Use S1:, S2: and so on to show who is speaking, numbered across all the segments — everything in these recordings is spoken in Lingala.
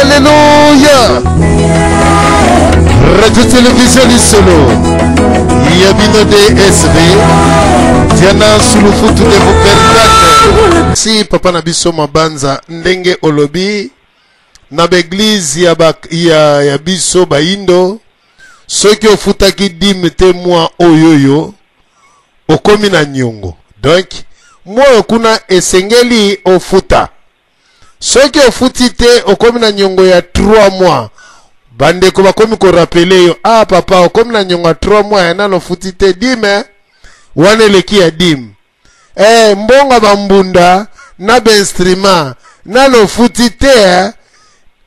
S1: Alléluia. Radio Télévision Lisolo. Ya bino DSV. Diana Sulufutu de vous permettre. Si papa na biso mabanza ndenge olobi na ba église ya ba ya, ya biso bayindo soki ofutaki dime te mwa oyoyo okomi na nyongo donc mwa kuna esengeli ofuta. Soki ofuti te okomi na nyongo ya 3 mois. Bandeko bakomi korapele yo, ah papa okomi na nyongo ya 3 mois ya nano ofuti te dime wana eleki ya dime. Eh, mbongo ya bambunda na bainstrument nano ofuti te eh.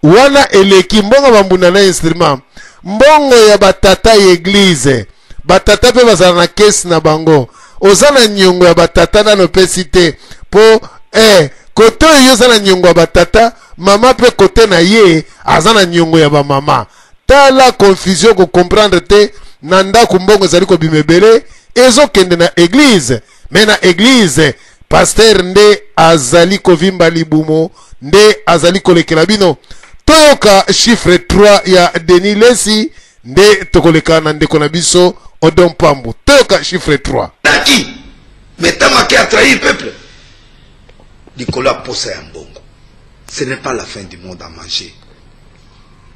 S1: Wana eleki mbongo ya bambunda na instrument, mbongo ya batata ya eglise. Batata mpe bazala na kesi na bango, oza na nyongo ya batata nano opesi te mpo kote oyo yo oza na nyongo ya batata, mama mpe kote na ye aza na nyongo ya bamama. Tala confusion, ko comprendre te. Na ndako mbongo ezali kobima ebele, ezokende na eglise, me na eglise pasteur nde azali kovimba libumu, nde azali kolekela bino. Toyoka chiffre 3 ya Denis Lesi nde tokoleka na ndeko na biso Odon Pambu. Toyoka chiffre 3.
S2: Naki mais ntango ake atrahir peuple likolo ya posa ya mbongo. Ce n'est pas la fin du monde à manger.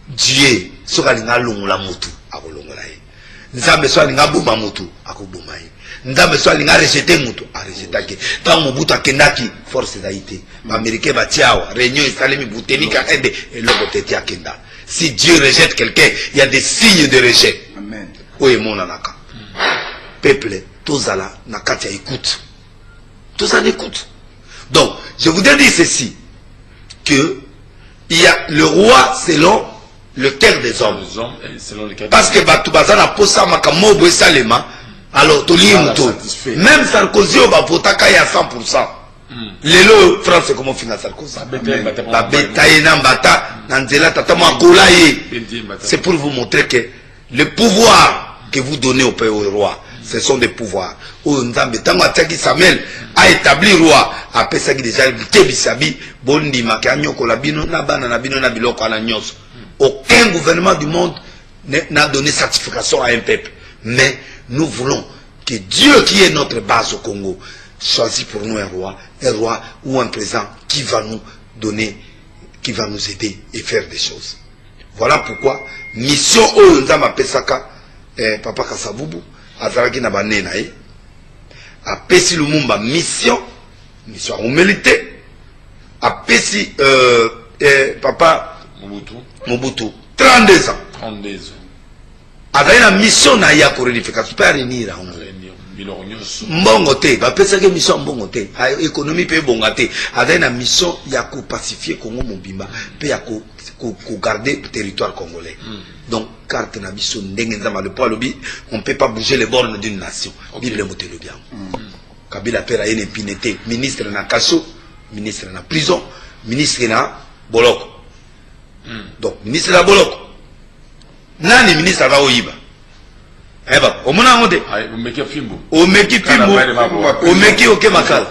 S2: Dieu soki alinga alongola motu akolongola ye. Nzambe soki alinga aboma motu akoboma ye. Nzambe soki alinga arejete motu arejetaki. Ntango Mobutu akendaki force ezali te, baaméricain batia awa réunion esalemi butenika ende eloko te ti akenda. Si Dieu rejette quelqu'un, il y a des signes de rejet oyo emonanaka. Peuple tozala na kati ya écoute, tozala na écoute. Donc je voudrais dire ceci, que il y a le roi selon le cœur des hommes, parce que bato baza na posa makambo oyo esalema. Alors tolingi moto même Sarkozy oyo bavotaka ye à 100%. Lelo France ekoma ofinga Sarkozy, babeta ye na mbata na nzela, tata mo akola ye. C'est pour vous montrer que le pouvoir que vous donnez au pays, au roi, ce sont des pouvoirs oyo Nzambe ntango atiaki Samuel aétablir roi, apesaki déjà likebisa bi bondimaki anyokola bino na bana na bino na biloko wana nyonso. Aucun gouvernement du monde n'a donné certification à un peuple, mais nous voulons que Dieu, qui est notre base au Congo, choisit pour nous un roi, un roi ou un président qui va nous donner, qui va nous aider et faire des choses. Voilà pourquoi mission oyo Nzambe apesaka papa Kasavubu azalaki na bane na ye, apesi Lumumba mission, mission aumeli te, apesi papa
S3: Mobutu,
S2: Mobutu 32 ans.
S3: 32 ans.
S2: Azali na mission na ye ya koréunification mpe aréunir yango.
S3: Biloko nyonso.
S2: Mbongo te, bapesaki mission ya mbongo te, économie mpe ebonga te. Azali na mission ya kopacifier Congo mobimba mpe ya kogarder territoire congolais. Donc carte na biso ndenge Nzambe alobi, alobi on peut pas bouger les bornes d'une nation. Bible moto elobi yango. Kabila mpe aye na epine te, ministre na kaso, ministre na prison, ministre na boloko. Donc ministre na boloko nani? Ministre aza oyiba eba omona yango te.
S3: Omeki fimbo.
S2: Omeki fimbo, omeki oke makala.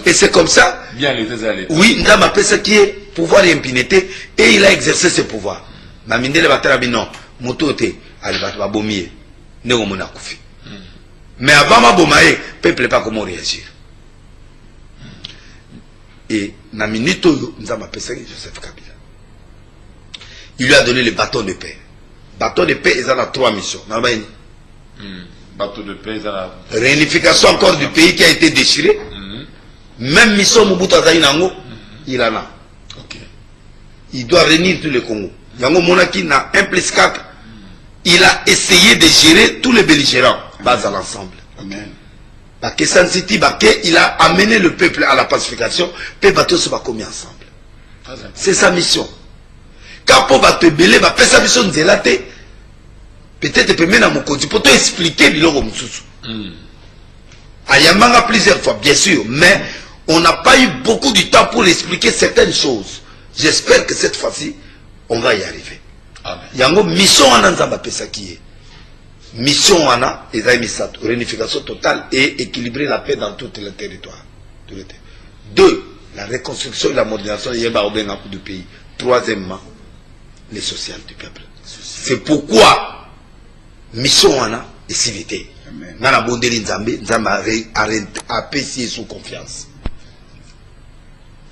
S2: Et c'est comme ça.
S3: Bien, les
S2: Oui, Nzambe apesaki ye pouvoir ya impunité et il a exercé ce pouvoir. Bamindele batala bino moto te, ali bato babomi ye ndenge omoni akufi. Mais avant baboma ye, peuple pas comment réagir. Et na minute oyo Nzambe apesaki Joseph Kabila, il lui a donné le bâton de paix. Bâton de paix eza na trois missions naloba nini?
S3: Bâton de paix eza na
S2: réunification encore du pays qui a été déchiré. Même mission Mobutu azali nango, il en a. Il doit réunir tout le Congo. Yango monaki na 1 plus 4, il a essayé de gérer tous les belligérants bazala ensemble. Bake Sun City, bake, il a amené le peuple à la pacification mpe bato nyonso bakomi ensemble. C'est sa mission. Ka mpo bato ebele bapesa biso nzela te, peut-être pembe na mokonzi mpo toexpliquer biloko mosusu. Ayambanga plusieurs fois, bien sûr, mais on n'a pas eu beaucoup de temps pour expliquer certaines choses. J'espère que cette fois-ci on va y arriver.
S3: Amen.
S2: Yango mission wana Nzambe apesaki ye, mission wana ezali misato: réunification totale et équilibrer la paix dans tout le territoire, tout le territoire. Deux, la reconstruction et la modernisation, yeba obenga du pays. Troisièmement, le social du peuple. C'est pourquoi mission wana esili te. Nga nabondeli Nzambe, Nzambe apesi ye sous confiance.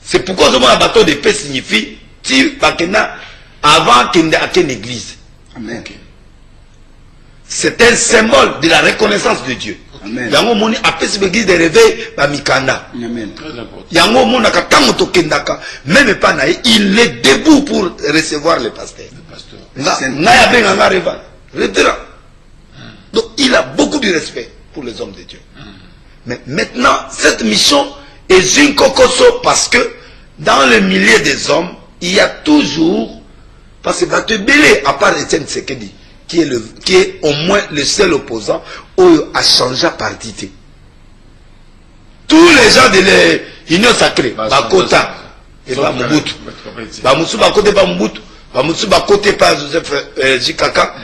S2: C'est pourquoi ozomona bateau de paix signifie ti bakenda avant akende akende église.
S4: Amen.
S2: C'est un symbole de la reconnaissance de Dieu.
S4: Amen.
S2: Yango omoni apesi ba église de réveil bamikanda.
S4: Amen.
S3: Très important.
S2: Yango omonaka ntango tokendaka même epa na ye, il est debout pour recevoir le pasteur.
S3: Pasteur.
S2: Ngai abenganga révérend. Donc il a beaucoup de respect pour les hommes de Dieu. Mais maintenant, cette mission est une kokoso parce que dans le milieu des hommes, il y a toujours, parce que bato ebele, à part Etienne Tshisekedi, qui est au moins le seul opposant oyo a changé parti te. Tous les gens de l'Union sacrée, bakota epa Mobutu, bamosusu bakota epa Mobutu, bamosusu bakota epa Joseph Jikaka.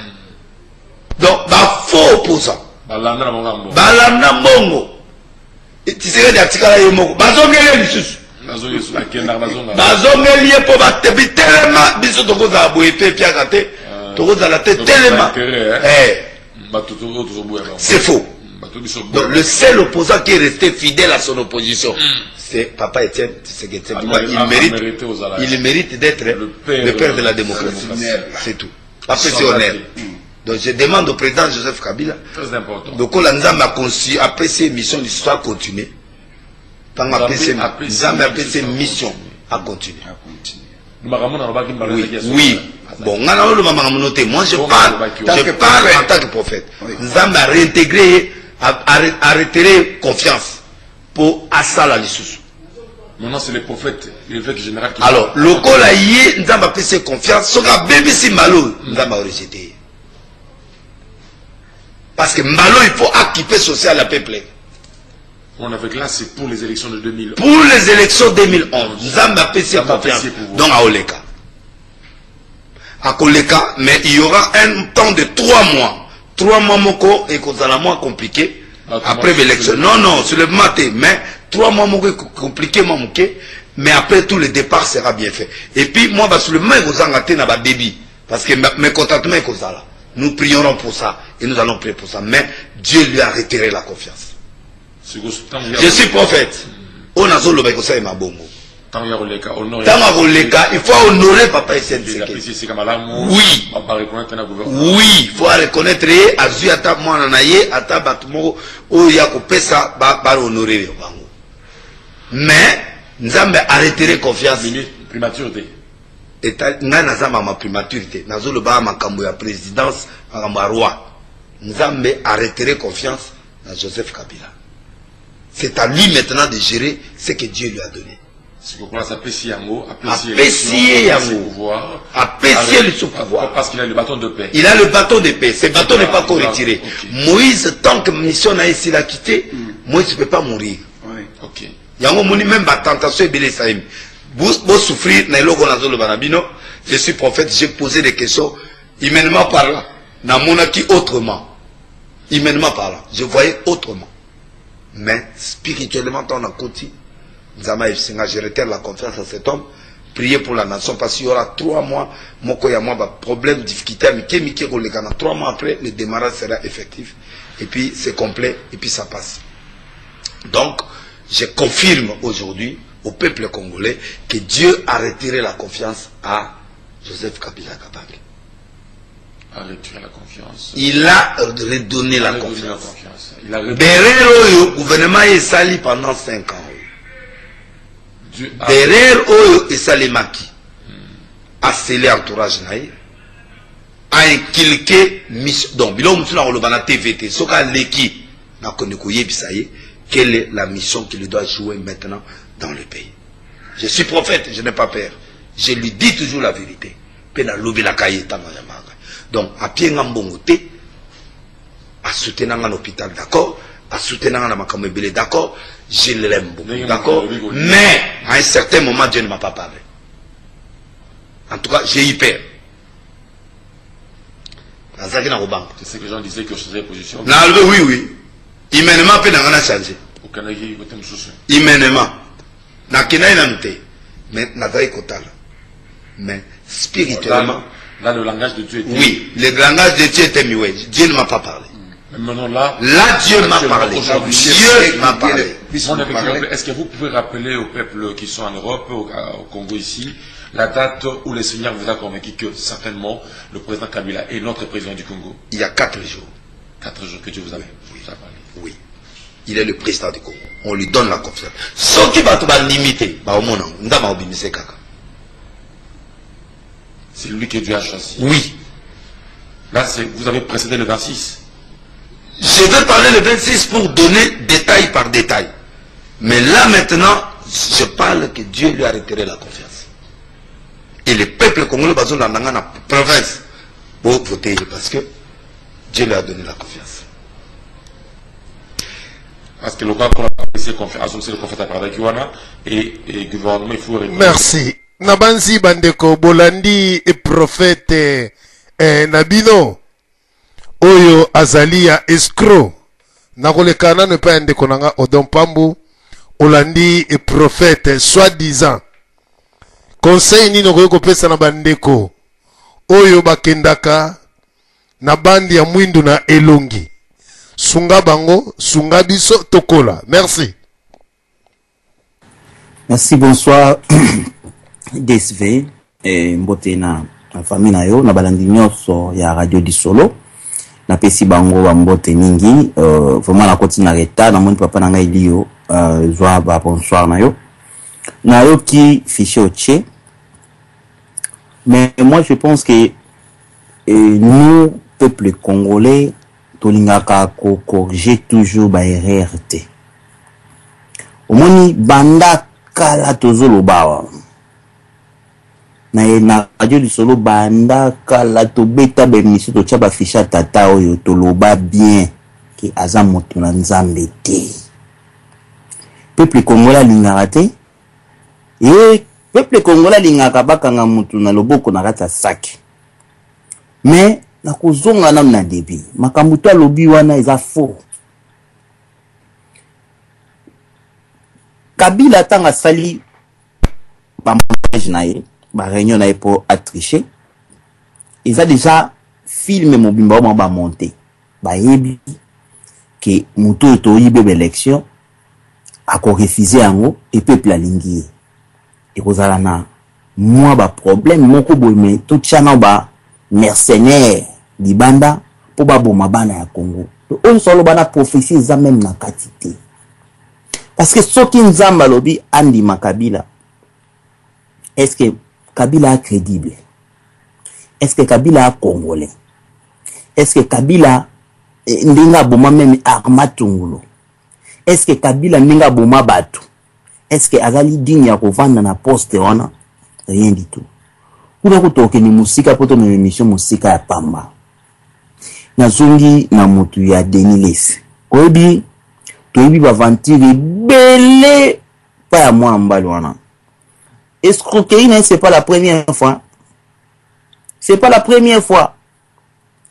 S2: Donc bafaux opposant
S3: balanda na bango mbongo.
S2: Balanda mbongo. Tshisekedi atikala ye moko, bazongeli ye lisusu.
S3: Bazongi, akendaka, bazonga.
S2: Bazongeli ye mpo batebi telema, biso tokozala boye te, epiaka te, tokozala te.
S3: Donc,
S2: telema.
S3: intérêt, hein?
S2: Eh,
S3: bato oyo tozoboya bango.
S2: C'est faux.
S3: Bato biso.
S2: Donc le seul opposant qui est resté fidèle à son opposition, c'est papa Etienne Tshisekedi. C'est pourquoi il mérite,
S3: mérité aux alliés.
S2: il mérite d'être
S3: Le père
S2: de la démocratie.
S3: de la démocratie.
S2: C'est tout. Après,
S3: Sans
S2: c'est honneur.
S3: rater.
S2: Donc je demande au président Joseph Kabila,
S3: Très important.
S2: lokola Nzambe akonsi apesi mission l'histoire continue, ntango apesi
S3: Nzambe apesi
S2: Nzambe apesi
S3: mission
S2: mission acontinue.
S4: Acontinue.
S3: Makambo nalobaki mbala
S2: Oui,
S3: ezalaki ya solo.
S2: oui. Bon, nga naoloba makambo no te. Moi, je
S3: Bon,
S2: parle,
S3: nalobaki
S2: je
S4: yo.
S2: parle
S4: Prophète.
S2: en tant que prophète.
S4: Oui.
S2: Nzambe aréintégré ye, aretere confiance mpo asala lisusu.
S3: Maintenant, c'est le prophète, l'évêque général qui
S2: Alors lokola ye Nzambe apesi ye confiance, soki abebisi mbala oyo, Nzambe arejeter ye, parce que mbala oyo il faut akipe social ya peuple.
S3: On avec là, c'est pour les élections de 2000.
S2: Pour les élections 2011, Nzambe apesi ye
S3: Nzambe apesi
S2: confiance.
S3: ye pouvoir.
S2: Donc aoleka, akoleka, mais il y aura un temps de 3 mois, 3 mois moko ekozala mwa compliqué.
S3: Ah,
S2: Après
S3: comment
S2: l'élection, non, non, soulèvement te, mais 3 mois moko compliqué mwa moke, mais après tout, le départ sera bien fait. Et puis moi, basoulèvement ekozanga te na badébit, parce que mécontentement ekozala. Nous prierons pour ça et nous allons prier pour ça, mais Dieu lui a retiré la confiance. Je suis prophète, oyo nazoloba ekosalema bongo.
S3: Ntango ya koleka, honor.
S2: Ntango akoleka, il faut honorer papa Etienne Tshisekedi.
S3: Apesi esika malamu.
S2: Oui.
S3: Bareconnaître na gouvernement.
S2: Oui, il faut reconnaître ye, azwi ata mwana na ye, ata bato moko oyo ya kopesa bahonorer bango, mais Nzambe aretire confiance.
S3: Ministre primature te.
S2: Ngai naza mama primature te, nazoloba makambo ya présidence, makambo ya roi. Nzambe aretire confiance na Joseph Kabila. C'est à lui maintenant de gérer ce que Dieu lui a donné.
S3: Sikokola apesi yango, apesi.
S2: Apesi ye yango.
S3: Pouvoir.
S2: Apesi ye lisusu pouvoir.
S3: Parce qu'il a le bâton de paix.
S2: Il a le bâton de paix. Ce bâton n'est pas encore retiré.
S3: Ok.
S2: Moïse, tant que mission na ye esilaki te, Moïse ne peut pas mourir.
S4: Oui.
S3: Ok.
S2: Yango omoni même batentation ebele esalemi. Bosouffrir na eloko nazoloba na bino. Je suis prophète, j'ai posé des questions. Humainement parlant, namonaki autrement. Humainement parlant, je voyais autrement, mais spirituellement, ntango nakoti, Nzambe ayebisi nga: je retire la confiance à cet homme, priez pour la nation, parce qu'il y aura 3 mois moko ya mwa baproblème, difficulté ya mike mike koleka na 3 mois. Après, le démarrage sera effectif et puis c'est complet et puis ça passe. Donc, je confirme aujourd'hui au peuple congolais que Dieu a retiré la confiance à Joseph Kabila Kabange.
S3: A retiré la confiance.
S2: Il a redonné la
S3: A redonné
S2: confiance.
S3: la confiance. Il a redonné.
S2: Derrière oyo gouvernement esali pendant 5 ans,
S3: Dieu a
S2: derrière oyo esalemaki, asele entourage na ye, ainculqué mission. Donc biloko mosusu na koloba na TV te, soki aleki nakende koyebisa ye quelle est la mission qu'il doit jouer maintenant dans le pays. Je suis prophète, je n'ai pas peur, je lui dis toujours la vérité mpe nalobelaka ye ntango ya manga. Donc apienga mbongo te, asoutenanga na hôpital, d'accord, asoutenanga na makambo ebele, d'accord, je l'aime beaucoup,
S3: Ndenge
S2: d'accord,
S3: mokolo olobi.
S2: Mais à un certain moment, Dieu ne m'a pas parlé. En tout cas, j'ai eu peur, nazalaki na kobanga.
S3: C'est ce que les gens disaient, que je changeais de position.
S2: Nalobi oui, humainement mpe na nga na change.
S3: Okandaki côté mosusu.
S2: Humainement, nakendaki nanu te, mais nazalaki kotala. Mais spirituellement.
S3: Là, le langage de Dieu était.
S2: Oui, le langage de Dieu était muet. Dieu ne m'a pas parlé.
S3: Mais maintenant, là.
S2: Là, Dieu m'a parlé. Dieu m'a parlé.
S3: Est-ce que vous pouvez rappeler aux peuples qui sont en Europe, au Congo ici, la date où le Seigneur vous a convaincu que certainement le président Kabila est notre président du Congo?
S2: Il y a 4 jours.
S3: 4 jours que Dieu vous a parlé.
S2: Oui. Il est le président du Congo. On lui donne la confiance. Ce qui va te limiter, bah, au monde,
S3: c'est lui que Dieu a choisi.
S2: Oui.
S3: Là, vous avez précédé le 26.
S2: Je vais parler le 26 pour donner détail par détail. Mais là, maintenant, je parle que Dieu lui a retiré la confiance. Et le peuple congolais, dans la province, pour voter parce que Dieu lui a donné la confiance.
S3: Parce que le cas qu'on a c'est le et le gouvernement, il faut...
S1: Merci. Nabanzi bandeko bolandi et prophète nabino oyo azali ya escroc nakoleka nano epai ya ndeko na nga Odon Pambu olandi et prophète soi-disant conseil nini okoki kopesa na bandeko oyo bakendaka na bandi ya mwindu na elongi sunga bango sunga biso tokola. Merci.
S4: Merci, bonsoir. DSV mbote na famille na yo na balandi nyonso ya Radio Disolo na pesi bango ba mbote mingi vraiment na koti na retard na moni papa na ngai Lio zwa ba bonsoir na yo na yo ki fichier otie. Mais moi je pense que nous peuple congolais tolingaka ko corriger toujours ba erreur te. Omoni banda kala tozoloba na Radio Lisolo banda kala tobeta ba émission totia ba fiche tata oyo toloba bien ke aza moto na nzambe te. Peuple congolais alingaka te. Et peuple congolais alingaka bakanga moto na loboko na kati ya sac. Mais na kozonga nanu na début makambo to alobi wana eza faux. Kabila tanga sali ba montage na ye, ba réunion na ye po a tricher. Eza déjà film mobimba oyo ba monter. Ba yebi ke moto to yibe ba élection ako refuser yango et peuple alingi ye. Ekozala na moi ba problème moko boye mais to tia na ba mercenaire libanda po ba boma bana ya Congo. Oyo solo bana prophétie eza même na kati te. Parce que soki Nzambe alobi andima Kabila, est-ce que Kabila est crédible? Est-ce que Kabila est congolais? Est-ce que Kabila ndinga boma même Armand Tungulu? Est-ce que Kabila ndinga boma batu? Est-ce que azali digne ya kovanda na poste wana? Rien du tout. Kuna kutoke ni musika poto na émission musika ya pamba. Nazongi na mutu ya Denis Lessie. Oyebi toyebi ba aventure ebele pa ya mwana mobali wana. Escroquerie na ye, c'est pas la première fois. C'est pas la première fois.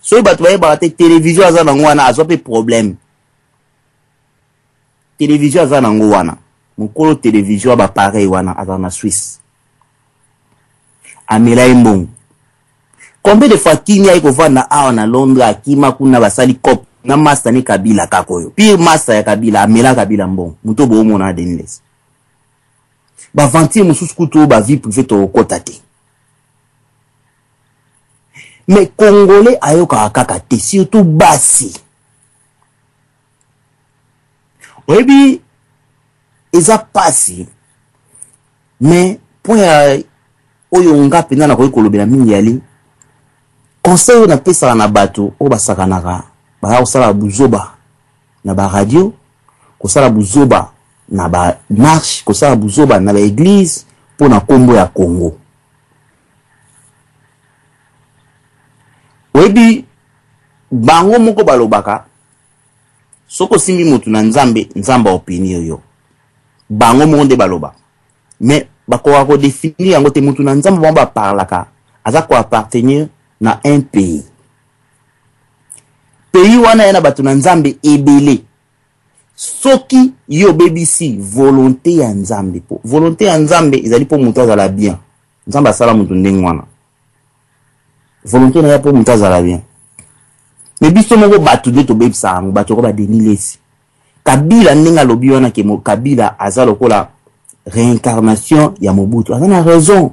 S4: Soki bato bayebaka te télévision aza nango wana azwa pe problème. Télévision aza nango wana. Mokolo télévision ba pareil wana aza na Suisse. Amela ye mbongo. Combien de fois Kini ayi kovanda awa na Londres akima kuna basali cop na master ni Kabila kakoyo. Pire master ya Kabila amela Kabila mbongo. Muto bo mona Denis Lessie. Ba ventir mususu kutu ba vie privée to kota te. Mais Congolais ayoka kaka te, surtout basi. Oyebi eza pasi. Mais point ya oyo nga pena na koyi kolobela mingi yali conseil oyo napesaka na bato oyo basakanaka baya kosala buzoba na ba radio, kosala buzoba na ba marche, kosala buzoba na ba église mpo na kombo ya Congo. Oyebi bango moko balobaka soko osimbi motu na Nzambe, Nzambe aopinir yo. Bango moko nde baloba. Mais bakoka kodéfinir yango te. Motu na Nzambe bango baparlaka aza koappartenir na un pays. Pays wana ya na bato na Nzambe ebele. Soki yo obebisi volonté ya Nzambe, po volonté ya Nzambe ezali po moto azala bien. Nzambe asala moto ndenge wana. Volonté na ye mpo moto azala bien. Mais biso moko bato nde tobebisa yango, bato lokola ba Denis Lessi. Kabila ndenge alobi wana ke Kabila aza lokola réincarnation ya Mobutu. Aza na raison.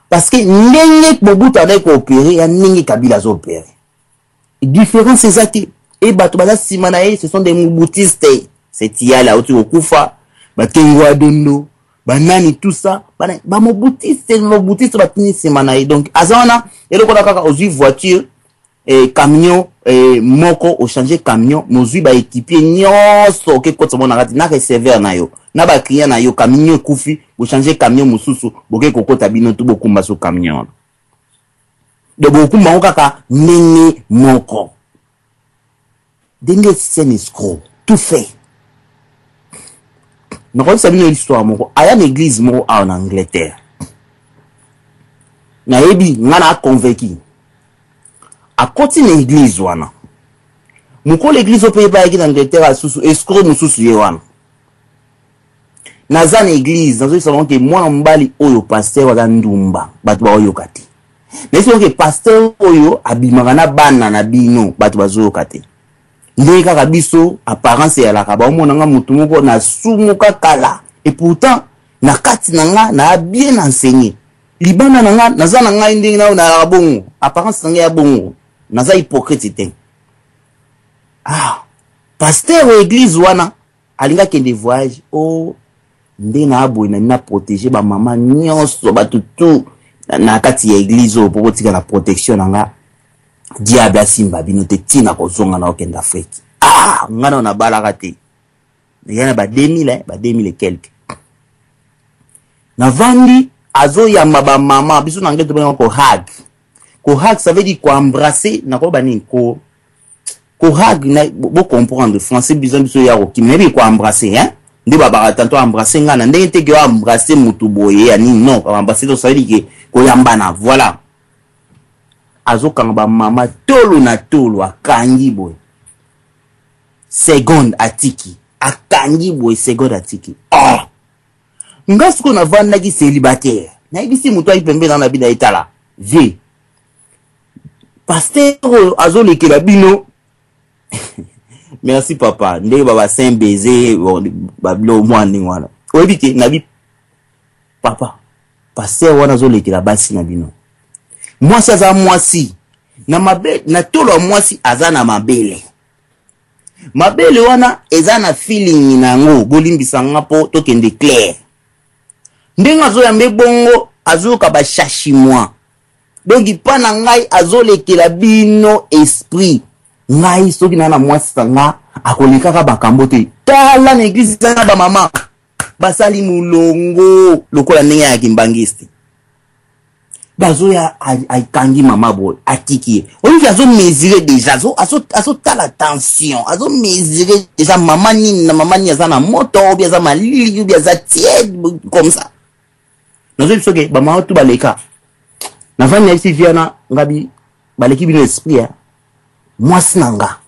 S4: Parce que ndenge Mobutu azali koopere ya ndenge Kabila azo opere. Différence eza te. Et bato baza nsima na ye, ce sont des Mobutistes. C'est Yala auti kokufa, bakengo ya dondo, banani tout ça, ba Mobutiste, Mobutiste batini nsima na ye. Donc aza wana eloko na kaka ozwi voiture eh, camion eh, moko ochange camion mozwi ba équipier nyonso oke kotisa bango na kati na receveur na yo na ba client na yo, camion ekufi bochange camion mosusu boke kokota bino tu bokumba so camion wana. Donc bokumba yango kaka ndenge moko. Ndenge c'est un escroc tout fait. Nakoyebisa bino histoire moko aya na église moko awa na Angleterre. Nayebi nga na convaincu. Akoti na église wana. Mokolo église oyo mpe ebayaki na Angleterre asusu escroc mosusu ye wana. Naza na église nazoyebisa bango ke mwana mobali oyo pasteur aza ndumba, bato baoyoka te. Nayebisi bango ke pasteur oyo abimaka na bana na bino, bato bazoyoka te. Ndenge kaka biso apparence eyalaka, baomona nga motu moko nasumuka kala, et pourtant na kati na nga na bien enseigné. Libanda na nga naza na ngai ndenge na nalaka bongo, apparence na ngai ya bongo, naza hypocrite te. Ah, pasteur ya église wana alingi akende voyage, oh nde na boye na na protéger ba mama nyonso bato tout na kati ya église oyo po botika na protection na nga, diable asimba bino te ntina kozonga na okende Afrique. Ah, nga na nabalaka te, ya na ba 2000, eh, ba 2000 et quelque. Navandi azoyamba ba mama biso na anglais tobengaka ko hug. Ko hug ça veut dire ko embrasser, na ko ba nini ko ko hug na bo comprendre français biso biso ya kokima nayebi ko embrasser, hein, nde babaka tantôt embrasser nga na ndenge te ke embrasser mutu boye ya nini, non, embrasser donc ça veut dire ke koyambana, voilà. Azokanga ba mama tolo na tolo, akangi boye seconde atiki, akangi boye seconde atiki. Oh, nga sikoyo navandaki célibataire, nayebisi moto ayi pembeni na bino, etala vie pasteur oyo azolekela bino. Merci papa, ndenge ba saint baiser babilo mwa ndenge wana oyebi te. Nabi papa pasteur wana azolekela basi na bino, mwasi aza mwasi na mabe, na tolo ya mwasi aza na mabele, mabele wana eza na feeling na yango, bolimbisa nga mpo tokende clair. Ndenge azoyamba bongo azoyoka bachachimois, donc mpa na ngai azolekela bino esprit. Ngai soki na na mwasi na nga akolekaka bakambo te. Tala na église na bamama basali molongo lokola ndenge ya kimbangiste, bazoya akangi mama boye atiki ye, oyoki azomesure déjà, azotala tension, azomesure déjà mama nini na mama nini aza na moto obi aza malili obi aza tiède comme ça. Nazoyebi soki bamama tu baleka navandi na yebisi viana ngabi baleki bino esprit ya mwasi na nga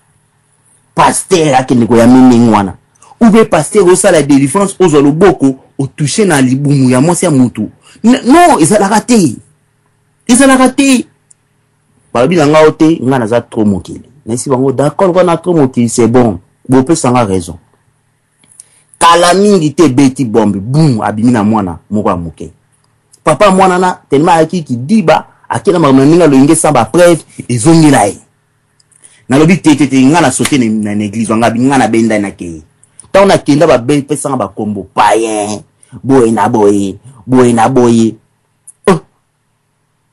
S4: pasteur akende koyamba ndenge wana, ou bien pasteur osala délivrance ozwa loboko otouche na libumu ya mwasi ya mutu. Non, ezalaka te, ezalaka te. Balobi na nga o te, nga naza trop mokili. Nayebisi bango d'accord, lokola na trop mokili c'est bon, bopesa nga raison. Kala mingi te beti bombe boum, abimi na mwana moko ya moke. Papa mwana na tellement ayaki kidiba, akenda makambo na ndenge aloyenge sans ba preuve, ezongela ye. Nalobi te te te, nga na sauté na église nga nga na benda na kei. Ntango nakenda bapesanga bakombo payen boye na boye boye na boye. Oh,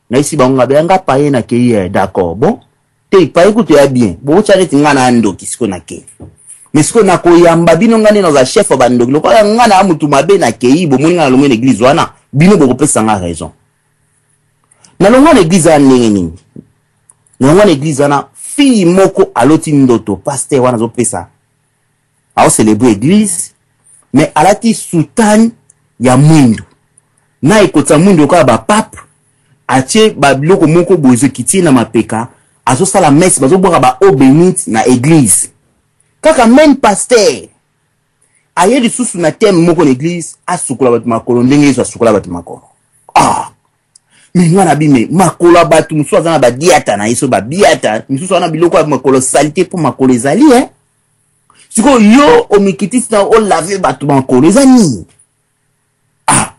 S4: nayesi bango nga beya nga payen na kei, eh, d'accord bon te payen kutu ya bien bokotya neti nga na ndoki sikoyo na kei. Mais sikoyo nakoyamba bino nga nde naza chef ya bandoki lokola nga na mutu mabe na kei, bomoni nga nalongwe na église wana, bino bokopesa nga raison. Nalongwa na église wana ndenge nini? Nalongwa na église wana, fille moko aloti ndoto pasteur wana azopesa aocélébrer église, mais alati soutane ya mwindu na ekotisa mwindu lokola bapape, atie babiloko moko boye ezokitie na mapeka, azosala messe, bazobwaka ba eau bénite na église. Kaka même pasteur aye lisusu na thème moko na église, asukola bato makolo ndenge Yesu asukola bato makolo. Ah! Me nga na bime makolo ya bato mosusu aza na badiata na ye, so babiata mosusu wana biloko ya makolo salite, mpo makolo ezali e sikoyo yo omikitisi na olave bato makolo eza nini? Ah,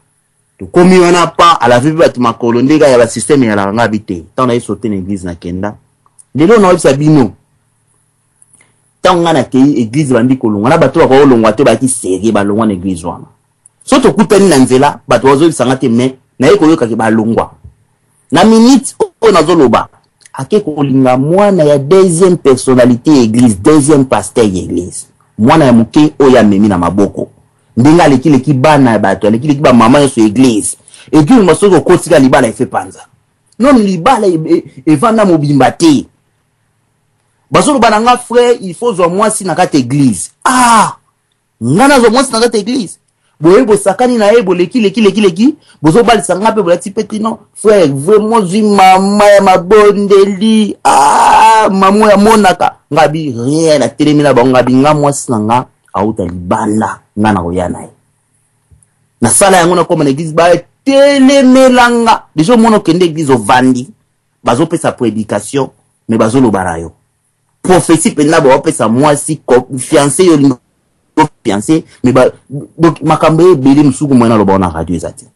S4: tokomi wana pa alave mpe bato makolo ndenge ya basysteme eyalaka. Nga bi te, ntango naye sote na église nakenda lelo, naoyebisa bino, ntango nga nakei église, bandi kolongwa na bato bakoki kolongwa te, bayaki serie, balongwa na église wana. So tokutani na nzela, bato bazoyebisa nga te, mais naye koyokaki balongwa. Na minute oyo nazoloba, ake kolinga mwana ya deuxième personnalité ya église, deuxième pasteur ya église, mwana ya moke oyo amemi na maboko. Ndenge alekileki bana ya bato, alekileki bamama nyonso ya église. Église ma soki okotika libala efe panza non, libala evanda mobimba te. Bazoloba na nga: "Frère, il faut zwa mwasi na kati église." Ah, nga nazwa mwasi na kati église boye, bosakani na ye, boleki leki leki leki, bozobalisa nga mpe bolati mpe tino. Frère, vraiment zwi mama ya mabondeli. Ah, mama oyo amonaka nga bi rien. Natelemi na bango, nga bi nga mwasi na nga auta libanda, nga na koya na ye, nasala yango, nakoma na église, batelemelanga. Deja omona, okende église, ovandi, bazopesa prédication, mais bazoloba na yo prophétie mpenza, baopesa mwasi fiancé, yo olingi fiancé, mais ba, donc makambo ebele mosuku moye naloba na radio eza te.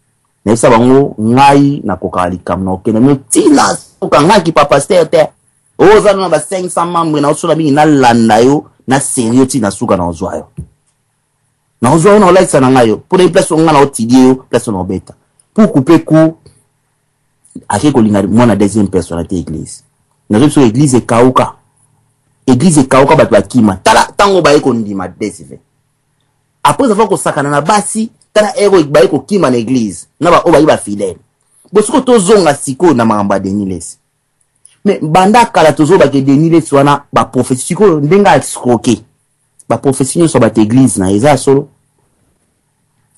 S4: Nayebisa bango, ngai nakokaka likambo na okende me ntina soka ngai kipa pasteur te. Oyo oza na ba 500 membre na osola mingi, nalanda yo na sérieux ntina suka, na ozwa yo, na ozwa yo, na olakisa na ngai yo mpona ye place oyo ngai na otidie yo, place oyo na obeta. Pour couper court, ake kolinga mwana deuxième personnalité église. Nazobi biso église ekauka, église ekauka, bato bakima. Tala ntango baye kondima DSV après avoir kosakana na basi, tala ero baye kokima na église na baoyo bayi bafidèle. Bo sikoyo tozonga sikoyo na makambo ya Denis Lesi. Mais banda kala tozobake Denis Lesi wana, baprophétie sikoyo ndenge aescroquer baprophétie nyonso ya bato église na ye eza ya solo.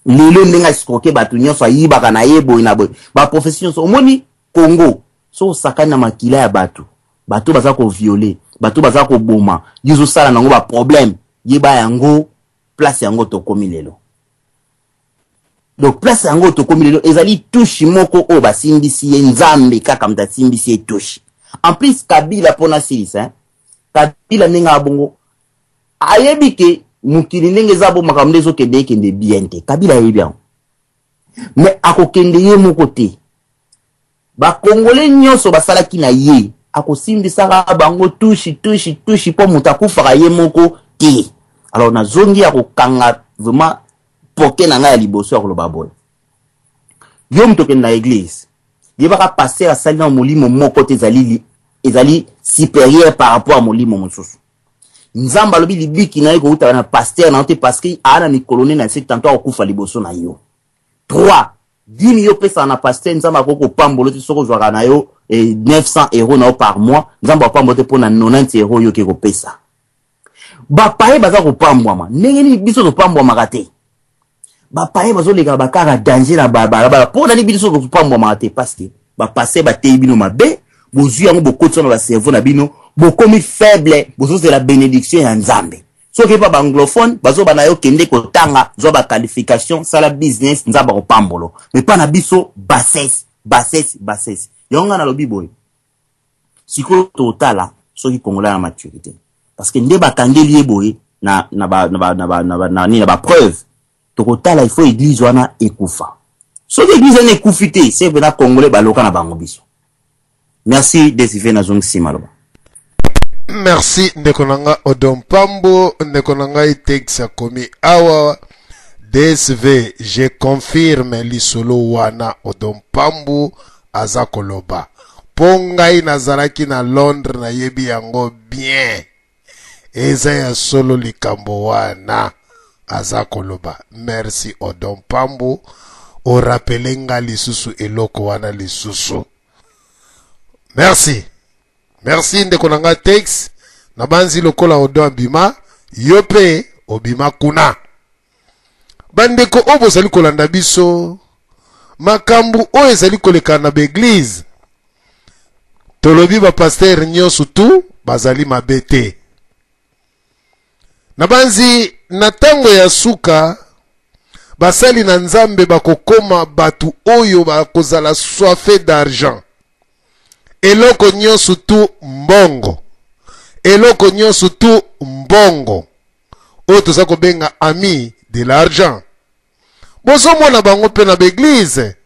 S4: Lelo ndenge aescroquer bato nyonso, ayibaka na ye boye na boye, baprophétie nyonso. Omoni Congo, so osakani na makila ya bato, bato baza kovioler, bato baza koboma, yo ozosala nango baproblème. Yeba yango, place yango tokomi lelo. Donc place yango tokomi lelo ezali touche moko oyo basimbisi ye. Nzambe kaka moto asimbisi ye touche. En plus Kabila, mpona silisa, Kabila ndenge abongo, ayebi ke mokili ndenge eza bo, makambo nde ezokende, ekende bien te. Kabila ayebi yango, mais akokende ye moko te. Bakongole nyonso basalaki na ye, akosimbisaka bango touche, touche, touche, mpo moto akufaka ye moko te. Alors nazongi ya kokanga vraiment poke na ngai ya liboso ya koloba boye: yo moto okende na église, yebaka pasteur asali na molimo moko te, ezali supérieur par rapport ya molimo mosusu. Nzambe alobi libiki na ye koutaka na pasteur na yo te, parce que aa na mikolo nde na se tanto akokufa liboso na yo. 3 dimi yo opesaka na pasteur, Nzambe akoki kopambola te. Soki ozwaka na yo 900 € na yo par mois, Nzambe apambola te mpo na 90 € oyo oke kopesa. Bapaye baza kopambwama ndenge nini? Biso topambwamaka te. Bapaye bazoleka bakaka danger na balabala, mpo nani biso topambwamaka te? Parce que bapasteur bateyi bino mabe, bozwi yango, bokotisa na bacerveau na bino, bokomi faible, bozozela bénédiction ya Nzambe. Soki epa baanglophone, bazoba na yo: kende kotanga, zwa baqualification, sala business, Nzambe akopambolo. Mais mpa na biso, bassesse, bassesse, bassesse. Yango ngai nalobi boye: sikoyo totala soki Congolais na maturité, parce que nde bakangeli ye boye na ba na ba na ba na ba na nini, na bapreuve. Tokotala, il faut église wana ekufa. Soki église wana ekufi te, c'est mpena Congolais baloka na bango biso. Merci Desive, nazongi nsima loba.
S1: Merci ndeko na nga Odon Pambo. Ndeko na ngai Tex akomi awa: "DSV, je confirme lisolo wana Odon Pambo aza koloba, mpo ngai nazalaki na Londres, nayebi yango bien, eza ya solo likambo wana aza koloba." Merci Odon Pambo, orappeler nga lisusu eloko wana lisusu. Merci, merci ndeko na nga Tex. Nabanzi lokola Odon abima, yo mpe obima kuna. Bandeko oyo bozali kolanda biso, makambo oyo ezali koleka na baéglise, tolobi bapasteur nyonso tu bazali mabe te. Nabanzi na ntango ya suka. Basali na Nzambe bakokoma batu oyo bakozala soife d'argent. Eloko nyonso tu mbongo. Eloko nyonso tu mbongo. Oyo toza kobenga ami de l'argent. Bozomona bango mpe na baeglize.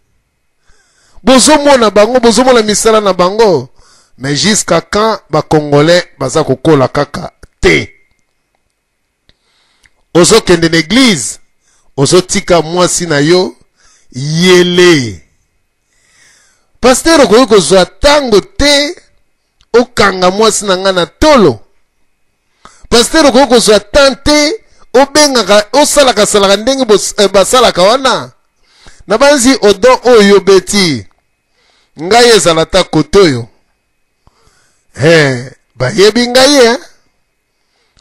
S1: Bozomona bango, bozomona misala na bango. Mais jusqu'à quand ba Congolais baza kokola kaka te? Ozokende na eglise, ozotika mwasi na yo yele. Pasteur, okoki kozwa tango te okanga mwasi na nga na tolo. Pasteur, okoki kozwa temps te obengaka, osalaka salaka ndenge basalaka wana. Nabanzi odon oyo obeti ngai ezala ta kote oyo. Bayebi ngai, eh?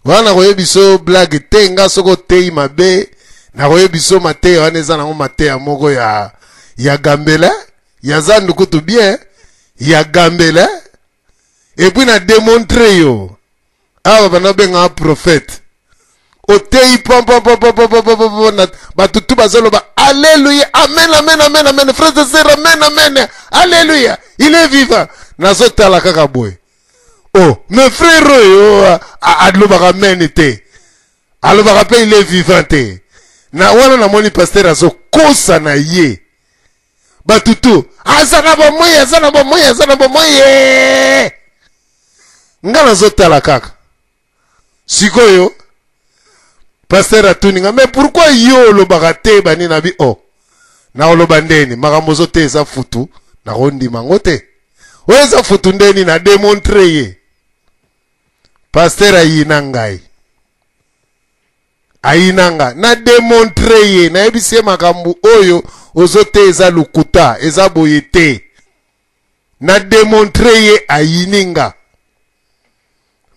S1: Wana nakoyebi so blague te, nga soki oteyi mabe nakoyebi so mateya wana eza nango mateya moko ya gambela, ya zandu kutu bien, ya gambela. Et puis na démontrer yo awa bana benga prophète, oteyi pam pam pam pam pam pam pam pam, na bato tu bazoloba alléluia, amen amen amen amen, frère et sœur, amen amen, alléluia, il est vivant. Nazotala kaka boye. Oh, mes frères oyo, alobaka amen te, alobaka pe il est vivant te. Na wana namoni pasteur azokosa na ye bato tu aza na bomoi, aza na bomoi, aza na bomoi. Nga nazotala kaka sikoyo pasteur atuni nga, mais pourquoi yo olobaka te bani na bi? Oh, na oloba ndeni makambo ozo te eza futu, nakondima ngo te. Oyo eza futu ndeni na démontrer ye. Pasteur ayina ngai, ayina nga, na démontrer ye, nayebisi ye makambo oyo ozo te eza lokuta, eza boye te. Na démontrer ye, ayini nga.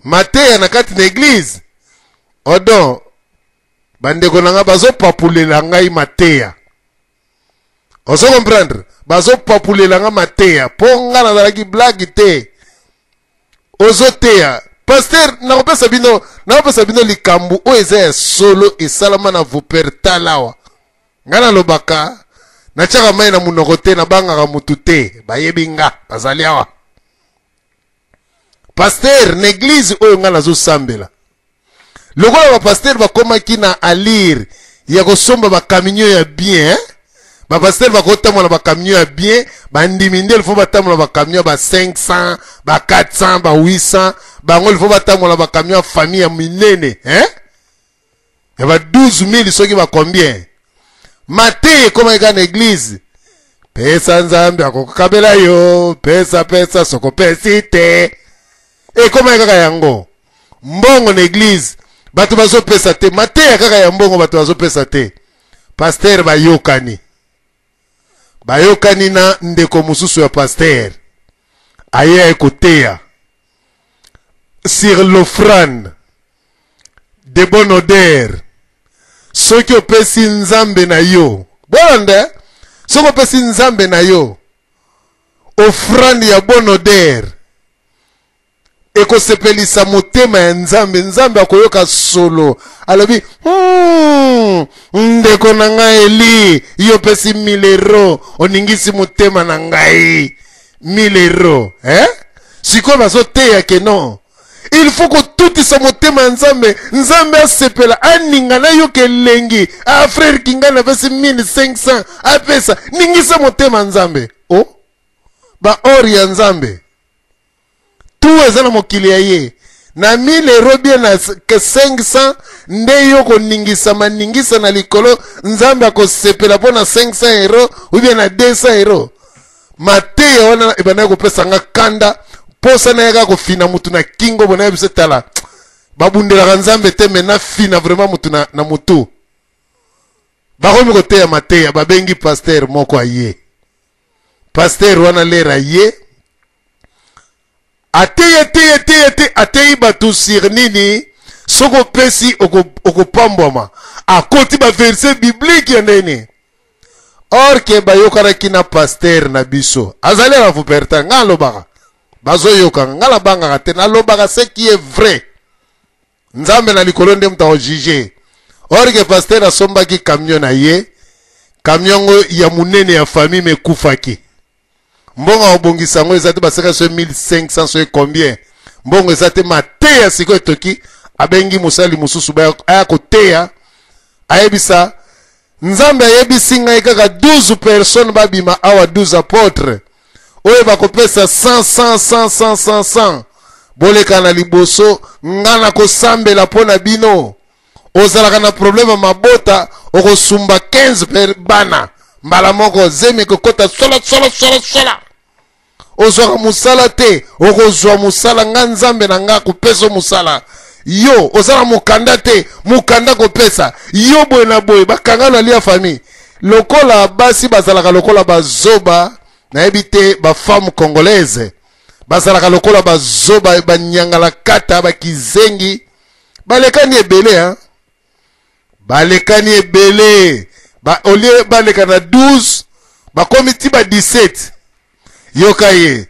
S1: Mateya na kati na église, odon bandeko na nga bazopapulela ngai mateya. Ozo comprendre? Bazopapulela nga mateya po nga nazalaki blague te. Ozoteya pasteur, nakopesa bino likambo oyo eza ya solo, esalama na Wuppertal awa. Nga nalobaka, natiaka mai na monoko te, nabangaka mutu te, bayebi nga, bazali awa. Pasteur na église oyo nga nazosambela, lokola ba pasteur bakomaki na alire ya kosomba ba camion ya bien, hein? Ba pasteur bakotambola ba camion ya bien, bandimi nde il faut batambola ba camion ba 500, ba 400, ba 800, bango il faut batambola ba camion ya famille ya minene, hein? Ya ba 12 000 soki ba combien. Mateya ekomaki kaka na église. Pesa Nzambe akokabela yo, pesa pesa soko pesi te. Ekomaki kaka yango. Mbongo na église, bato bazopesa te. Mateya kaka ya mbongo bato bazopesa te. Pasteur bayokani. Bayokani na ndeko mosusu ya pasteur. Aye aye koteya sur l'offrande de bonne odeur. Soki opesi Nzambe na yo, bolanda, soki opesi Nzambe na yo offrande ya bonne odeur, ekosepelisa motema ya Nzambe. Nzambe akoyoka solo, alobi, ndeko na ngai Eli, yo opesi 1000 euro, oningisi motema na ngai 1000 euro, eh? Sikoyo bazoteya ke non, il faut kotutisa motema ya Nzambe, Nzambe asepela, aninga na yoka elengi. Ah, frère Kingani apesi 1500, apesa, ningisa motema ya Nzambe. Oh, ba or ya Nzambe tout eza na mokili ya ye, na 1000 euro bien na 500 nde yo koningisa maningisa na likolo, Nzambe akosepela mpo na 500 euro ou bien na 200 euro. Mateya wana ebandaki kopesa nga kanda, posa na ye kaka kofina mutu na kingo, bona ye biso tala babundelaka Nzambe te, mais na fina vraiment mutu na mutu. Bakomi koteya mateya, babengi pasteur moko aye. Pasteur wana lera ye ateye teye teye te, ateyi bato sur nini, soki opesi okopambwama, akoti ba verset biblique ya ndeni. Or ke bayokanaki na pasteur na biso, azali na Wuppertal, nga alobaka, bazoyoka nga, nabangaka te, nalobaka ce qui est vrai. Nzambe na likolo nde moto akojuge. Or ke pasteur asombaki camion na ye. Camion yango ya munene ya famille mais ekufaki. Mbongo ya kobongisa yango eza te, baseka soki 1500 soki combien. Mbongo eza te, mateya sikoyo etoki. Abengi mosali mosusu aya koteya, ayebisa Nzambe ayebisi ngai kaka 12 personnes babima awa, 12 apôtres oyo bakopesa 100 100 100 100 100 100. Boleka na liboso, nga nakosambela mpo na bino. Ozalaka na problème ya mabota, okosumba 15 per bana mbala moko, zemi ekokota sola sola sola sola. Ozwaka mosala te, okozwa mosala, nga Nzambe na nga akopesa mosala. Yo oza na mokanda te, mokanda kopesa yo boye na boye. Bakanga na lia famille lokola basi bazalaka lokola bazoba, nayebi te, ba femme congolaise bazalaka lokola bazoba, banyangalakata, bakizengi, balekani ebele hein? Balekani ebele ba, olie baleka na 12 bakomi ti ba 17. Yoka ye,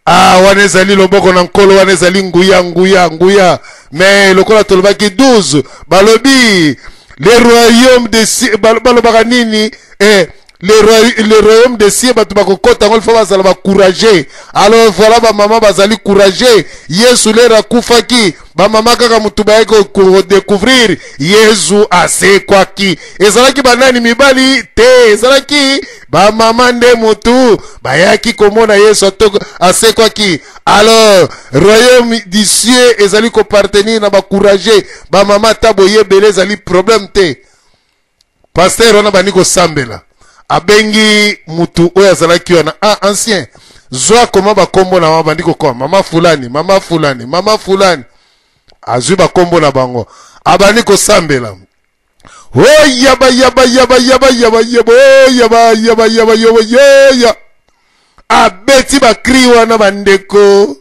S1: ah, wana ezali loboko na Nkolo, wana ezali nguya, nguya, nguya. Mais lokola tolobaki 12, balobi le royaume de cieux, balobaka nini? Le royaume de cieux, bato bakokota yango, il faut bazala ba courageux. Alors voilà, ba mama bazali courageux. Yesu lere akufaki, ba mama kaka mutu bayaki kodécouvrir Yesu asekwaki. Ezalaki banani? Mibali te, ezalaki ba mama nde mutu bayaki komona Yesu asekwaki. Alors royaume du cieux ezali kopartenir na ba courageux, ba mama. Ata boyebele ezali problème te. Pasteur wana bandi kosambela, abengi mutu oyo azalaki wana, ah, ancien, zwa koma bakombo na bango. Bandi kokoma mama fulani, mama fulani, mama fulani. Azwi bakombo na bango, abandi kosambela. O yaba yaba yaba yaba yaba yaba, o yaba yaba yaba yaba yaba, abeti bacris wana. Bandeko,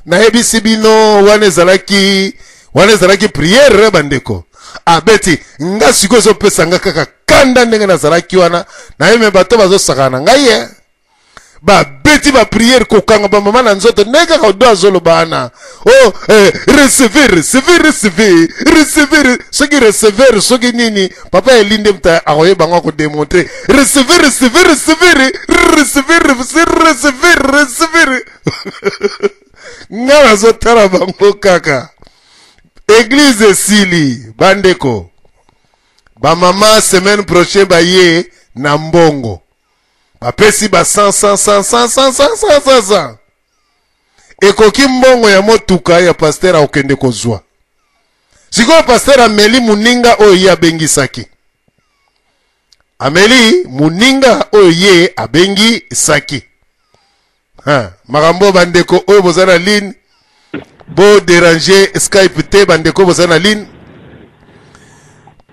S1: nayebisi bino, wana ezalaki prière. Bandeko, abeti nga sikoyo ezopesa nga kaka kanda ndenge nazalaki wana. Nayebi bato bazosakana na ngai ye, babeti baprière kokanga bamama na nzoto ndenge kaka odo azoloba wana. Oh, recevez, recevez, recevez, recevez. Soki recever, soki nini, papa Eli nde moto akoyeba yango, akodémontrer. Recevez, recevez, recevez, recevez, recevez, recevez, recevez. Nga nazotala bango kaka. Église esili, bandeko. Bamama semaine prochaine baye na mbongo, bapesi ba 100 100 100 100 100 100 100 100 100. Ekoki mbongo ya motuka ya pasteur akokende kozwa. Sikoyo pasteur ameli moninga oyo ye abengisaki, ameli moninga oyo ye abengisaki. Ha, makambo. Bandeko oyo boza na ligne, bodéranger Skype te. Bandeko boza na ligne,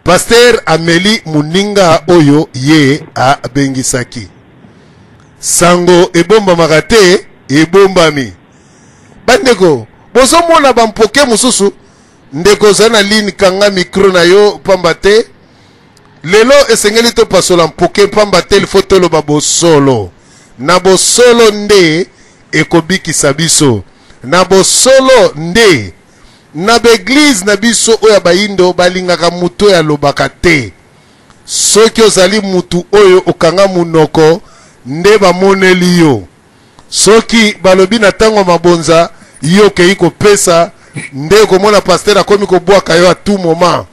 S1: pasteur ameli moninga oyo ye abengisaki. Sango ebombamaka te, ebombami. Bandeko, bozomona bampoke mosusu. Ndeko oza na ligne, kanga micro na yo, pamba te lelo esengeli topasola mpoke, pamba te il faut toloba bosolo. Na bosolo nde ekobikisa biso, na bosolo nde. Na baéglise na biso oyo ya bayindo, balingaka motu oyo alobaka te. Soki ozali mutu oyo okanga munoko, nde bamoneli yo. Soki balobi na ntango ya mabonza, yo okei kopesa, nde okomona pasteur akomi kobwaka yo à tout moment.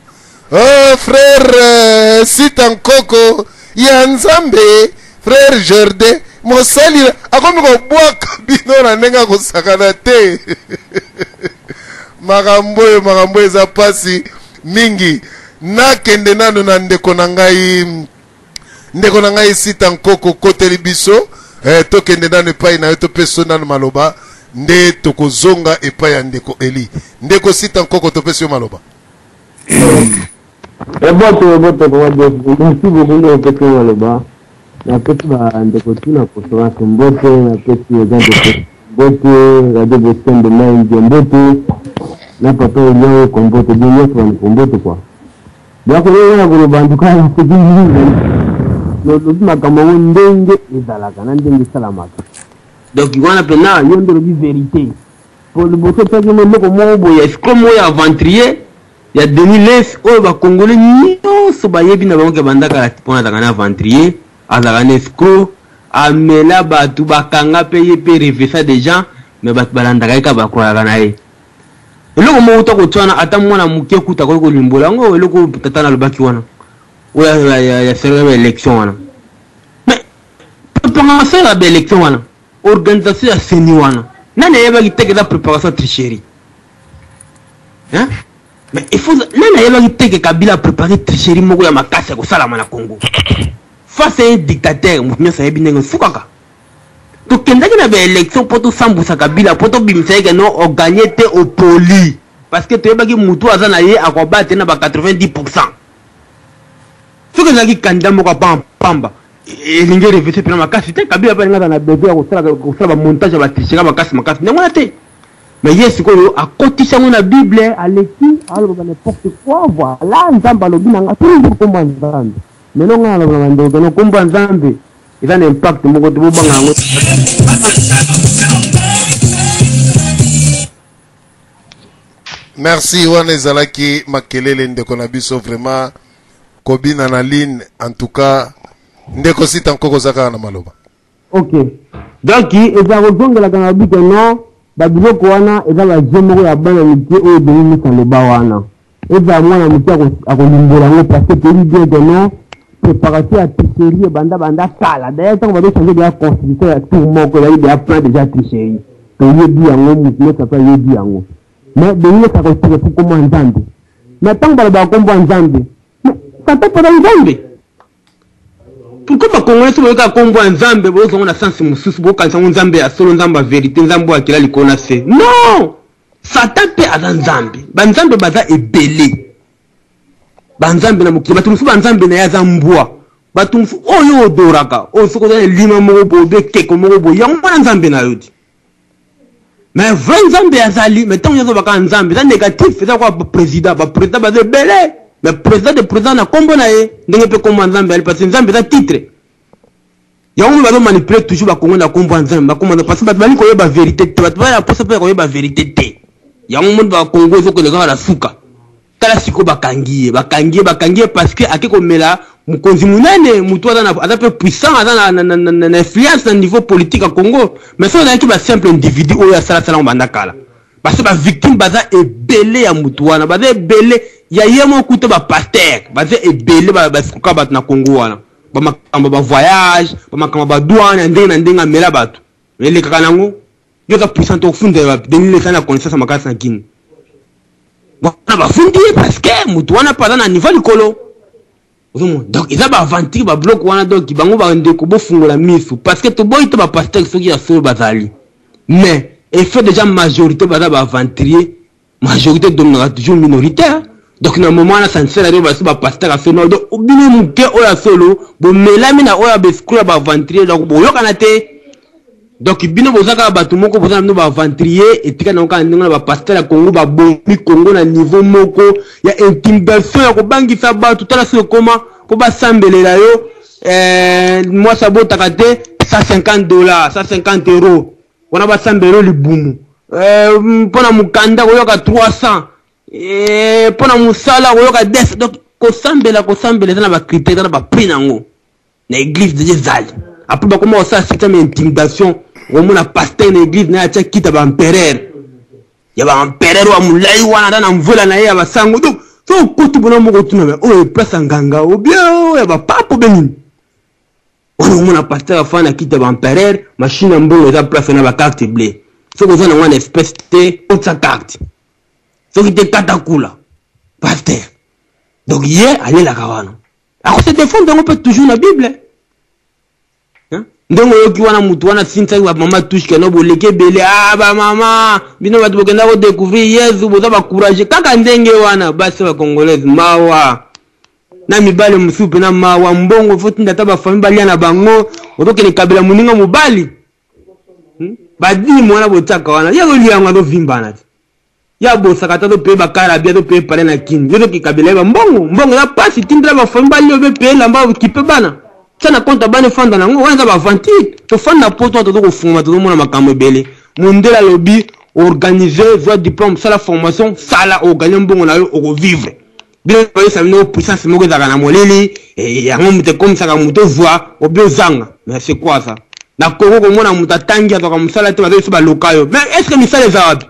S1: Oh, frère Sita Nkoko ya Nzambe, frère Jordan mosali, akomi kobwaka bino na ndenge akosakana te. Makambo oyo, makambo eza mpasi mingi. Nakende nanu na ndeko na ngai, ndeko na ngai Sita Nkoko koteli biso. Tokende nanu epai na yo, topesi nanu maloba, nde tokozonga epai ya ndeko Eli. Ndeko Sita Nkoko, topesi yo maloba.
S5: Eboto, eboto, papa Jeff. Merci beaucoup nde opesi maloba. Napesi bandeko tu na conférence mbote, napesi agent de mbote, Radio Bosembe Mainge mbote, na papa Elian kombote, bino nyonso bandeko mbote quoi. Yakoyeba na koloba, antuka naseki mingi. Olobi makambo yango ndenge ezalaka na ndenge esalamaka. Donc wana mpena yo nde olobi vérité. Po liboso otiaki mo eloko moko boye, escroc moko ya aventurier ya Denis Lessie, oyo bakongole nyonso bayebi na bango ke bandaka mpona azalaka na aventurier. Azalaka na escroc, amela batu, bakanga pe ye pe revesa des gens, mais batu balandaka ye kaka ba croyaka na ye. Eloko moko uta kotia wana ata mwana moke kutu akoki kolimbola yango eloko oyo tata na alobaki wana oyo ya, ya, ya sérieux ya élection wana. Mais préparation ya ba élection wana, organisation ya CENI wana, nani ayebaki te que eza préparation ya tricherie? Hein? Mais il faut nani ayebaki te que Kabila a préparé tricherie moko ya makasi ya kosalama na Congo. Face à un dictateur, moto nyonso ayebi ndenge esukaka. Tokendaki na ba élection mpo tosambusa Kabila, mpo tobimisa ye ke non oganye te opoli, parce que toyebaki motu aza na ye akobate na ba 90%. Soki ezalaki candidat moko ya pamba elingi erevese mpena makasi te. Kabila mpe alingi aza na besoin ya kosala ba montage ya ba tricherie makasi makasi ndenge wana te. Mais ye sikoyo akotisi yango na Bible, aleki aloba n'importe quoi. Voilà, Nzambe alobi na nga toujours kombo ya Nzambe. Lelo nga naloba na bandeko no kombo ya Nzambe eza na impact moko te, bobanga yango.
S1: Merci, wana ezalaki makelele ndeko na biso vraiment kobina na ligne en tout cas ndeko sita nkoko oza kaka na maloba.
S5: Ok. Donc eza kozongelaka na bike non ba biloko wana eza ba jeu moko ya bana mike oyo Denis Lessie aloba wana. Ezala mwana moke akolimbola yango parce que toyebi bien que non préparation ya tricherie ebanda banda kala. D'ailleurs ntango bazo changer deja constitution ya tour moko ezali deja plan deja tricherie. Toyebi yango, moto nyonso ape ayebi yango. Mais Denis Lessie akotire fu kombo ya Nzambe. Mais ntango balobaka kombo ya Nzambe, mais Satan mpe aza Nzambe. Pourquoi ba congolais soki boyoka kombo ya Nzambe bozwa yango na sens mosusu, bokanisa yango Nzambe ya solo, Nzambe ya verite, Nzambe oyo akela likolo na se? Non! Satan mpe aza Nzambe. Ba Nzambe baza ebele. Ba Nzambe na mokili, bato mosusu ba Nzambe na ye aza mbwa. Bato mosusu oyo odoraka, oyo soki oza na elima moko boye, obe ekeko moko boye, yango wana Nzambe na yo ti. Mais vrai Nzambe azali, mais ntango nyonso baka Nzambe eza négatif, eza kwa président, ba président baza ebele, mais président de président na kombo na ye, ndenge mpe kombo ya Nzambe ali, parce que Nzambe eza titre. Yango mpe bazo manipuler toujours ba Congo na kombo ya Nzambe, ba kombo parce que bato balingi koyeba vérité te, bato baya posa mpe koyeba vérité te. Yango moni ba Congo ezokende kaka na suka. Tala sikoyo bakangi ye, bakangi ye, bakangi ye parce que ake komela mokonzi monene, moto aza na aza pe puissant, aza na, na, na, na, na influence na niveau politique ya Congo. Mais soki ezalaki ba simple individu oyo asala sala yango banda kala. Parce que ba victime baza ebele ya moto wana, baza ebele ya ye moko kuta ba pasteur, baza ebele ba ba bato na Congo wana. Ba makambo ba voyage, ba makambo ba douane ya ndenge na ndenge amela bato. Elekaka nango. Yo oza puissant to funda ya Denis Lessie na connaissance makasi na Kin. Wana bafundi ye parce que moto wana mpe aza na niveau likolo. Ozomona donc eza ba aventure ba bloc wana donc bango ba ndeko bofungola misu parce que toboyi te ba pasteur soki ya solo bazali mais effet déjà majorité baza ba aventurier majorité dominaka toujours minoritaire donc na moment wana ça ne sert à rien basi ba pasteur ya solo donc bino moke oyo ya solo bomelami na oyo ya baescroc ya baaventurier donc boyokana te donc bino boza kaka bato moko boza na bino baaventurier etika nango kaka ndenge na bapasteur ya Congo babomi Congo na niveau moko ya intimidation ya kobangisa bato tala soki ekoma mpo basambelela yo eh, mwasi abotaka te 150 dollars, 150 euros wana basambela yo libumu eh, mpo na mokanda koyoka 300 eh, mpo na mosala koyoka des donc kosambela kosambela eza na bacritère, eza na baprix nango na église deja ezali. Après bakoma kosala système ya intimidation. Okomona pasteur na église naye atia kita baempereur ya baempereur wa molai wana ata na mvula na ye ya basango. Donc so okoti bona moko otuna me oyo place ya nganga obie oyo ya bapape obe nini wana. Omona pasteur afana na kiti ya baempereur, machine ya mbongo eza place wana, bacarte bleu. Soki oza nango na espèce te, otisa carte, soki te kata kula pasteur. Donc ye alelaka wana akose défendre yango mpe toujours na Bible. Ndenge oyoki wana mutu wana asilisaki bamama touche keno boleki ebele. Ah, bamama bino bato bokenda kodécouvrir Yesu, boza bacourage kaka ndenge wana. Basi bacongolaise mawa na mibale mosusu mpena mawa. Mbongo fo tinda ata bafamille balia na bango, ozokende kabela moninga mobali. Badimi wana botiaka wana, ye azolia yango, azovimbana te, ye abosaka ata azopaye bakarabi, azopaye pale na kini. Yo ozokekabela ye bambongo, mbongo eza pasi, tindela bafamille balia, obe paye elamba, okipe bana, tia na compte ya bana, efanda nango. Wana eza baaventure. Tofanda poto wana, tozo kofungama, tozomona makambo ebele. Mondele alobi organise, zwa diplôme, sala formation, sala oganye mbongo na yo, okovivre. Bino boyebisa bino puissance moko ezalaka na molili, eh, yango moto ekomisaka moto ozwa obi ozanga. Mais c'est quoi ça? Na Congo komona moto atangi azwaka mosala te, bazo biso baloka yo. Mais est-ce que misala eza wapi?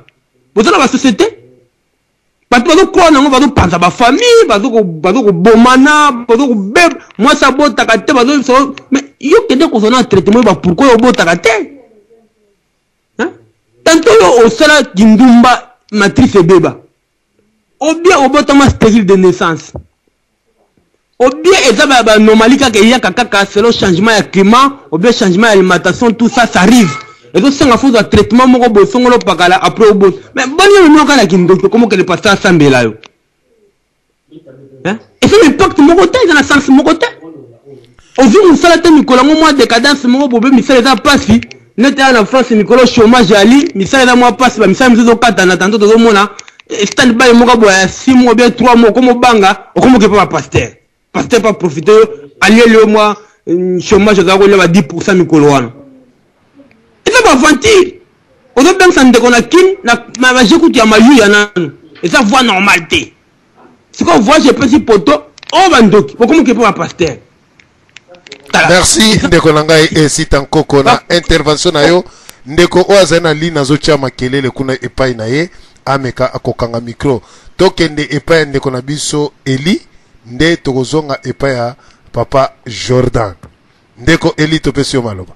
S5: Boza na ba société? Bato bazokola nango, bazopanza bafamille, bazokobomana, bazokobeba, mwasi abotaka te, bazo mais yo kende kozwa na traitement ba pourquoi yo obotaka te? Hein? Tanto yo osala kindumba matrice ebeba. Ou bien obotama stérile de naissance. Ou bien eza ba ba anomalie kaka eyaka kaka selon changement ya climat, ou bien changement ya alimentation, tout ça ça arrive. Ezosenga faut ozwa traitement moko boye songolo pakala après obota. Mais boni yo memi kaka kindoki okoma okende pasteur asambela yo. Hein? Eza na impact moko te, eza na sens moko te. Ozwi mosala te mikolo yango mwa decadence moko bobe misala eza mpasi neti awa na France mikolo chômage ali misala eza mwa mpasi ba misala misusu ezokatana tanto tozomona eh, stand by moko boye ya 6 mois bien 3 mois okoma obanga okoma okepa ba pasteur pasteur pa profite yo alieli yo mwa mm, chômage ozala kolia ba 10 pourcent mikolo wana eza ba aventure ozobengisa ndeko na kin na baje kutu ya mayuya nanu eza voie normale te sikoyo voyage epesi poto oyo oh, bandoki bokomoke mpo bapaster.
S1: Merci ndeko na ngai Esita Nkoko na intervention na yo. Ndeko oyo azali na ligne azotia makelele kuna epai na ye, ameka akokanga micro. Tokende epai ya ndeko na biso Eli, nde tokozonga epai ya papa Jordan. Ndeko Eli, topesi yo maloba.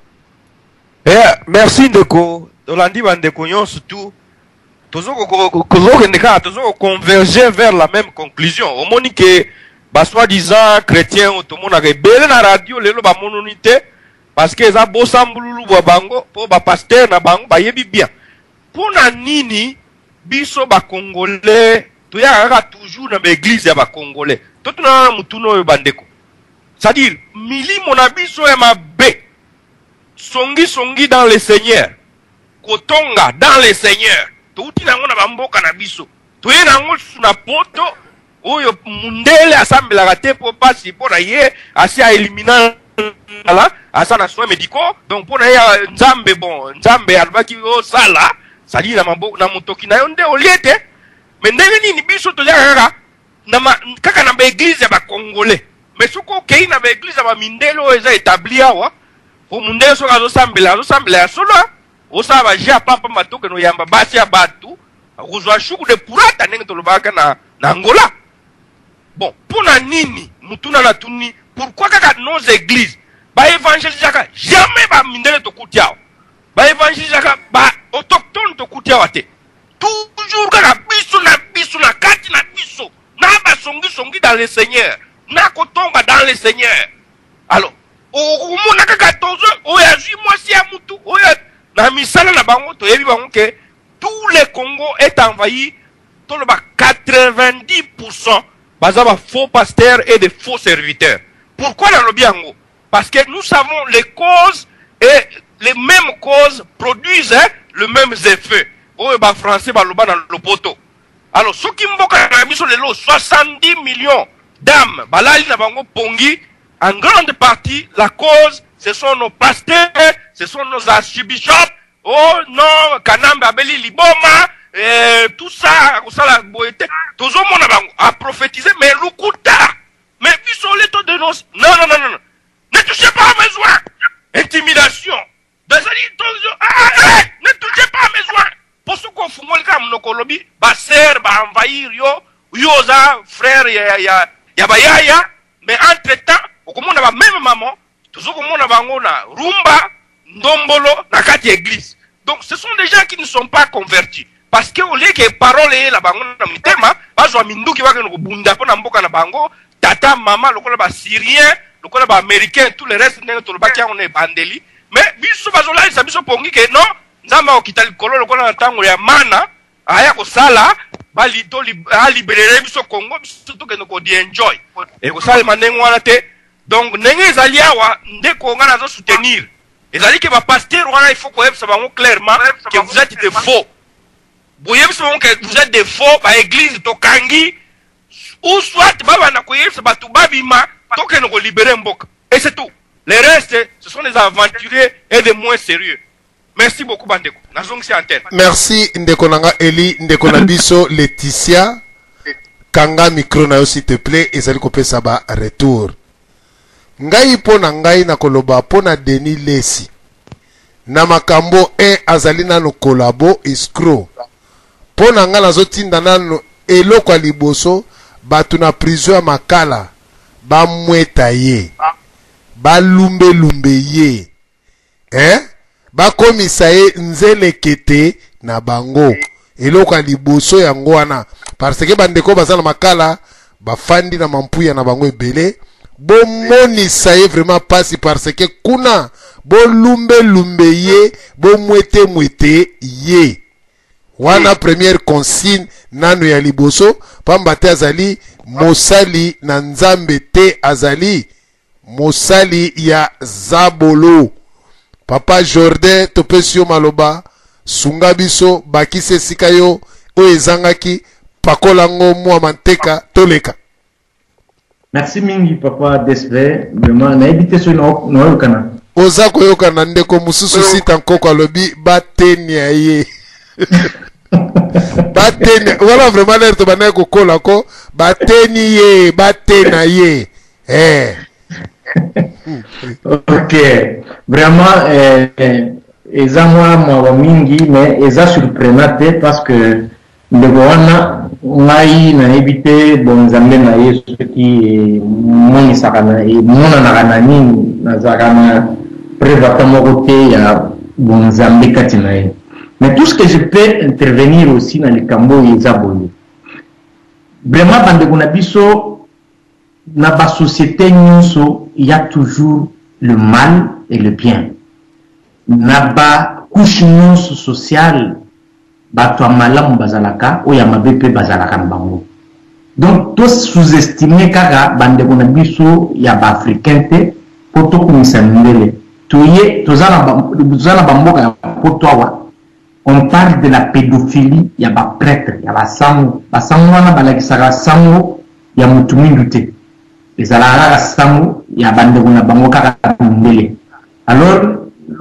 S6: Yeah, merci ndeko, tolandi bandeko nyonso tu tozokende kaka tozo converger vers la même conclusion. Omoni ke ba soi-disant chrétien oyo tomonaka ebele na radio lelo bamononi te parce que eza bosambululu bwa bango mpo ba pasteur na bango bayebi bien mpo na nini biso ba congolais toyaka kaka toujours na ba église ya ba congolais. Totunana na motuna oyo bandeko, c'est-à-dire milimo na biso ya mabe songi songi dans le Seigneur, kotonga dans le Seigneur, touti na yango na bamboka na biso, toye na yango lisusu na poto oyo mundele asambelaka te mpo pasi mpo na ye asi aelimina ala aza na soins médicaux, donc mpo na ye nzambe bon nzambe alobaki osala sali na maboko na motoki na yo nde olie te. Mais ndenge nini biso toyaka kaka na ma, kaka na baeglise ya bacongolais, mais soki okei na baeglise ya bamindele oyo eza établi awa, po mundele soki azosambela azosambela ya solo, osala baje ya pampamba tokende oyamba basi ya bato okozwa shuku de purata ndenge tolobaka na, na Angola. Bon, mpo na nini mutuna natuni, pourquoi kaka nos églises baevangelisaka jamais bamindele tokuti awa, baevangelisaka ba autochtone tokuti awa te, toujours kaka biso na biso na kati na biso na basongisongi dans le Seigneur na kotonga dans le Seigneur. Alors okomona kaka tozo oyo azwi mwasi ya mutu oyo na misala na bango toyebi bango ke tout le Congo est envahi, toloba 90% baza ba faux pasteurs et des faux serviteurs. Pourquoi nalobi yango? Parce que nous savons les causes et les mêmes causes produisent hein, les mêmes effets. Oyo ba français baloba na lopoto. Alors soki mboka na biso lelo 70 millions d'âmes balali na bango pongi, en grande partie la cause ce sont nos pasteurs, ce sont nos archibishops. Oh non, Kanambe abeli liboma, eh, tout ça akosala boye te. Tozomona bango a prophétiser mais lukuta. Mais biso ole to dénonce. Non non non non. Ne touchez pas à mes oints. Intimidation. Bazali tozo ah, ah, eh, ne touchez pas à mes oints. Po soki ofungoli kaka monoko olobi ba sœur ba envahir yo, yo oza frère ya ya ya bayaya, mais entre temps okomona ba même maman tozo komona bango na rumba ndombolo na kati ya église. Donc ce sont des gens qui ne sont pas convertis. Parce que au lieu que parole eyela bango na mitema, bazwa minduki bakende kobunda mpo na mboka na bango, tata mama lokola ba Syriens, lokola ba Américains, tout le reste ndenge tolobaki yango na ebandeli. Mais biso bazolalisa biso pongi ke non, Nzambe akokita likolo lokola na ntango ya mana, aya kosala bali to alibelele biso Congo, biso tokende kodi enjoy. Ekosalema ndenge wana te. Donc ndenge ezali awa ndeko nga nazo soutenir ezali ke ba pasteur wana il faut koyebisa bango clairement que vous êtes des faux. Boyebisa bango que vous êtes des faux, ba église tokangi ou soit babanda koyebisa bato babima tokende kolibere mboka et c'est tout. Les restes ce sont des aventuriers et des moins sérieux. Merci beaucoup bandeko. Nazongisi antenne.
S1: Merci ndeko na nga Eli, ndeko na biso Laetitia. Kanga micro na yo s'il te plait, ezali kopesa ba retour. Ngai mpo na ngai nakoloba mpo na Denis Lessi. Na makambo 1 azali nanu collabo escroc. Mpo na ngai nazotinda nanu eloko ya liboso bato na prison ya Makala bamweta ye. Balumbe lumbe ye. Eh? Bakomisa ye nzelekete na bango. Eloko ya liboso yango wana. Parce que bandeko baza na Makala bafandi na mampuya na bango ebele. Bomonisa ye vraiment pasi parce que kuna bolumbe lumbe ye, bomwete mwete ye. Wana première consigne nanu ya liboso, pamba te azali mosali na Nzambe te, azali mosali ya zabolo. Papa Jordan, topesi yo maloba, sunga biso, bakisa esika yo oyo ezangaki, pakola ngo mua manteka toleka.
S7: Merci mingi papa Desve, vraiment nayebi te soki naoyokana.
S1: Oza koyokana ndeko mosusu Sita Nkoko alobi batenia ye. Batenia wana vraiment lere tobandaki kokola ko bateni ye batena ye. Eh.
S7: Ok, vraiment eh, eza mwa mawa mingi mais eza surprenant te parce que ndeko wana ngai nayebi te bonzambe na ye soki emonisaka na emonanaka na nini, nazalaka na preuve ata moko te ya bonzambe kati na ye. Mais tout ce que je peux intervenir aussi na likambo oyo eza boye, vraiment bandeko na biso na ba société nyonso il y a toujours le mal et le bien. Na ba couche nyonso sociale bato ya malamu bazalaka, oyo ya mabe pe bazalaka na bango. Donc to sous-estimer kaka bandeko na biso ya ba africain te po tokumisa mindele. Toye toza na ba, toza na ba mboka ya poto awa, on parle de la pédophilie ya ba prêtre, ya ba sango. Ba sango wana balakisaka sango ya mutu mwindu te, ezalaka kaka sango ya bandeko na bango kaka mindele. Alors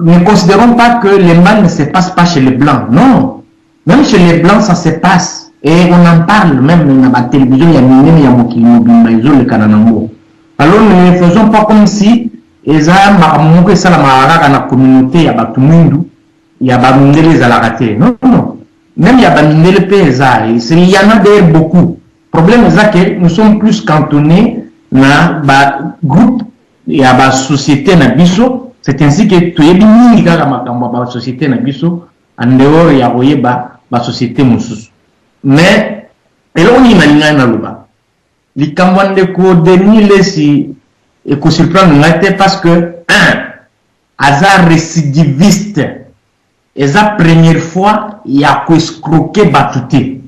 S7: ne considérons pas que le mal ne se passe pas chez les blancs. Non, même chez les blancs ça se passe et on en parle même na ba télévision ya minene ya mokili mobimba ezolekana nango. Alors ne faisons pas comme si eza makambo moko esalamaka kaka na communauté ya bato mwindu, ya ba mindele ezalaka te. Non, non, même ya ba mindele pe eza, il y en a d'ailleurs beaucoup. Problème eza que nous sommes plus cantonnés na ba groupe ya ba société na biso. C'est ainsi que toyebi mingi kaka makambo ya ba société na biso en dehors ya koyeba ba société mosusu. Mais eloko nini nalingaki naloba, likambo ya ndeko Denis Lessi ekosurprendre ngai te parce que un aza récidiviste, eza première fois ya koescroquer bato te.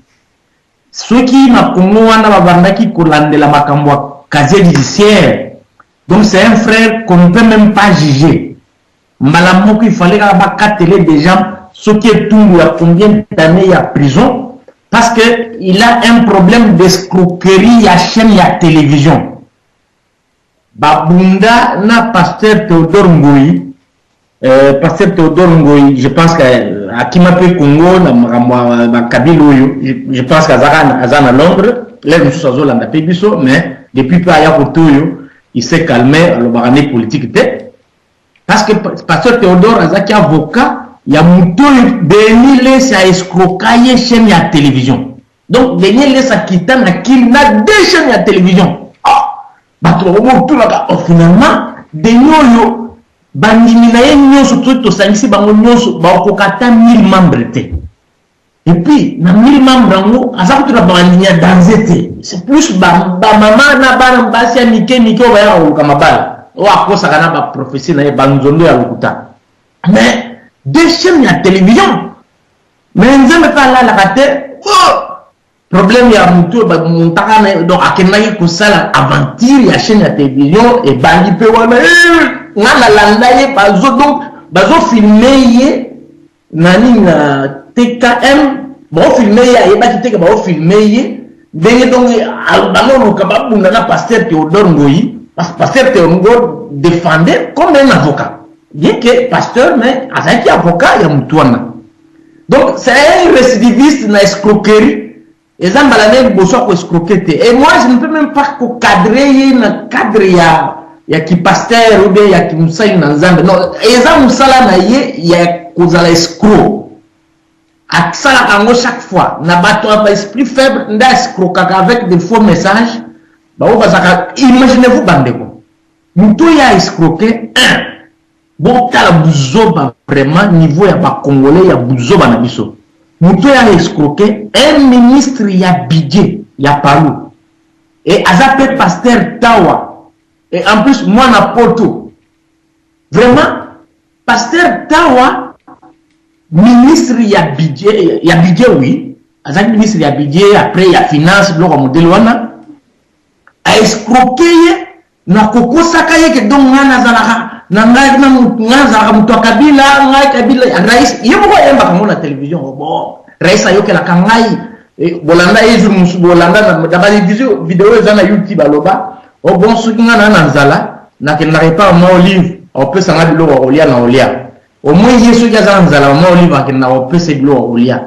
S7: Soki na Congo wana babandaki kolandela makambo ya casier judiciaire, donc c'est un frère qu'on ne peut même pas juger. Mbala moko il fallait kaka bakatele déjà soki etumbu ya combien d'années ya prison, parce que il a un problème d'escroquerie ya chaîne ya télévision. Babunda na pasteur Théodore Ngoyi, pasteur Théodore Ngoyi, je pense que akima pe Congo na makambo ya ba Kabila oyo, je pense que azaka, aza na Londres, lelo mosusu azolanda pe biso, mais depuis pe aya kote oyo, il s'est calmé, alobaka ne politique te. Parce que pasteur Théodore azaki avocat ya moto oyo Denis Lessi a escroqué ye chaîne ya télévision. Donc Denis Lessi akita na Kin na deux chaînes ya télévision. Ah, bato bakomotunaka, oh, finalement Denis oyo bandimi na ye nyonso soki tosangisi bango nyonso bakokoka ata 1000 membres te. Et puis na 1000 membres yango aza kutu na bandimi ya danger te. C'est plus ba mama na bana basi ya mike mike oyo bayaka koluka mabala. Oyo akosaka na ba prophétie na ye ba nzondo ya lokuta. Mais deux chaînes ya télévision. Mais Nzambe pe alalaka te. Oh! Problème ya mutu oyo ba montaka na ye, donc akendaki kosala aventure ya chaîne ya télévision ebandi pe wana, nga nalanda ye, bazo, donc, bazo filmer ye na nini na TKM, bao filmer ye, ayebaki te ke bao filmer ye ndenge, donc, bango luka babunda na pasteur Théodore Ngoyi, parce que pasteur Théodore défendait comme un avocat, bien que pasteur, mais azalaki avocat ya mutu wana. Donc c'est un récidiviste na escroquerie. Eza mbala na ye liboso ya ko escroquer te. Et moi je ne peux meme pas ko cadrer ye na cadre ya ya ki pasteur ou bien ya ki mosali na Nzambe. Non, eza mosala na ye ya kozala escroc. Asalaka yango chaque fois na bato ya ba esprit faible nde escroquaka avec des faux messages. Bango bazalaka, imaginez-vous bandeko, moto oyo a escroquer un Botala buzoba vraiment niveau ya ba congolais ya buzoba na biso. Mutu oyo a escroquer un ministre ya budget ya palu et aza pe pasteur tawa et en plus mwana poto vraiment pasteur tawa ministre ya budget ya budget oui azalaki ministre ya budget après ya finance biloko ya modele wana a escroquer ye na kokosaka ye ke donc ngai nazalaka na ngai na ngai nazalaka moto ya kabila ngai kabila rais ye moko ayembaka yango na télévision oh, bon rais ayokelaka ngai eh, bolanda ye jour mosusu bolanda na ba video eza na youtube aloba o oh, bon soki ngai naa na nzala nakendaka epa mama olive akopesa ngai biloko ya kolia na kolia au moins ye soki aza na nzala mama olive akendaka kopesa biloko ya kolia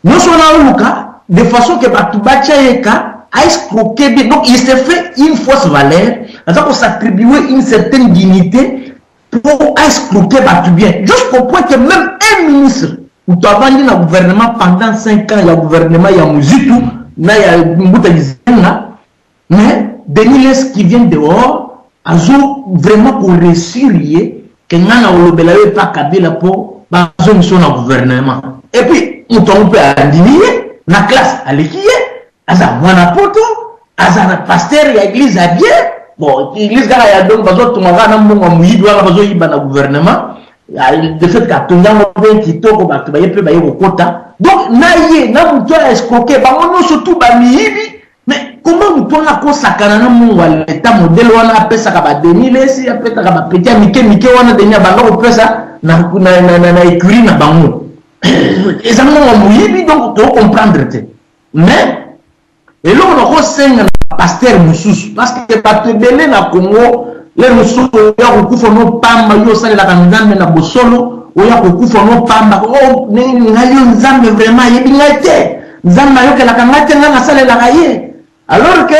S7: Nyonso wana aluka de façon que bato batia ye ka a escroquer bien. Donc il se fait une fausse valeur, aza ko s'attribuer une certaine dignité pour escroquer bato bien. Jusqu'au point que même un ministre moto avandi na gouvernement pendant 5 ans ya gouvernement ya Muzitu na ya Mbuta Gizenga, mais Denis Lessie qui vient dehors azo vraiment ko réussir ye ke nga na kolobela yo epa Kabila po bazongisa yo na gouvernement. Et puis moto yango mpe andimi ye na classe aleki ye, aza mwana poto, aza na pasteur ya église ya bien. Bon, église kaka ya donc bazotonga kaka na mbongo ya moyibi wana bazoyiba na gouvernement. De fait katongi yango mpe kitoko bato baye mpe baye kokota. Donc na ye na moto ya escroquer bango nyonso tu bamiyibi. Mais comment moto wana akosakana na mbongo ya leta modèle wana apesaka ba Denis Lessi, apesaka ba petit ya mike mike wana Denis abanda kopesa na, na, na, na, na écurie na bango eza mbongo ya moyibi donc to comprendre te. Mais eloko nakosenga na pasteur mosusu parce que bato ebele na Congo lelo mosusu oya kokufa no pamba, yo osalelaka Nzambe na bosolo, oya kokufa no pamba, oh, ngai yo Nzambe vraiment ayebi ngai te, Nzambe ayokelaka ngai te, ngai nasalelaka ye, alors que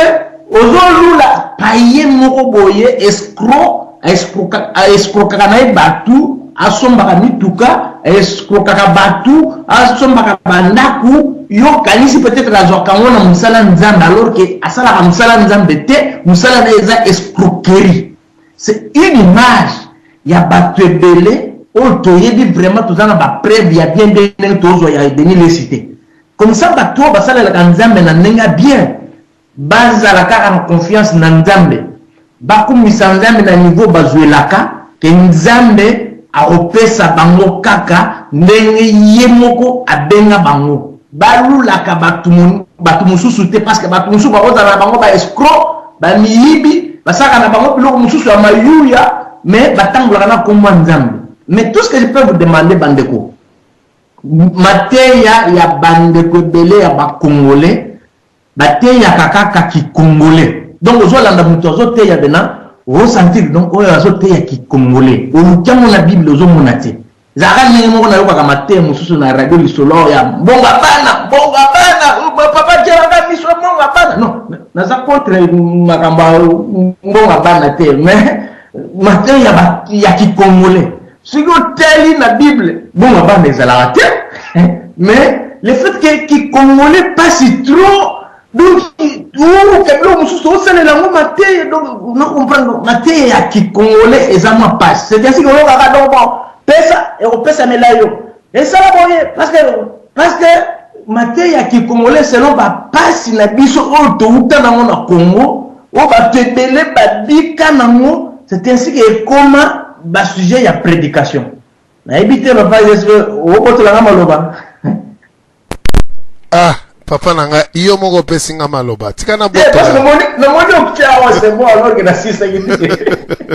S7: ozolula paye moko boye escroc, escrokaka na ye batu, asombaka mituka, escrokaka batu, asombaka bandaku, yo okanisi peut-être azwaka yango na mosala Nzambe, alors que asalaka mosala Nzambe te, mosala na ye eza escroquerie. C'est une image ya bato ebele oyo toyebi vraiment, toza na ba preuve ya bien bien ndenge tozwa ya Denis Lessie te. Comme ça bato oyo basalelaka Nzambe na ndenge ya bien bazala kaka na confiance na Nzambe, bakumisa Nzambe na niveau bazwelaka ke Nzambe akopesa bango kaka ndenge ye moko abenga bango. Balulaka bato mosusu te parce que bato mosusu bakozala na bango ba escroc, ba miyibi, basalaka na bango biloko mosusu ya mayuya, mais batambolaka na kombo ya Nzambe. Mais tout ce que je peux vous demander bandeko, mateya ya bandeko ebele ya ba congolais bateyaka kaka ki congolais. Donc ozolanda moto azoteya bena osentir donc oyo azoteya ki congolais, oluki yango na Bible ozomona te. Ezalaka ndenge moko nayokaka mateya mosusu na radio lisolo ya mbongo ya bana, mbongo ya bana, papa tielaka miso mbongo ya bana. Non, naza contre makambo ya mbongo ya bana te, mais mateya ya ki congolais soki otali na Bible mbongo ya bana ezalaka te, mais le fait que ki congolais passe trop, donc oluka biloko mosusu osalela yango mateya. Donc na comprendre mateya ya ki congolais eza mwa pasi. C'est ainsi que oyokaka donc bon pesa ekopesamela yo esala boye, parce que mateya ya ki congolais selon bapasi na biso oyo touta nango na Congo, oyo bato ebele babika nango, c'est ainsi que ekoma ba sujet ya prédication. Nayebi te papa, est-ce que okotolanga maloba?
S1: Ah, papa na ngai, yo moko opesi nga maloba, tika na
S7: botola. Parce que namoni okia awa, c'est bon, alors que nasisaki te.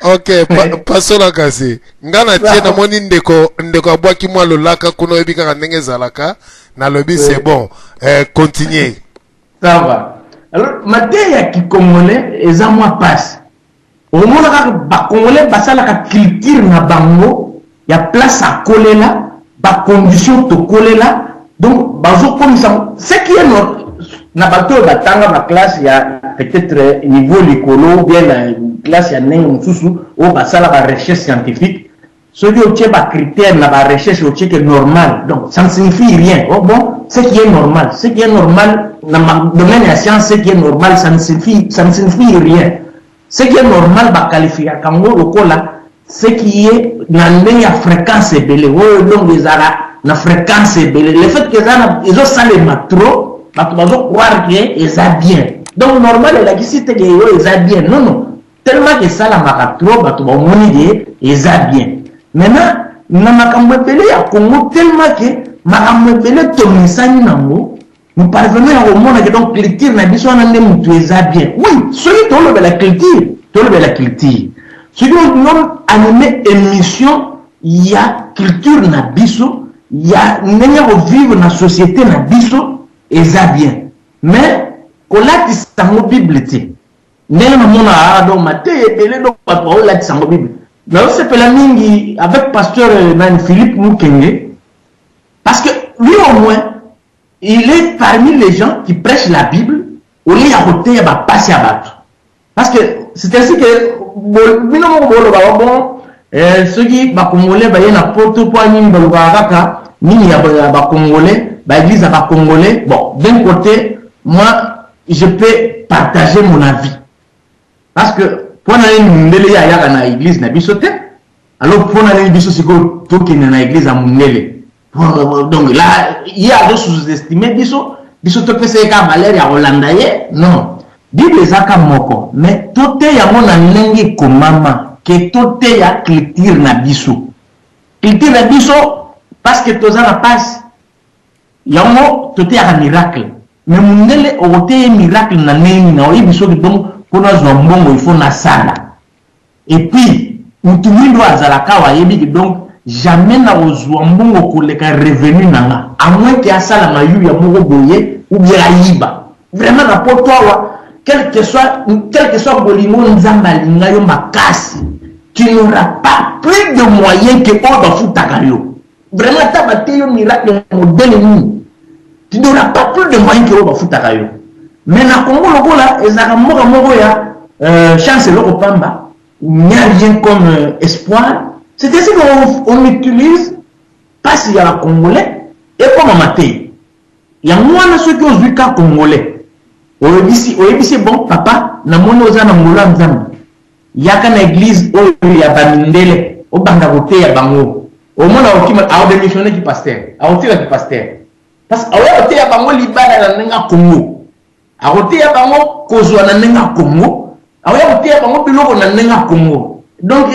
S1: Ok, pasola kasi nga na tie, namoni ndeko abwaki mwa lolaka kuna, oyebi kaka ndenge ezalaka, nalobi c'est bon, continue.
S7: Ça va. Alors mateya ya kikongolais eza mwa pasi. Omona kaka bakongolais basalaka culture na bango ya place akolela, bacondition tokolela. Donc bazokomisa ce qui est na bato oyo batanga ba classe ya peut-être niveau likolo ou bien na classe ya ndenge mosusu oyo basala ba recherche scientifique, soki otie ba critères na ba recherche, otie que normal, donc ça ne signifie rien. Oh bon, ce qui est normal, ce qui est normal na domaine ya science, ce qui est normal, ça ne signifie rien. Ce qui est normal, baqualifiaka yango lokola ce qui est na ndenge ya fréquence ebele oyo, donc ezala na fréquence ebele. Le fait que eza ezosalema trop, bato bazocroire que eza bien. Donc normal elakisi te que oyo eza bien. Non, non, tellement que esalamaka trop, bato bamoni que eza bien. Maintenant, na makambo ebele ya Congo, tellement que makambo ebele tomisani nango, nous parvenons ya komona que donc culture na biso wana nde motu eza bien. Oui, soki tolobela culture, tolobela culture, soki no anime émission ya culture na biso, ya ndenge ya kovivre na société na biso, eza bien. Mais kolatisa yango Bible te, ndenge namona donc mateya ebele, donc bato baolatisa yango Bible. Nazosepela mingi avec pasteur nani, Philippe Mukenge, parce que lui au moins il est parmi les gens qui prêchent la Bible au lieu ya koteya bapasi ya bato. Parce que c'est ainsi que bino moko bolobaka bon, soki bacongolais baye na Poto, mpo nini balobaka kaka nini ya bacongolais, baéglise ya bacongolais? Bon, d'un côté, moi je peux partager mon avis, parce que mpona nini mundele ye ayaka na église na biso te? Alors mpona nini biso sikoyo tokende na église ya mundele? Donc là, ye azo sous-estime biso, biso topesa ye kaka valeur ya kolanda ye. Non, Bible ezaka moko, mais toteya yango na ndenge ekomama, que toteya culture na biso, culture na biso, parce que toza na pasi. Yango toteyaka miracle, mais mundele okoteya miracle na ndenge nini? Oyebi soki donc mpo nazwa mbongo, il faut nasala. Et puis mutu mwindo azalaka awa ayebi que donc jamais nakozwa mbongo koleka revenu na nga, à moins que asala mayuya moko boye ou bien ayiba vraiment. Na Poto awa, quel que soit bolingo Nzambe alinga yo makasi, tu n'auras pas plus de moyens que oyo bafutaka yo. Vraiment, ata bate yo miracle modèle nini, tu n'auras pas plus de moyens que oyo bafutaka yo. Mais na Congo, lokola ezalaka mboka moko ya chance, eloko pamba, il n'y a rien comme espoir. C'est ainsi qu'on on utilise pasi ya bacongolais ekoma mateyi. Yango wana, soki ozwi ka congolais, oyebisi: "Bon papa, namoni oza na ngolo ya Nzambe, yaka na église oyo ya bamindele, obanda koteya bango." Omona okima, aodémissionne ki pasteur, aotikaki pasteur, parce que aoya koteya bango libala na ndenge ya Congo, akoteya bango kozwa na ndenge ya Congo, akoya koteya bango biloko na ndenge ya Congo. Donc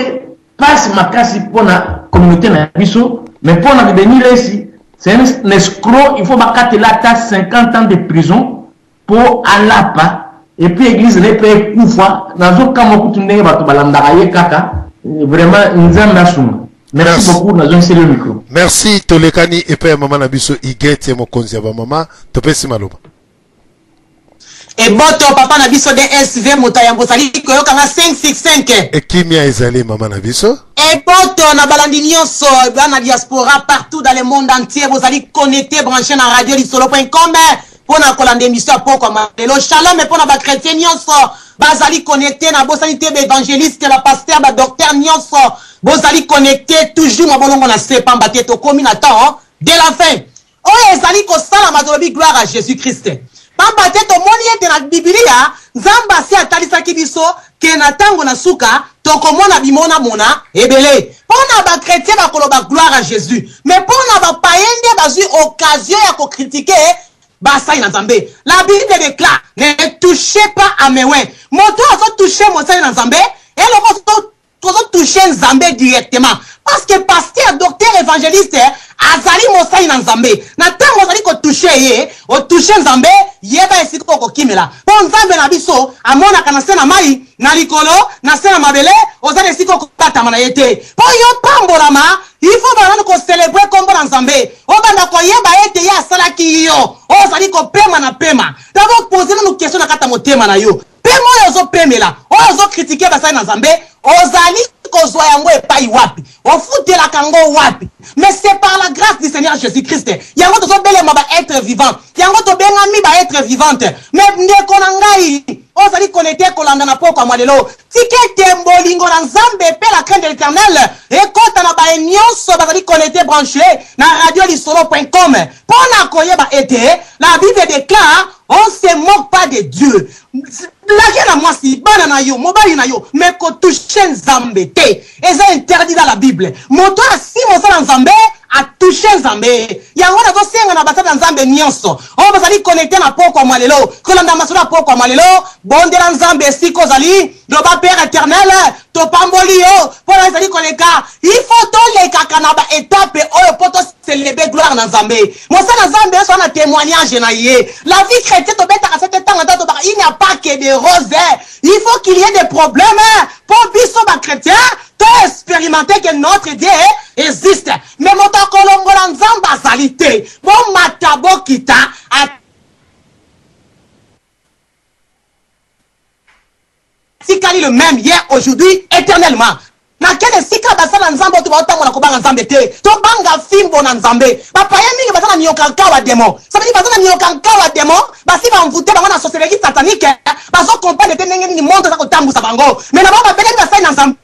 S7: pasi makasi mpona communauté na biso. Mais mpona Denis Lesi, c'est un escroc, il faut bakatela ata 50 ans de prison mpo alapa. Et puis église na ye mpe ekufa. Nazokamwa kutu ndenge bato balandaka ye kaka. Vraiment, Nzambe asunga. Merci beaucoup, nazongiseli yo micro.
S1: Merci. Tolekani epai ya mama na biso Igete, mokonzi ya bamama, topesi maloba.
S8: Eboto, papa na biso DSV, moto ya yambo, ozali koyokanga 565?
S1: Ekimia ezali, mama na biso.
S8: Eboto na balandi nyonso bana diaspora partout dans le monde entier, bozali connecté, branché na radio lisolo.com mpona kolanda émission ya pokwa lelo. Shalom mpona bachrétien nyonso bazali connecté, nabosani te baévangéliste, bapasteur, badocteur nyonso bozali connecté toujours. Mabolongo na se pamba te, tokomi na temps de la fin oyo ezali kosalama. Tolobi gloire à Jésus Christ, pamba te tomoni ete na Bibilia Nzambe asi atalisaki biso que na ntango na suka tokomona bimonamona ebele. Mpo na bachrétien bakoloba gloire à Jésus, mais mpo na bapaïens nde bazwi occasion ya kocritiquer basali na Nzambe. La Bible déclare: "Ne touchez pas à mes oints." Moto azotouche mosali na Nzambe, eloko tozotouche Nzambe directement, parce que pasteur, docteur, évangéliste azali mosali na Nzambe. Na ntango ozali kotouche ye, otouche Nzambe. Yeba esika okokimela, mpo Nzambe na biso amonaka na se na mai, na likolo, na se na mabele. Oza na esika okobatama na ye te. Mpo yo pambolama, il faut banani kocélébrer nkombo na Nzambe, obanda koyeba ete ye asalaki yo oyo ozali kopema na pema. D'abord pose nanu question na kati ya motema na yo: pema oyo ozopemela, oyo ozocritiquer basali na Nzambe, ozali kozwa yango epai wapi? Ofutelaka yango wapi? Mais c'est par la grâce du Seigneur Jésus Christ yango tozobelema. totelema ba être vivant. Yango tobengami ba être vivante. Mais ndeko na ngai, ozali connecte kolanda na pokwa mwa lelo, tika ete bolingo na Nzambe mpe la crainte de l'Eternel ekota na baye nyonso bazali connecte branche na radio lisolo point com mpo na koyeba ete la Bible declare on se moque pas de Dieu. Blague na mwasi, bana na yo, mobali na yo, mais ko toucher Nzambe te. Eza interdit dans la Bible. Moto asi mosala Nzambe a toucher Nzambe. Yango nazosenga na basali ya Nzambe nyonso oyo bazali connecte na pokwa mwa lelo, kolanda masolo ya pokwa mwa lelo, bondela Nzambe esika ozali, loba Père Eternel, topamboli yo mpo na ezali koleka. Il faut tolekaka na ba etape oyo mpo to celebre gloire na Nzambe. Mosala na Nzambe nyonso wana témoignage na ye. La vie chrétienne tobetaka sete ntango ata tobaka, il n'y a pas que des roses. Il faut qu'il y ait des problèmes mpo biso ba chrétiens to expérimenter que notre Dieu existe. Mais moto akolongola Nzambe azali te. Bomata bokita atikali le même hier, aujourd'hui, éternellement. Na kele esika basala Nzambe oyo baotambola kobanga Nzambe te, tobanga fimbo na Nzambe. Bapaya mingi baza na mioka nkawa demo, ça veut dire baza na mioka nkawa demo, basi bamvute bango na sorcellerie satanique, bazo comprendre te ndenge nini monde aza kotambusa bango. Mais na bango babelemi basali na Nzambe,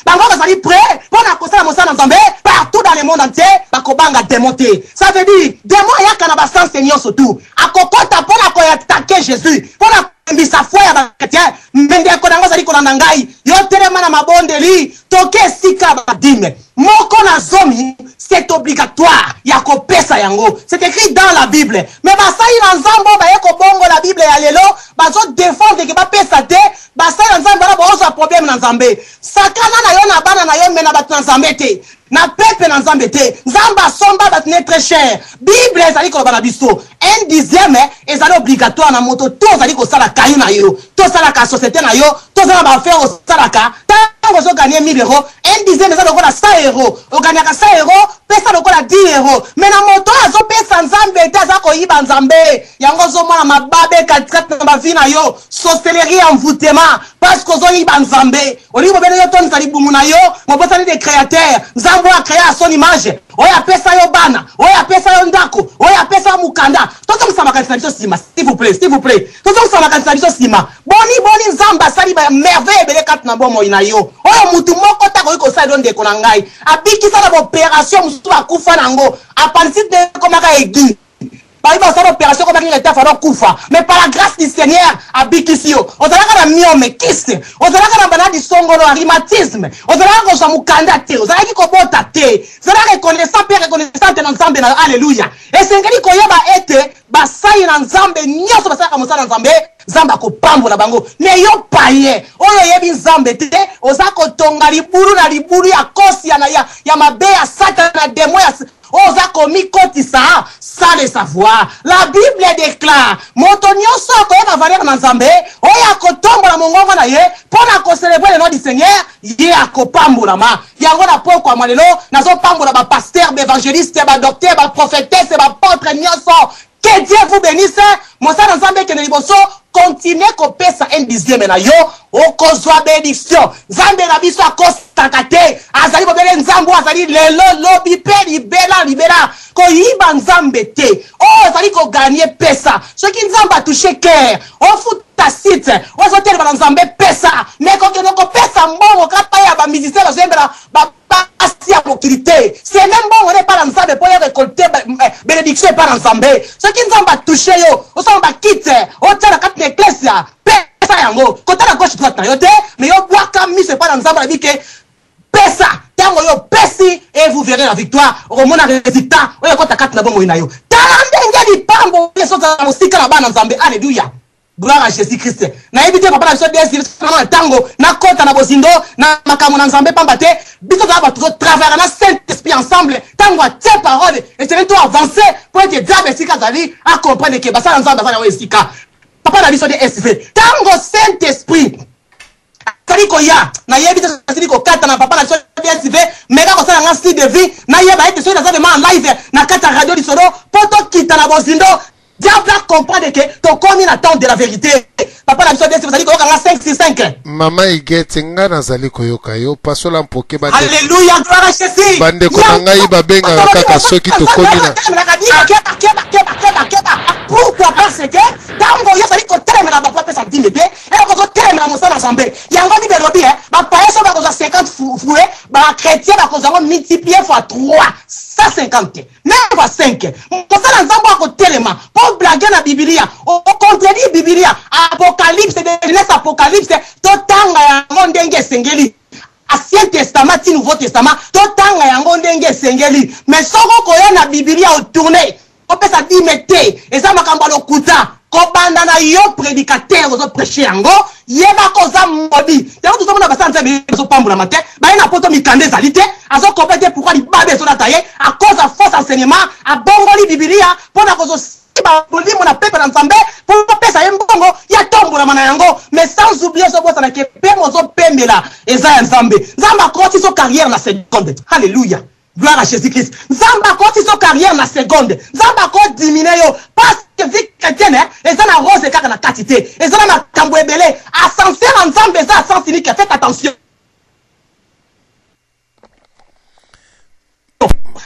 S8: bango bazali prêt mpo na kosala mosala na Nzambe partout dans le monde entier, bakobanga demo te. Ça veut dire demo ayaka na basanse nyonso tu, akokota mpo na koattaquer Jésus, mpo na kolembisa foi ya bachrétien. Me ndeko na yango ozali kolanda ngai, yo telema na mabondeli, toke esika badime moko na zomi, c'est obligatoire ya kopesa yango, c'est écrit dans la Bible. Mais basali na Nzambe oyo baye kobongola Bible ya lelo bazodefendre ke bapesa te. Basali na Nzambe wana baozwa problème na Nzambe. Sakana na yo na bana na yo, me na bato na Nzambe te, na peuple na Nzambe te. Nzambe asomba bato ne très cher. Bible ezali koloba na biso un dixième ezali obligatoire na moto to ozali kosala kayu na yo, tosalaka société na yo, tozala ba affaire osalaka. Ntango ozoganye 1000 euros, un dixième eza lokola 100 euros. Oganyaka 100 euros, pesa lokola 10 euros. Me na moto oyo azopesa Nzambe te, aza koyiba Nzambe. Yango ozomona mababe katikati na bavi na yo, sorcellerie, envoûtement, parce que ozoyiba Nzambe. Olingi bobele yo tondisa libumu na yo, mobosani de créateur Nzambe oyo acréa à son image, oyo apesa yo bana, oyo apesa yo ndako, oyo apesa yo mokanda. Tozongisa makanisi na biso nsima, s'il vous plaît, s'il vous plaît, tozongisa makanisi na biso nsima. Boni boni Nzambe asali ba merveille ebele kati na bomoi na yo, oyo mutu moko te akoki kosala yo. Ndeko na ngai abikisa na baopération mosusu, akufa nango appendicite ekomaka aigu, bayi basala opération komaki leta fana kufa, mais par la grâce du Seigneur abikisi yo. Ozalaka na myome, kyste, ozalaka na maladi songolo ya rhumatisme, ozalaka kozwa mokanda te, ozalaki kobota te. Zala reconnaissant mpe reconnaissante na Nzambe na yo. Alleluya. Esengeli koyeba ete basali na Nzambe nyonso basalaka mosala na Nzambe, Nzambe akopambola bango. Me yo paye oyo oyebi Nzambe te, oza kotonga libulu na libulu ya kosi ya, ya, ya mabe ya Satana, demo ya oyo oza komikotisa sans le savoir. La Bible déclare moto nyonso akoyeba valeur na Nzambe, oyo akotombola mongongo na ye mpo na kocelebre le nom du Seigneur, ye akopambolama. Yango na pokwa mwa lelo nazopambola bapasteur, baévangéliste, badocteur, baprophétesse, baapôtre nyonso. Que Dieu vous bénisse. Mosala Nzambe ekende liboso. Continue kopesa un dixième na yo, okozwa bénédiction. Nzambe na biso akosaka te, azali bobele Nzambe oyo azali lelo, lobi mpe libela libela. Koyiba Nzambe te. Oyo ozali koganye, pesa. Soki Nzambe atouche cœur, ofuta site ozotelema na Nzambe, pesa. Me kokende kopesa mbongo kapa ya bamusicien bazoyembela basi ya mokili te, seme mbongo na epai na Nzambe mpo ya récolte bénédiction epai na Nzambe. Soki Nzambe atouche yo, osala bakite otia na kati na eklesia, pesa yango. Kotala gauche droite na yo te, mais yo bwaka miso epai na Nzambe. Alobi ke pesa. Ntango yo opesi, et vous verrez la victoire. Okomona résultat oyo ekota kati na bomoi na yo. Tala ndenge lipambo ezozala mosika na bana Nzambe. Alleluya, gloire à Jésus Christ. Nayebi te, papa na biso Desir, na ntango nakota na bozindo na makambo na Nzambe, pamba te biso tozala bato totravaillaka na Saint Esprit ensemble. Ntango atie parole, esengeli to avance mpo ete diable esika azali acomprendre ke basala Nzambe aza yango esika. Papa na biso de SV, ntango Saint Esprit azali koya, nayebi te, asili kokata na papa na biso DSV, meka kosala nga style de vie, nayeba ete soki naza vraiment en live na kati ya radio Lisolo, mpo tokita na bozindo, diable a comprendre que tokomi na temps de la vérité. Papa na biso desi ozali koyoka nga 5 sur 5.
S1: Mama Huguette, nga nazali koyoka yo. Pasola mpoke ba
S8: Alléluia, gloire à Jésus.
S1: Bandeko na ngai babengaka kaka soki tokomi na
S8: keba keba keba keba keba. Pourquoi? Parce que ntango yo ozali kotelemela bato bapesa dime te, eloko ozotelemela mosala na Nzambe. Yango Bible elobi, bapaye soki bakozwa 50 fruits, ba chrétien bakozwa yango multiplier fois 3, 150. Meme fois 5. Mosala Nzambe akotelema po blague na Biblia, o contredire Biblia, Apocalypse de Genèse Apocalypse, totanga yango ndenge esengeli. Ancien Testament ti Nouveau Testament, totanga yango ndenge esengeli. Mais soki okoya na Biblia o tourner, opesa dime te, eza makambo ya lokuta. Kobanda na yo predicateur ozo precher yango, yeba ko oza maudit. Yango tozomona basala Nzambe bazopambolama te, baye na poto mikanda ezali te, azo comprendre te pourquoi libabe ezolata ye à cause ya fausse enseignement, abongoli Bibilia pona kozo ba molimo na peuple na Nzambe po bapesa ye mbongo ye atombolama na yango. Mais sans oublier ozobosana ke pema ozopemela eza ya Nzambe. Nzambe akotisi yo carrière na seconde. Alléluia. Gloire à Jésus-Christ. Nzambe akotisi yo carrière na seconde. Nzambe ako diminuer yo parce que vie chrétienne eza na rose kaka na kati te. Eza na makambo ebele. Ascenseur ya Nzambe eza à sens unique. Faites attention.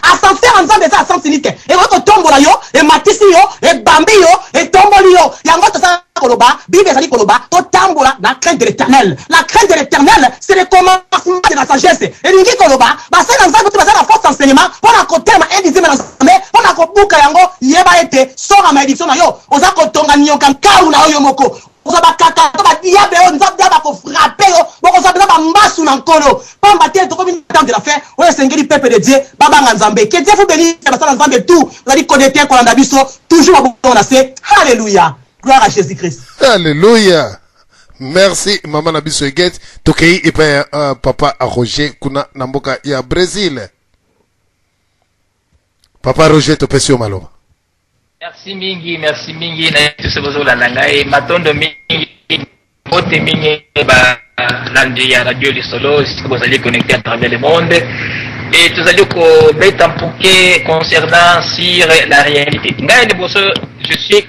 S8: Ascenseur ya Nzambe eza à sens unique. Ekoki kotombola yo, ematisi yo, ebambi yo, etomboli yo. Yango toza koloba, Bible ezali koloba, totambola na crainte de l'Éternel. La crainte de l'Éternel, c'est le commencement de la sagesse. Elingi koloba, basali na Nzambe te baza na fausse enseignement mpo na kotelema un dixième na Nzambe, mpo na kobuka yango. Yeba ete sort ya malédiction na yo, oza kotonga nyoka nkau na yo yo moko. Oza bakaka to ba diable oyo Nzambe diable akofrappe yo, bokozwa mpenza ba mbasu na Nkolo. Pamba te tokomi na temps de la fin oyo esengeli peuple de Dieu babanga Nzambe. Que Dieu vous benisse, basala Nzambe tout bozali connecte kolanda biso toujours maboko na se. Alléluia. Gloire à Jésus-Christ.
S1: Alléluia. Merci maman na biso Huguette. Tokei epai ya papa Roger kuna na mboka ya Brésil. Papa Roger, topesi yo maloba.
S9: Merci mingi, merci mingi na tous bozolanda ngai. Matondo mingi, mbote mingi balandi ya Radio Lisolo esika bozali connecté à travers le monde. Et tozali kobeta mpuke concernant sur la réalité. Ngai liboso, je suis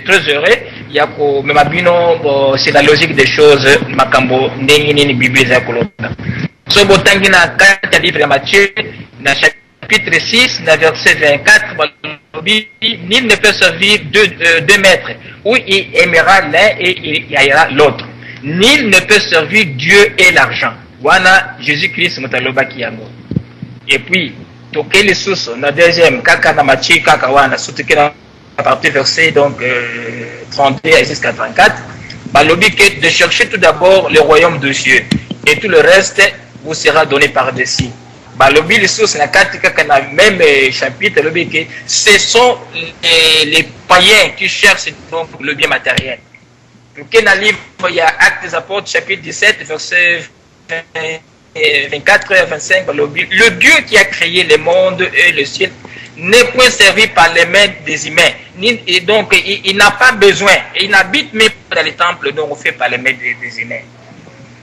S9: très heureux ya komema bino, bon, c'est la logique des choses, makambo ndenge nini Bible eza koloba. So botangi na kati ya livre ya Matthieu na chapitre 6 na verset 24, balobi nul ne peut servir deux maîtres, ou il aimera l'un et il haïra l'autre. Nul ne peut servir Dieu et l'argent. Wana Jésus-Christ moto alobaki yango. Et puis toke lisusu na deuxième kaka na Matthieu kaka wana, surtout ke na partie verset donc 32 jusqu'à 34, balobi que de chercher tout d'abord le royaume de Dieu et tout le reste vous sera donné par-dessus. Balobi lisusu na kati kaka na même chapitre, balobi que ce sont les païens qui cherchent donc le bien matériel. Toke na livre ya Actes des Apôtres chapitre 17 verset 24 à 25, balobi le Dieu qui a créé le monde et le ciel n'est point servi par les mains des humains, ni, et donc il n'a pas besoin, et il n'habite même pas dans les temples donc fait par les mains des humains.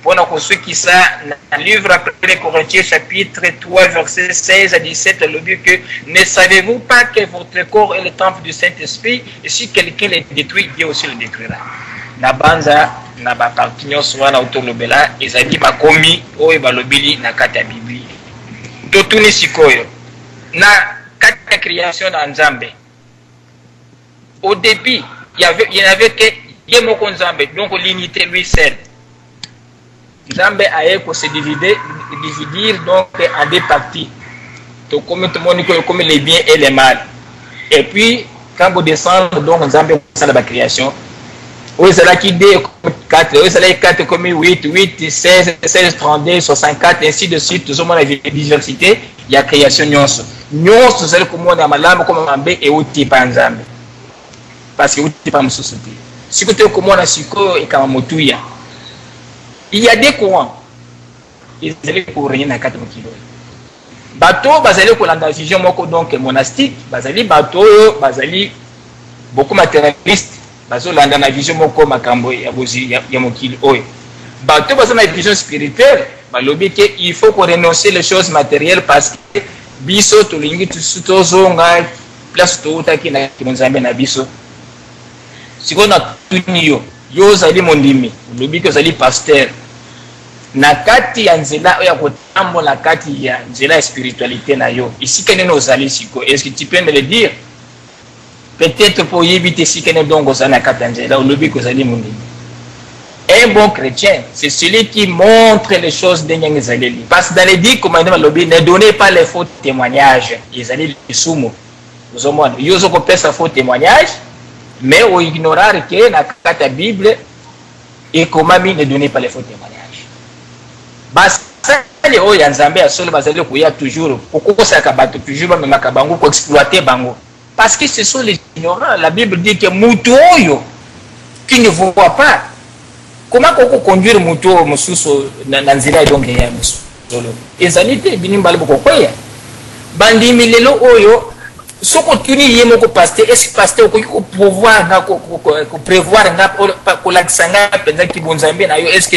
S9: Pour ceux qui savent, dans le livre après les Corinthiens chapitre 3 verset 16 à 17, le dit que ne savez-vous pas que votre corps est le temple du Saint-Esprit, et si quelqu'un le détruit, Dieu aussi le détruira. Na banza na ba parti nyonso wana otolobela ezali makomi oyo balobeli na kati ya Biblia. Totuni sikoyo na kati ya création na Nzambe, au début il y avait que ye moko Nzambe, donc l'unité lui seul. Nzambe aye ko se divider, dividir donc en deux parties. Donc comme tout le monde comme les biens et les mal. Et puis quand vous descendez donc Nzambe ça la création. Oyo ezalaki 2 comme 4, oyo ezalaki 4 comme 8, 8, 16, 16, 32, 64, ainsi de suite. Tozomona diversité ya création nyonso. Nyonso tozali komona malamu koma mabe euti pa Nzambe. Parce que euti pa mosusu te. Sikoyo toyei komona sikoyo ekama motuya. Il y a des courants ezali korégner na kati ya mokili oyo. Bato bazali kolanda vision moko donc monastique, bazali bato oyo bazali beaucoup matérialiste, bazolanda na vision moko makambo ya bozwi ya mokili oyo. Bato baza na vision spirituelle, balobi ke il faut ko renoncer les choses matérielles parce que biso tolingi tozonga place toutaki na Nzambe na biso. Sikoyo natuni yo, Yo ozali mondimi, olobi ke ozali pasteur. Na kati ya nzela oyo ya kotambola na kati ya nzela ya spiritualite na yo, esika nini ozali sikoyo? Est-ce que tu peux me le dire? Peut-être po oyebi te esika nini donc ozali na kati ya nzela, olobi ke ozali mondimi. Un bon chrétien, c'est celui qui montre les choses ndenge yango ezaleli. Parce que dans les dix commandements balobi ne donnez pas les faux témoignages. Ezali lisumu. Ozomona, yo ozo kopesa faux témoignage, mais o ignorar que na kati ya Bible ekomami ne donnez pas les faux témoignages. Basali oyo ya Nzambe ya solo bazali koya toujours kokosaka bato, toujours bamemaka bango ko exploiter bango. Parce que ce sont les ignorants. La Bible dit que mutu oyo qui ne voit pas, comment koko conduire mutu oyo mosusu na, na nzela donc ya solo ezali te bino mbala bokokweya. Bandimi lelo oyo soki otuni ye moko pasteur, est-ce que pasteur okoki ko pouvoir nga ko, ko, ko, ko prévoir nga kolakisa nga mpenza kibonzambe na yo, est-ce que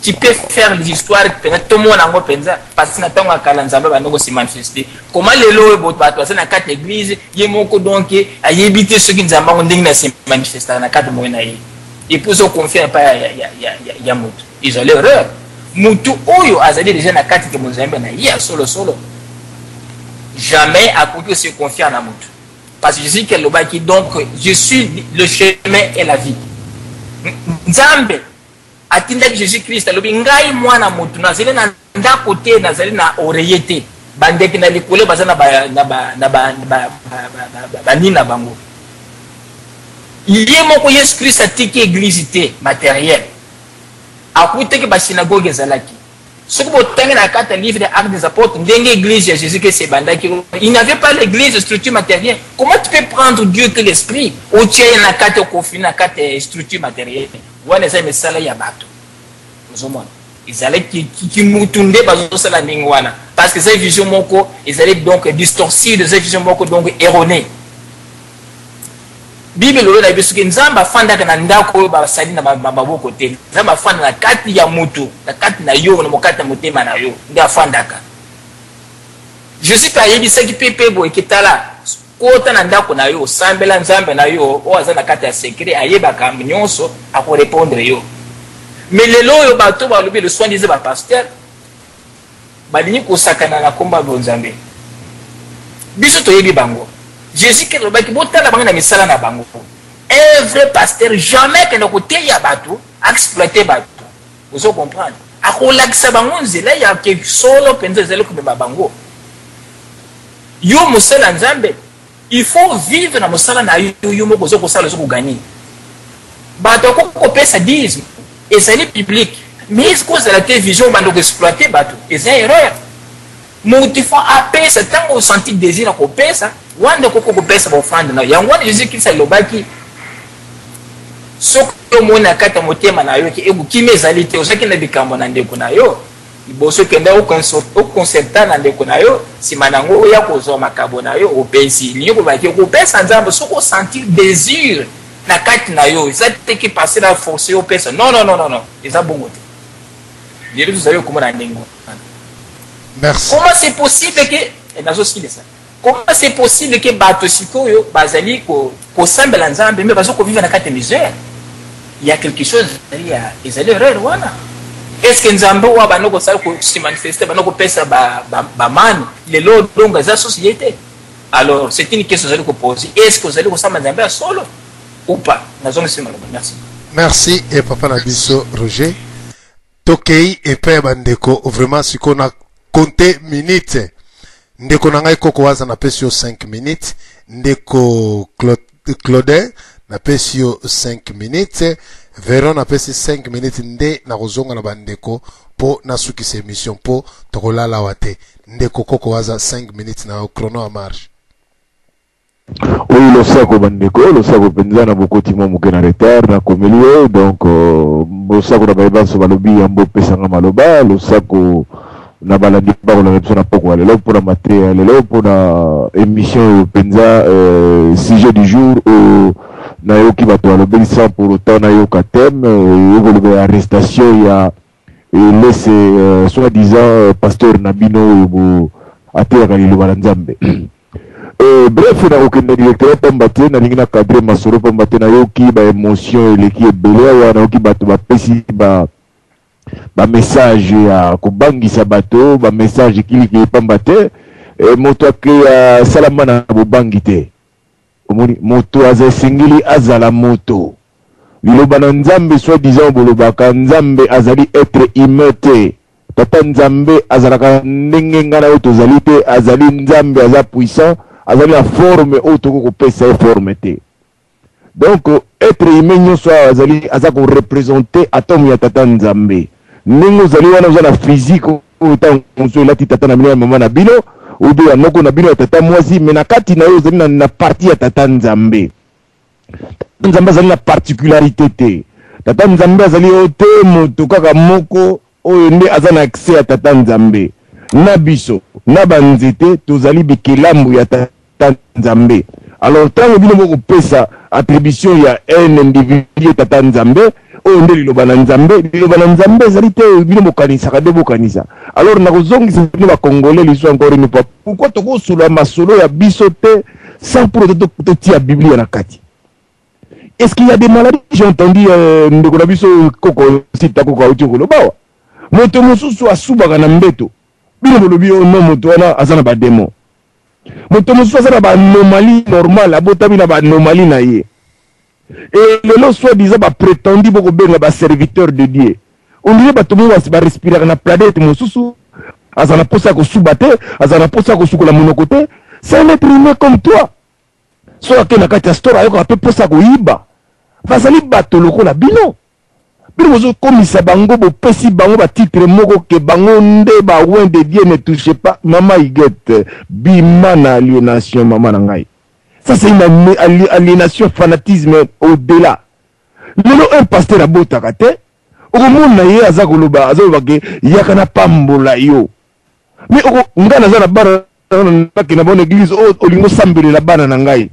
S9: tu peux faire les histoires mpenza tomona yango mpenza? Parce que na ntango ya kala Nzambe abandi ko se manifester. Comment lelo oyo bato baza na kati ya église, ye moko donc ayebi te soki Nzambe yango ndenge na se manifestaka na kati moye na ye, et puis ozo confier epai ya moto, ezali erreur. Motu oyo azali déjà na kati ke bonzambe na ye ya solo solo, jamais akoki ko se confier na motu. Parce que Jésus qui alobaki donc je suis le chemin et la vie. Nzambe atindaki Jésus Christ alobi ngai mwana motu nazali na ndako te, nazali na oreiller te, bandeke na likolo baza na ba, na ba, na ba, ba, ba, ba, ba, ba, ba nini na bango. Ye moko Yesu Christ atiki église te matériel, akutaki ba synagogue ezalaki. Soki botangi na kati ya livre de Actes des Apôtres ndenge église ya Jésus Christ ebandaki, il n'y avait pas l'église structure matérielle. Comment tu peux prendre Dieu que l'esprit otia ye na kati okofi na kati ya structure matérielle? Wana eza misala ya bato. Ozomona ezalaki kimutu nde bazosala ndenge wana, parce que eza vision moko ezali donc distorsive, eza vision moko donc erronée. Bible elobi na biso ke Nzambe afandaka na ndako oyo basali na maboko te. Nzambe afanda na kati ya mutu, na kati na yo, na mokati ya motema na yo nde afandaka. Jesus pe ayebisaki pe pe boye ke tala, kota na ndako na yo, osambela Nzambe na yo oyo aza na kati ya secret, ayebaka nyonso, akorepondre yo. Mais lelo oyo bato balobi le soin disent ba pasteur balingi kosakana na kombo ya bonzambe. Biso toyebi bango. Jesus Christ alobaki botala bango na misala na bango. Un vrai pasteur jamais akenda koteya bato, exploiter bato. Ozo comprendre? Akolakisa bango nzela ya ke solo mpenza ezali komema bango. Yo mosala ya Nzambe, il faut vivre na mosala na yo, yo moko ozo kosala, ozo kogagner. Bato akoki kopesa dîme, ezali public, mais kozala te vision obanda koexploiter bato, eza erreur. Moto il faut apesa ntango osanti désir ya kopesa, wana okoki kopesa ba offrande na yo. Yango wana Jésus Christ alobaki soki omoni na kati ya motema na yo ke ekokimi ezali te, ozalaki na likambo na ndeko na yo, liboso okenda oconcerta na ndeko na yo, nsima na yango oya kozwa makabo na yo opesi. Elingi koloba ke okopesa Nzambe soki osentir désir na kati na yo, eza te ke pasteur a force yo opesa. Non, non, non, non, non, eza bongo te. Lelo tozali komona ndenge wana.
S1: Merci.
S9: Comment c'est possible que eh, nazosilisa. Comment c'est possible que bato sikoyo bazali kosambela Nzambe mais bazo kovivre na kati ya misère? Il y a quelque chose ezali ya ezali erreur wana. Est-ce que Nzambe oyo abanda kosala ko se manifester, abanda kopesa ba ba, ba mani lelo donc eza sosi ye te? Alors c'est une question ozali koposer. Est-ce que ozali kosamba Nzambe ya solo ou pas? Nazongisi maloba. Merci.
S1: Merci et papa na biso Roger. Tokei epai ya bandeko vraiment sikoyo na compte minute. Ndeko na ngai Koko Waza napesi yo 5 minutes. Ndeko Claudin napesi yo 5 minutes. Veron napesi 5 minutes nde nakozonga na bandeko po nasukisa émission po tokolala awa te. Ndeko Koko Waza 5 minutes na yo chrono en marche.
S10: Oui, losako bandeko, losako mpenza na bokoti mwa moke na retard nakomeli yo donc euh, losako na baye banso balobi yambo opesa nga maloba, losako na balandi bakolanda biso na pokwa ya lelo mpo na mateya ya lelo mpo na émission oyo mpenza euh, sujet du jour oyo nayoki bato balobeli sans pour autant nayoka thème euh, ekolobela arrestation ya elese euh, soit disant pasteur na bino oyo bo ateyaka liloba na Nzambe. Euh, bref nakokende directement pamba te nalingi na cadre masolo pamba te nayoki ba emotion eleki ebele awa nayoki bato bapesi ba ba message ya kobangisa bato ba message kilikili pamba te e, moto ake asalama na bobangi te omoni moto aza esengeli azala moto liloba na nzambe soit disant bolobaka nzambe azali être humain te Tata Nzambe azalaka ndenge ngai na yo tozali te, azali Nzambe, aza puissant, azali na forme oyo tokoki kopesa ye forme te. Donc être humain nyonso awa azali aza ko representer atome ya Tata Nzambe. Ndenge ozali wana oza na physique oyo ntango mosusu elati tata na bino ya mama na bino ou bien ya noko na bino ya tata mwasi, mais na kati na yo ozali na, na partie ya Tata Nzambe. Tata Nzambe azali na particularité te. Tata Nzambe azali oyo te moto kaka moko oyo nde aza na accès ya Tata Nzambe. Na biso, na ba nzete, tozali bikelambu ya Tata Nzambe. Alors tango bino bokopesa attribution ya un individu Tata Nzambe, oyo nde liloba na Nzambe, liloba na Nzambe ezali te oyo bino bokanisaka nde bokanisa. Alors nakozongisa bino ba Congolais lisusu encore une fois, pourquoi tokosolola masolo ya biso te sans pour autant totia Biblia na kati? Est-ce qu'il y a des maladies? J'ai entendu euh, ndeko na biso koko sita koko auti koloba awa. Moto mosusu asubaka na mbeto. Bino bolobi oh non moto wana aza na ba demon. Moto mosusu aza na ba anomalie normale, abotami na ba anomalie na ye. Et lelo soit disant ba pretendu boko benga ba serviteurs de Dieu. On dirait bato moko ba respiraka na planète mosusu, aza na posa ya kosuba te, aza na posa ya kosukola monoko te. C'est un être humain comme toi. Soki ake na kati ya store ayokaka pe posa ya koyiba. Bazali bato lokola bino. Bino bozokomisa bango, bopesi bango ba titre moko ke bango nde ba oint de Dieu ne touchez pas. Mama Huguette, bima na alienation mama na ngai. Ça c'est une aliénation, fanatisme au-delà. Lelo un pasteur abotaka te, okomona ye aza koloba, aza koloba ke yaka na pambola yo. Mais oko nga naza na bana nakenda bonne église oyo olingi osambelela bana na ngai.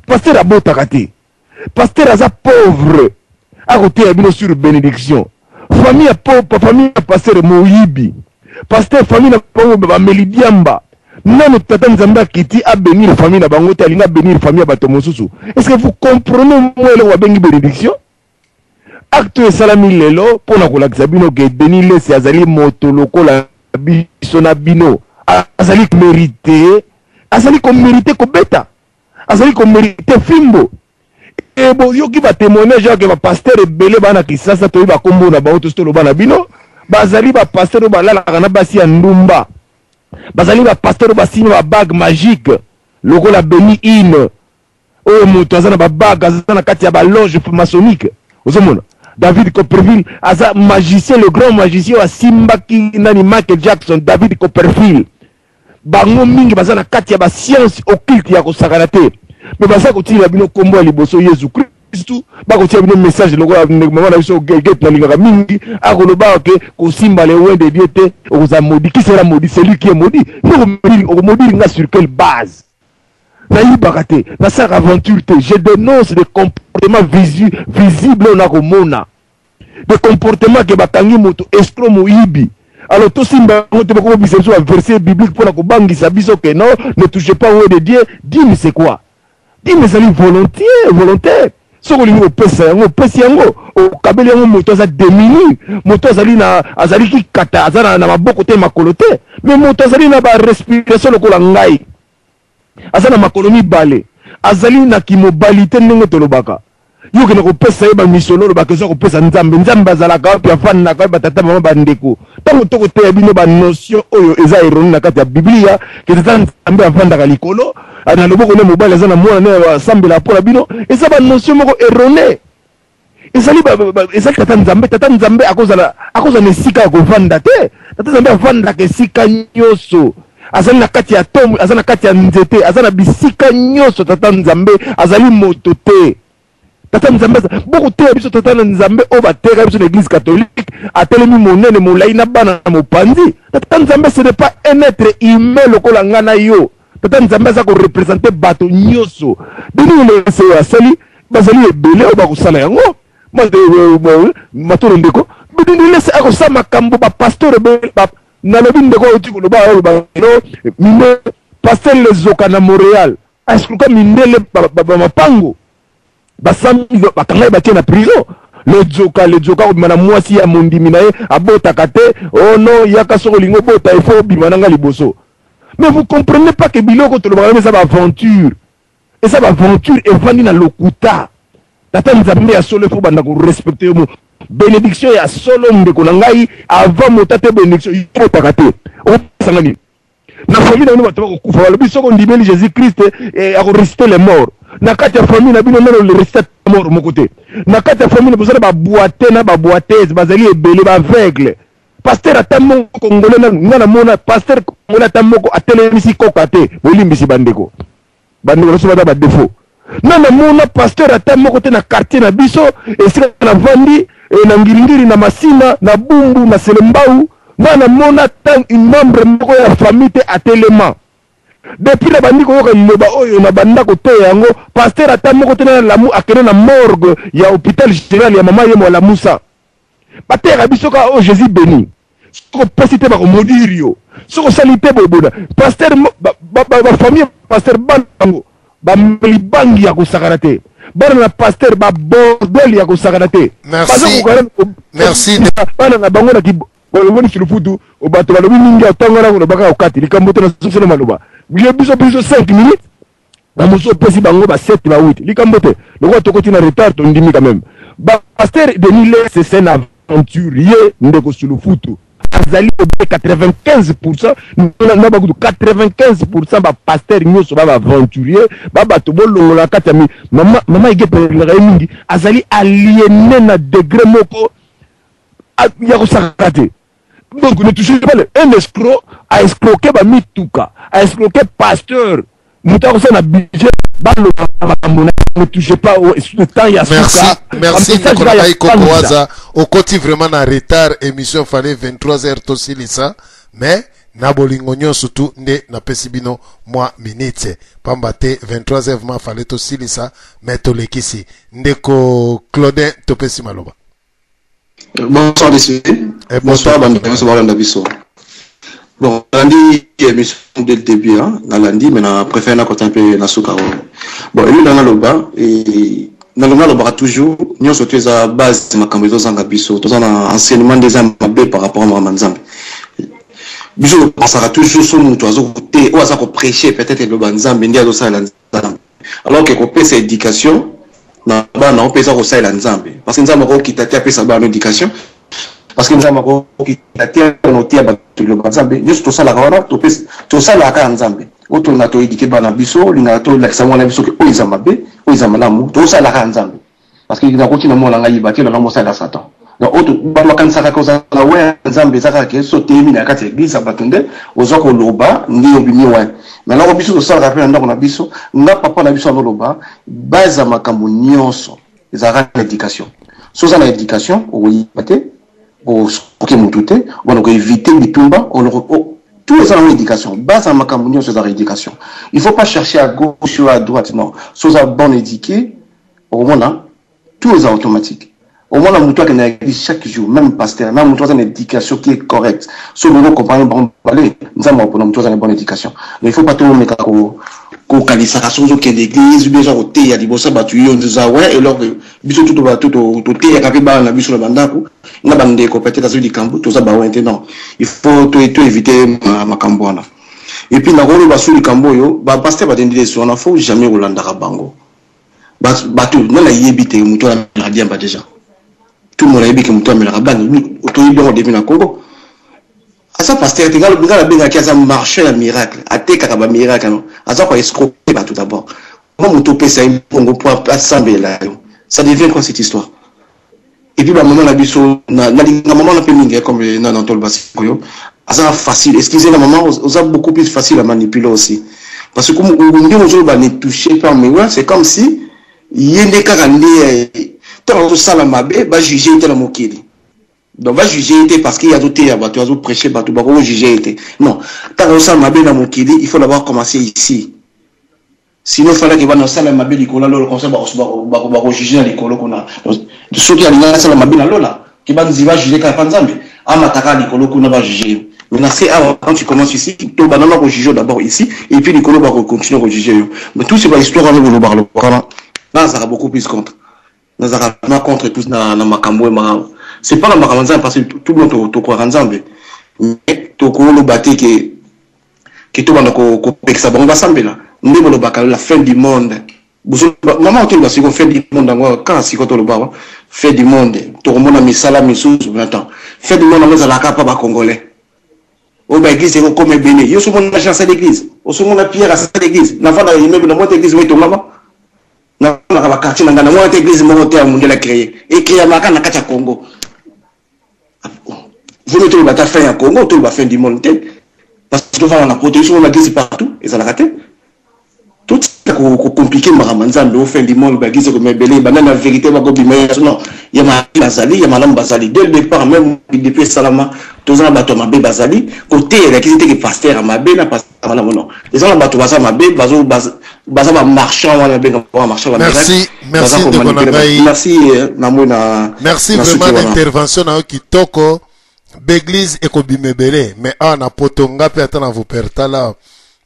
S10: Pasteur abotaka te. Pasteur aza pauvre akoteya bino sur benediction. Famille ya pauvre, famille ya pasteur moyibi. Pasteur famille na bango bameli diamba. Nanu tata Nzambe akiti a benir famille na bango te, alingi a benir famille ya bato mosusu. Est-ce que vous comprenez moi eloko babengi benediction? Acte oyo esalami lelo mpo na kolakisa bino ke Denis Lessie azali moto lokola biso na bino, azali merite, azali ko merite kobeta. Azali ko merite fimbo. Et boyoki ba temoignage awa ke ba pasteur ebele ba na Kisasa toyebi ba kombo na bango tosi toloba na bino bazali ba pasteur oyo balalaka na basi ya ndumba bazali ba pasteur oyo basimba ba bague magique lokola Benny Hinn oyo moto aza na ba bague aza na kati ya ba loge maçonnique ozomona David Copperfield aza magicien le grand magicien oyo asimbaki nani Michael Jackson David Copperfield Bango mingi baza na kati ya ba science occulte ya kosakana te. Mais baza kotiela bino kombo ya liboso Yezu Kristu, bakotia bino message lokola ndeko mama na biso Gate nalingaka mingi, akoloba ke kosimba le oint de Dieu te, okozala maudit. Qui sera maudit? Celui qui est maudit. Yo okomodire nga sur quelle base? Nayibaka te, nasalaka aventure te, je denonce des comportements visibles oyo nakomona. De comportement ke bakangi moto escroc moyibi alors tosimba yango te bakobisa biso ba verset biblique pona kobangisa biso ke non ne touchez pas au de Dieu dime c'est quoi dime ezali volontiers volontaire soki olingi kopesa yango opesi yango okabeli yango moto aza demini moto azali na azali kikata aza na, na maboko te makolo te mais moto azali na ba respiration lokola ngai aza na makolo mibale azali na kimobali te ndenge tolobaka yo okende kopesa ye bamisolo olobaka eza kopesa nzambe nzambe azalaka wapi afandaka wapi batata mama bandeko ntango tokoteya bino banotion oyo eza erone na kati ya biblia ke tata nzambe afandaka likolo na loboko ne mobali aza na mwana ne asambelaka mpo na bino eza banotion moko erone ezali ezali tata nzambe tata nzambe akozala akozala na esika ya kovanda te tata nzambe avandaka esika nyonso azali na kati ya atome aza na kati ya nzete aza na bisika nyonso tata nzambe azali moto te tata nzambe bokoteya biso tata na nzambe oyo bateyaka biso na eglise catholique atelemi monene molai na bana na mopanzi tata nzambe ce n'est pas un être humain lokola ngai na yo Tata Nzambe aza ko representer bato nyoso. Denis Lessie oyo asali, bazali ebele oyo bakosala yango. Matondo ndeko. Denis Lessie akosala makambo ba pasteur ebele ba nalobi ndeko auti koloba oloba no mine. Pasteur Lezoka na Montreal a escroka mindele ba, ba, ba mapango. Basambi bakanga ye batie na prison. Lezoka, Lezoka akobima na mwasi ya mondimi na ye abotaka te. Oh non, yaka soki olingi obota, il faut obima na nga liboso. Mais vous comprenez pas que biloko tolobaka wana eza ba aventure. Eza ba aventure evandi na lokuta. Tata Nzambe ya solo il faut banda ko respecter yo mo. Benediction ya solo ndeko na ngai avant moto te benediction yo obotaka te. Okopesa nga nini? Na famille na bino bato bakokufa balobi soki ondimeli Jésus Christ eh, ako ressusciter les morts. Na kati ya famille na bino nano le ressusciter mort moko te. Na kati ya famille boza na ba boite na ba boiteuses bazali ebele ba aveugle. Pasteur ata moko congolais na nga na mona pasteur congolais ata moko atelemisi koka te. Bolimbisi bandeko. Bandeko na biso baza ba defaut. Na na mona pasteur ata moko te na quartier na biso esika na vandi eh, na ngiringiri na masina na bumbu na selembau nga na mona ata membre moko ya famille te atelema. Depuis na bandi koyoka liloba oyo na banda koteya yango pasteur ata moko te na lamu akende na morgue ya hopital general ya mama yemo alamusa. Bateyaka biso kaka oyo Jesus beni. Soki opesi te bako maudire yo. Soki osali te boye boye. Pasteur ba, ba, ba, ba famille pasteur bana bango ba libangi ya kosakana te. Bana na pasteur ba bordel ya kosakana te.
S1: Merci. Merci.
S10: Bana na bango na ki boloboni sulufutu bato balobi mingi ntango wana kolobaka okati likambo te nazosala maloba biso biso 5 minutes ba mosusu opesi bango ba 7 ba 8 likambo te lokola tokoti na retard tondimi quand même. Ba pasteur Denis Lesse c'est un aventurier ndeko sulufutu azali obe 95% na bakutu 95% ba pasteur nyonso ba aventurier ba bato bolongola kati ya mama mama Ige pelelaka ye mingi azali aliéné na degré moko ya kosakana te. Donc ne touchez pas le un escroc a escroquer ba mituka, a escroquer pasteur. Moto akosala na budget baloba makambo na ne touchez pas au le temps ya
S1: Merci,
S10: suka.
S1: merci
S10: Ba message
S1: ndeko na
S10: ya
S1: ngai
S10: panza.
S1: Kokowaza okoti vraiment na retard émission fallait 23h tosilisa mais na bolingo nyonso tu nde napesi bino mwa minute pamba te 23h vraiment fallait tosilisa mais tolekisi ndeko Claudin topesi maloba.
S11: Bonsoir messieurs.
S1: Eh,
S11: bonsoir bandeko nyonso balanda biso. Bon, nalandi émission dès le début, hein, nalandi mais na préfère na kota un peu na suka oyo. Bon, eloko na naloba et naloba nalobaka toujours nyonso to eza base makambo ezozanga biso toza na enseignement nde eza mabe par rapport à makambo ya Nzambe. Biso topensaka toujours so moto azokote oyo aza koprêche peut-être eloba Nzambe nde azosalela Nzambe. Alors que kopesa education na bana oyo mpe eza kosalela Nzambe. Parce que Nzambe akokita te apesa bana education. Parce que Nzambe akokita te anoteya bato liloba Nzambe. Nyonso tosalaka wana topesa tosalaka kaka Nzambe. Oyo tolingaka to eduquer bana biso, olingaka tolakisa mwana biso ke oyo eza mabe, oyo eza malamu, tosalaka Nzambe. Parce que nakoki na mwana ngai yiba te na mosala Satan. Donc oyo bato bakanisaka kozala we ya Nzambe eza kaka ke so oteyemi na kati ya eglise ya bato nde oza koloba nde obimi we. Mais alors biso tosalaka mpe na ndako na biso, nga papa na biso azoloba base ya makambo nyonso ezalaka na education. So oza na education okoyiba te, okosoke motu te, obanda koevite bitumba, tout eza nango education. Base ya makambo nyonso ezalaka education. Il faut pas chercher à gauche ou à droite, non. So oza bon éduqué, okomona tout eza automatique. Omona moto akende na église chaque jour, même pasteur, na moto aza na éducation qui est correcte. So bongo comprendre bango bale, Nzambe akopona moto aza na bonne éducation. Mais il faut pas tomeka ko kokanisaka soki ozokende église ou bien oza koteya liboso ya bato yo nzoza ouais, alors que biso tout bato toteyaka mpe bana na biso na bandako na bandeko peut-être azwi likambo toza bawe te. Non, il faut to éviter makambo wana. Et puis nakoloba so likambo oyo ba pasteur badendeli wana, faut jamais kolandaka bango. Bato nga nayebi te moto amelaka diamba déjà. Tout le monde ayebi ke moto amelaka bangi, toyebi yango depuis na Congo. Aza pasteur te, nga nabengaki aza marchand ya miracle, atekaka ba miracle no, aza ko escroquer bato d'abord. Comment moto opesa ye mbongo mpo asambela yo? Ça devient quoi cette histoire? Et puis ba maman na biso, nalinga maman na mpe mingi comme na toloba sikoyo, aza facile, excusez la maman, oza beaucoup plus facile à manipuler aussi. Parce que ndenge ozoloba ne touchez pas, mais ouais, c'est comme si ye nde kaka nde ntango azosala mabe bajuge ye te na mokili. Donc bajuge ye te parce que ye azoteya bato, azoprêche bato, bakojuge ye te. Non, ntango azosala mabe na mokili, il faut d'abord commencer ici. Sinon falaki bana osala mabe likolo lola, comme ça bakojuge na likolo kuna. Soki alingi asala mabe na lola, ke banzi bajuge kaka pa Nzambe, amataka likolo kuna bajuge ye. Mais na se awa, quand tu commences ici, to banana ko juger d'abord ici et puis likolo ba ko continuer ko juger yo. Mais tout ce ba histoire wana bolobaka lobaka wana, nazalaka beaucoup plus contre. Nazalaka vraiment contre tous na na makambo oyo ma c'est pas na makambo ya Nzambe parce que tout le monde tokwaka Nzambe. Mais tokoloba te ke ke tobanda kopekisa bango basambela nde bolobaka la fin du monde. Mama otoloba siko fin du monde yango kaka siko toloba awa fin du monde tokomona misala misusu. Mais attends, fin du monde yango ezalaka pa ba congolais oyo ba église ekokoma ebele. Yo osomona Jean asala église, osomona Pierre asala église, navandaka immeuble na mwa te église moko etongama, navandaka ba quartier na ngai na mwa te église moko te ya mondele acréé, ecréamaka na kati ya Congo. Vomi toloba ata fin ya Congo, toloba fin du monde te parce que tovanda na poto, biso mona église partout ezalaka te. Totika kocompliquer makambo ya Nzambe. O fin du monde, baeglise ekoma ebele, banani ya vérité bakobima? Non, ya mabe bazali, ya malamu bazali. Dès le départ même, depuis esalama, toza na bato ya mabe bazali koteya. Elakisi te ke pasteur ya mabe na pasteur ya malamu. Non, eza na bato baza mabe, baza bamarchand wana, benga bamarchand.
S1: Merci, merci ndeko na ngai.
S11: Merci na moi na
S1: Merci vraiment na intervention na yo kitoko. Baeglise ekobima ebele, mais awa na poto, nga mpe ata na Wuppertal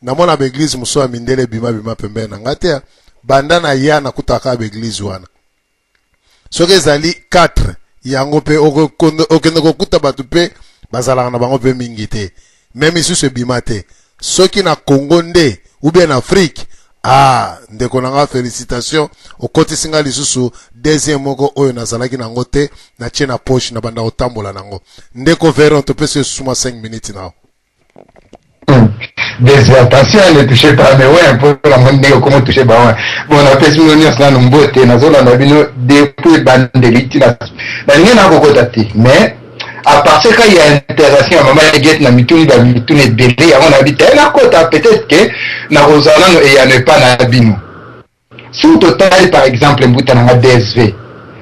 S1: namona baeglise mosusu ya mindele ebima bima pembeni na nga te. Banda na ya nakutaka baeglise wana, soki ezali 4 yango mpe okende kokuta bato mpe bazalaka na bango mpe mingi te, me misusu ebima te. Soki na Congo nde ou bien na Afrique. Ah, ndeko na nga, félicitation, okotisi nga lisusu deuxième moko oyo nazalaki nango te, natie na poche na banda kotambola nango. Ndeko Veron, topesi yo suma 5 minutes nao.
S12: Des attention, ne touchez pas mais ouais, mpo namoni ndenge okoma touche ba ouais. Bon, napesi bino nyonso nanu mbote. Nazolanda bino depuis ebandeli ntina nalingi nakokota te, mais à partir ka ya interaction ya mama Egete na mituni bamituni ebele yango nayebi te, nakota peut-être ke nakozala nano eyano epa na bino. Soki totali par exemple mbuta nanga DSV,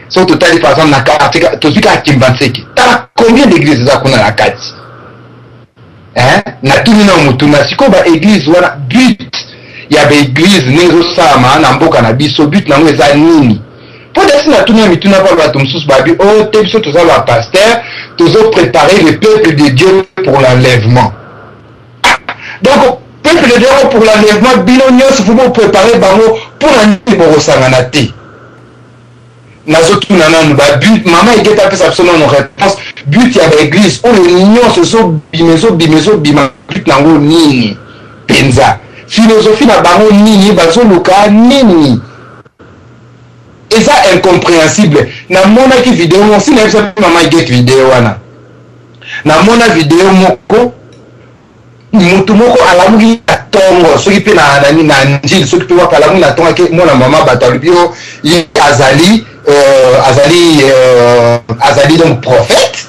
S12: soki totali par exemple na quartier, tozwi kaka Kimbanseke, tala combien d'église eza kuna na kati, hein? Natuni na motuna sikoyo, ba église wana, but ya ba église ndenge ezosalama na mboka na biso, but nango eza nini? Mpo dasi natuni ya mituna mpo bato mosusu babi o oh, te, biso toza ba pasteur, tozo préparer le peuple de Dieu pour l'enlèvement. Donc peuple de Dieu pour l'enlèvement, bino nyonso fo bopréparer bango mpona nini? Bokosangana te. Nazotuna nanu babut, mama Egeta apesa biso nanu réponse. But ya baeglise oyo nyonso ezobima, ezobima, ezobima, but nango nini mpenza? Philosophie na bango nini? Bazoluka nini? Eza incompréhensible. Namonaki video moko si nayebisa mpe mama Egete video wana. Namona video moko, motu moko alamuki na ntongo, soki mpe na nani, na Njili, soki mpe wapi, alamuki na ntongo, ake mona mama bato, alobi yo ye azali azali donc prophète,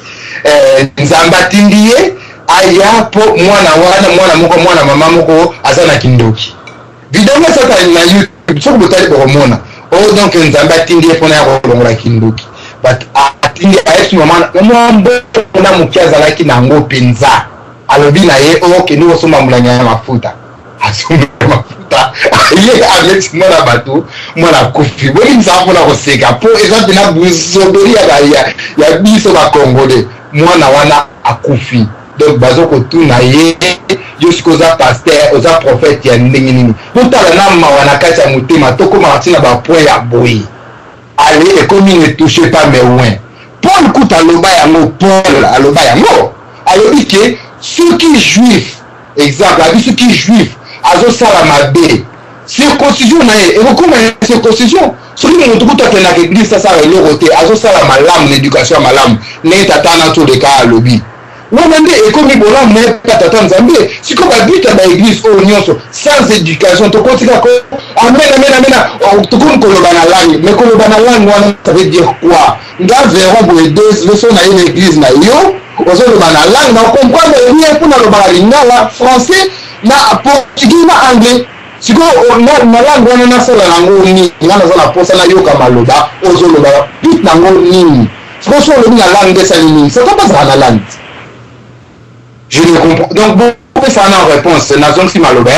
S12: Nzambe atindi ye aya mpo mwana wana, mwana moko, mwana mama moko aza na kindoki. Video ngo esaka na YouTube, soki botali bokomona oyo. Donc Nzambe atindi ye mpona ya kolongola kindoki. But atindi, ayebisi mama mwa mbongo na moke azalaki na yango mpenza, alobi na ye okende kosomba molangi ya mafuta. Asomba mafuta, ye ameti mwana bato, mwana akufi. Bolimisa mpona koseka mpo eza mpena buzobeli ya biso bacongolais. Mwana wana akufi, donc bazo kotuna ye: yo sikoyo oza pasteur, oza prophète ya ndenge nini? Botala na mawa na kati ya motema, tokomaka ntina bapoint ya boye. Ale ekomi ne touche pas mes oints. Paul kuta aloba yango, Paul aloba yango, alobi ke soki juif, exemple abi, soki juif azosala mabe, circoncision na ye ekokoma circoncision. Soki moto kutu akendaka église, asala eloko te, azosala malamu na éducation ya malamu ndenge tata na toleka alobi wana, nde ekomi bolamu na ye mpe tata Nzambe. Sikoyo babut ya baeglise oyo nyonso sans éducation, tokoti kaka amen, amen, amen, tokomi koloba na langue. Mais koloba na langue wana, ça veut dire quoi? Nga veron boye deux so na ye na église na yo, ozoloba na langue, na comprendre rien mpo nalobaka lingala, français na portugais na anglais. Sikoyo na langue wana nasala nango nini? Nga naza na mposa nayoka maloba ozoloba, but nango nini? Sikoyo so olobi na langue nde esali nini? Satan bazala na langue, je ne comprends. Donc bopesa na réponse. Nazongisi maloba,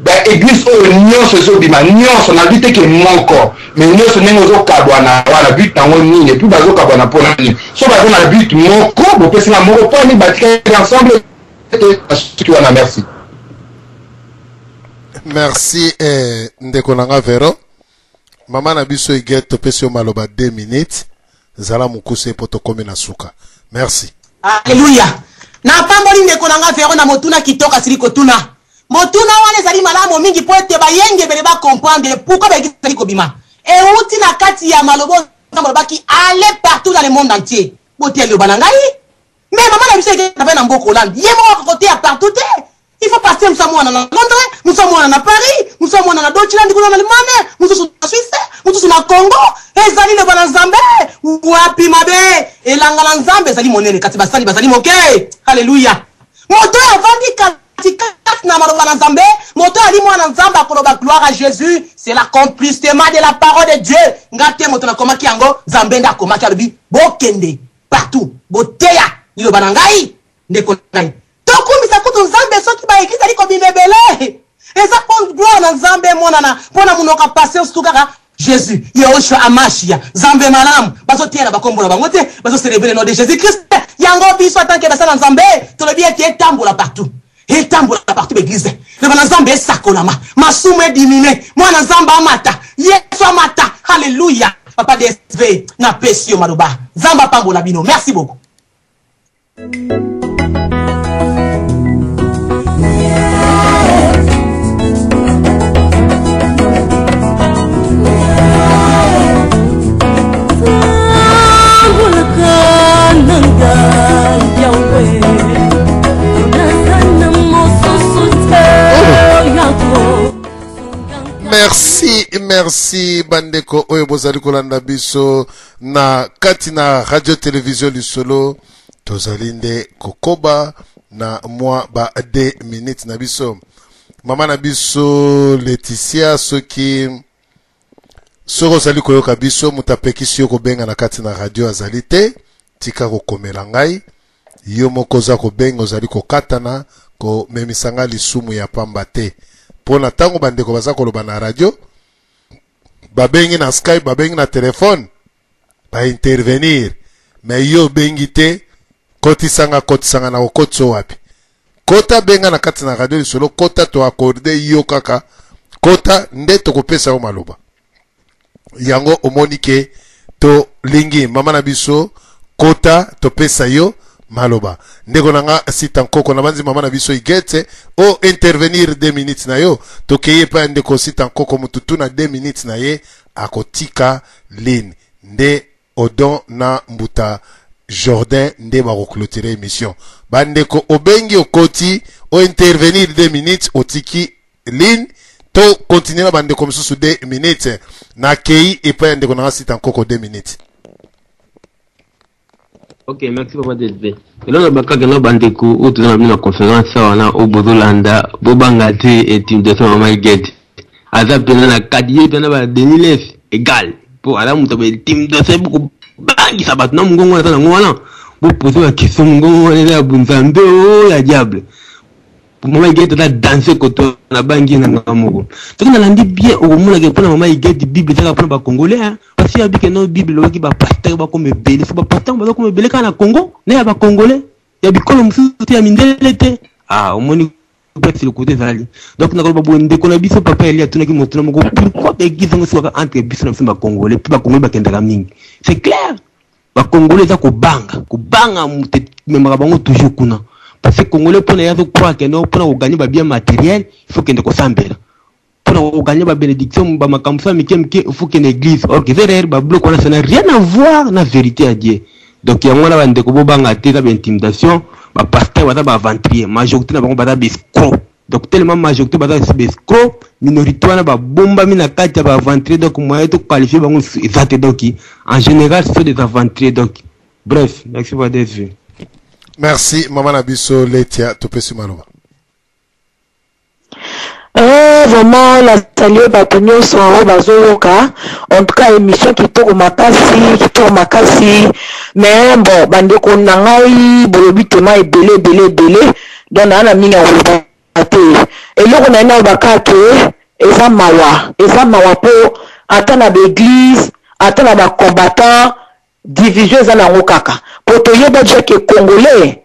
S12: baeglise oyo nyonso ezobima nyonso, nalobi te ke moko, mais nyonso ndenge ozokabwana wana, but nango nini? Et puis bazokabwana mpona nini? So baza na but moko, bopesinga moko, mpo nini batikali ensemble? te nasuki wana merci.
S1: Merci eh, ndeko na nga Vero. Mama na biso Huguette topesi yo maloba 2 minutes. Zala mokuse mpo tokomi na suka. Merci.
S8: Alleluia. Napamboli ndeko na nga Vero na motuna kitoko asili kotuna. Motuna wana ezali malamu mingi mpo ete bayengebene ba comprendre pourquoi ba eglise ezali kobima. Euti na kati ya maloba oyo Nzambe alobaki allez partout dans le monde entier. Boteya liloba na ngai. Mais mama na biso eke travaille na mboka Hollande. Ye moko akoki koteya partout te. Il faut passer mosusu amona na Londres, mosusu amona na Paris, mosusu amona na Deutschland kuna na Allemagne, mosusu na Suisse, mosusu na Congo. Ezali liloba na Nzambe. Wapi mabe? Elanga na Nzambe ezali monene kasi basali bazali moke. Alléluia. Moto oyo avandi katikati na maloba na Nzambe, moto oyo ali mwana Nzambe akoloba gloire à Jésus, c'est l'accomplissement de la parole de Dieu. Nga te moto nakomaki yango, Nzambe nde akomaki alobi bokende partout, boteya liloba na ngai. Ndeko na ngai, tokumisa kutu Nzambe soki ba eglise ezali kobima ebele. Eza mpo gloire na Nzambe emonana mpo na monoko ya pasteur surtout kaka Jesus, Yehoshua Amashia, Nzambe malamu, bazoteya na bakombo na bango te, bazo celebrer le nom de Jesus Christ. Yango biso en tant que basala Nzambe, tolobi ete etambola partout. Etambola partout ba eglise. Loba na Nzambe esakolama, masumu edimine, mwana Nzambe amata, Yesu amata. Alléluia. Papa DSV, napesi yo maloba. Nzambe apambola bino. Merci beaucoup.
S1: Merci, merci bandeko oyo bozali kolanda biso na kati na radio television lisolo Tozali nde kokoba na mwa ba 2 minutes na biso. Mama na biso Laetitia, soki soki ozali koyoka biso, moto apekisi yo kobenga na kati na radio azali te, tika kokomela ngai. Yo moko oza kobenga, ozali kokatana, komemisa ngai lisumu ya pamba te. Mpo na ntango bandeko baza koloba na radio, babengi na Skype, babengi na telefone, ba intervenir mais yo obengi te kotisa nga kotisa nga na kokotisa wapi kota benga na kati na radio lisolo kota to accorde yo kaka kota nde tokopesa yo maloba yango omoni ke tolingi mama na biso kota topesa yo maloba ndeko na nga sita nkoko nabanzi mama na biso igete o intervenir 2 minutes na yo tokei epai ya ndeko sita nkoko mututu na 2 minutes na ye akotika ligne nde Odon na mbuta Jordan nde bako cloturer emission. Ba ndeko obengi okoti o intervenir 2 minutes otiki ligne to continuer na ba ndeko mosusu 2 minutes na kei epai ya ndeko na nga sita nkoko 2 minutes.
S5: Ok, merci papa DSV. Eloko na bakaka na bandeko oyo toza na bino na conférence awa na oyo bozolanda bobanga te intimidation mama Huguette. Aza mpenza na kati ye mpenza ba Denis Lef égal mpo aza moto ya ba intimidation bokobangisa bato na mongongo wana aza nango wana bopose ba question mongongo wana eza ya bonzambe o ya diable. Mama Huguette aza danse koto na bangi ye na nga moko. Soki nalandi bien okomona ke mpona mama Huguette Bible ezaka mpona ba Congolais hein. Parce que abike no Bible elobaki ba pasteur bakoma ebele. So ba pasteur baza koma ebele kaka na Congo na ya ba Congolais ya bikolo mosusu te ya mindele te. Ah omoni place lokuta ezali. Donc nakoloba boye ndeko na biso papa Eli atunaki motuna moko pourquoi ba eglise yango esukaka entre biso na biso ba Congolais mpe ba Congolais bakendaka mingi. C'est clair. Ba congolais eza kobanga, kobanga moto ememaka bango toujours kuna. Parce que congolais pona ye azo croire que non pona ko gagner ba biens materiels, il faut kende kosambela. Pona ko gagner ba benedictions, ba makambo ya mike mike, il faut kende église. Or que eza ba biloko wana ça n'a rien à voir na vérité ya Dieu. Donc yango wana ba ndeko bobanga te eza ba intimidation, ba pasteurs baza ba aventuriers, majorité na bango baza ba escrocs. Donc tellement majorité baza ba escrocs, minorité wana ba bombami na kati ya ba aventuriers donc moyen to qualifier bango eza te donc en général ce sont des aventuriers donc bref merci pour DSV.
S1: Merci maman na biso Letia topesi maloba.
S13: Eh, vraiment na salue bato nyonso oyo bazoyoka en tout cas émission kitoko makasi kitoko makasi mais bon bandeko na ngai bolobi tema ebele ebele ebele Donc naa na mingi ya koloba te. Eloko naye naloba kaka ke eza mawa, eza mawa po ata na ba eglise, ata na ba combattants division eza nango kaka. Po toyeba dejà ke congolais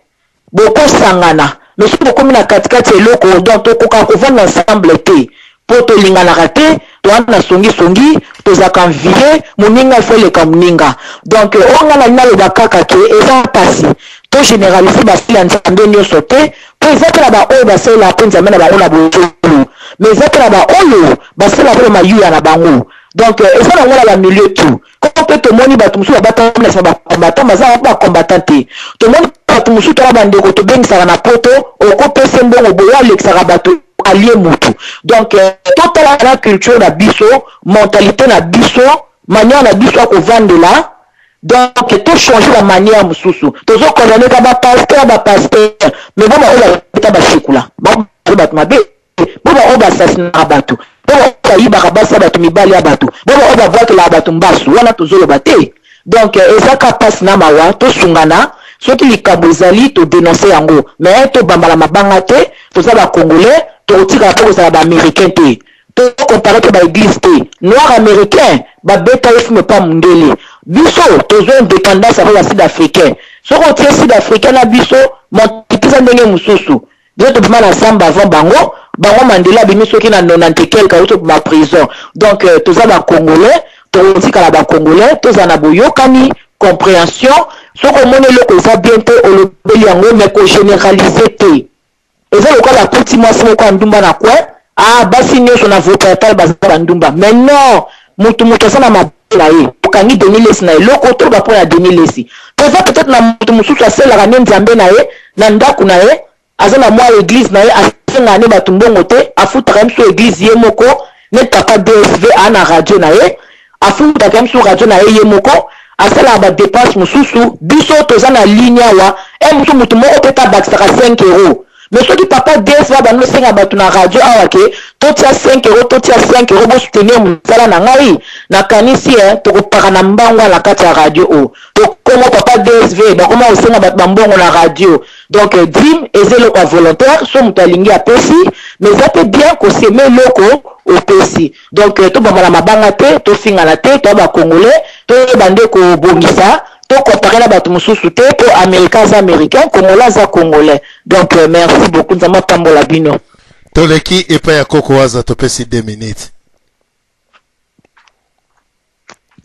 S13: boko sangana. Mais soki bokomi na katikati ya eloko, donc tokokaka kovanda ensemble te. Po tolinganaka te, toza na songi songi, tozalaka envie, moninga il faut eleka moninga. Donc oyo nga nalingi naloba kaka ke eza pasi to generaliser basali ya Nzambe nioso te, po eza pe na ba oyo basalelaka pe Nzambe na bango na bosolo, mais eza pe na ba oyo basalelaka pe ba mayuya na bango. Donc eza nango na ba milieu tout. Comme pe tomoni batu mosusu babatami na sima ba combattants, baza bango pe ba combattants te. Tomoni batu mosusu toza na ba ndeko tobengisaka na poto, oko pesa ye mbongo boye alekisaka batu alie mutu. Donc totala na culture na biso, mentalite na biso, manière na biso ya kovandela, donc to changer ba manière mosusu. Tozo condamner kaka ba pasteurs, ba pasteurs, mais bo ba oyo babeta ba shekula, bango baza batu mabe. Bo ba oyo ba assassinaka batu, bo ba oyo bayibaka basi ya batu mibali ya batu, bo ba oyo ba bwakelaka batu mbasu, wana tozoloba te. Donc eza ka pasi na mawa, tosungana, soki likambo ezali to denoncer yango, mais tobambana mabanga te, toza ba congolais, tokotikala pe kozala ba americains te. To comparer pe ba eglises te, noir americain ba beta ye fimbu epa mundele, biso tozua independance après ba sud africains, soki otie sud africain na biso mentalité eza ndenge mosusu. Biso tobima na zamba avant bango, bango Mandela abimi soki na nonante quelque awuti kobima prison. Donc toza ba congolais, tokotikala ba congolais, tozala na boyokani, comprehension, soki omoni eloko eza bien te olobeli yango mais ko generaliser te. Eza lokola bakuti mwasi moko ya ndumba na coin, ah basi nioso na Wuppertal baza ba ndumba mais non! Mutu mutu aza na mabe na ye. Okangi Denis Lessi na eloko, toloba pona Denis Lessi. Po eza peut-etre na mutu mususu asalelaka nde Nzambe na ye na ndaku na ye, aza na mua eglise na ye, asengaka nde batu mbongo te, afutaka ye mosusu eglise ye moko, neti papa DSV aa na radio na ye, afutaka ye mosusu radio na ye ye moko, asalaka ba depenses mosusu, biso toza na ligne awa, heure mosusu mutu moko peut-etre abakisaka 5 euros, Mais soki papa DSV abandi kosenga batu na radio awa ke totia 5 euros, totia 5 euros bo soutenir musala na ngai, nakanisi eh tokopakana mbangu na kati ya radio oyo. Tokomo papa DSV bakoma kosenga batu ba mbongo na radio. Donc dime eza eloko ya volontaire, soki mutu alingi apesi, mais eza pe bien ko semer eloko opesi. Donc tobambana mabanga te, tofingana te, toza ba congolais, toyeba nde kobongisa. To comparer na batu mususu te po americain aza americain, congolais aza congolais. Donc merci beaucoup Nzambe apambola bino.
S1: Toleki epai ya koko waza topesi 2 minutes.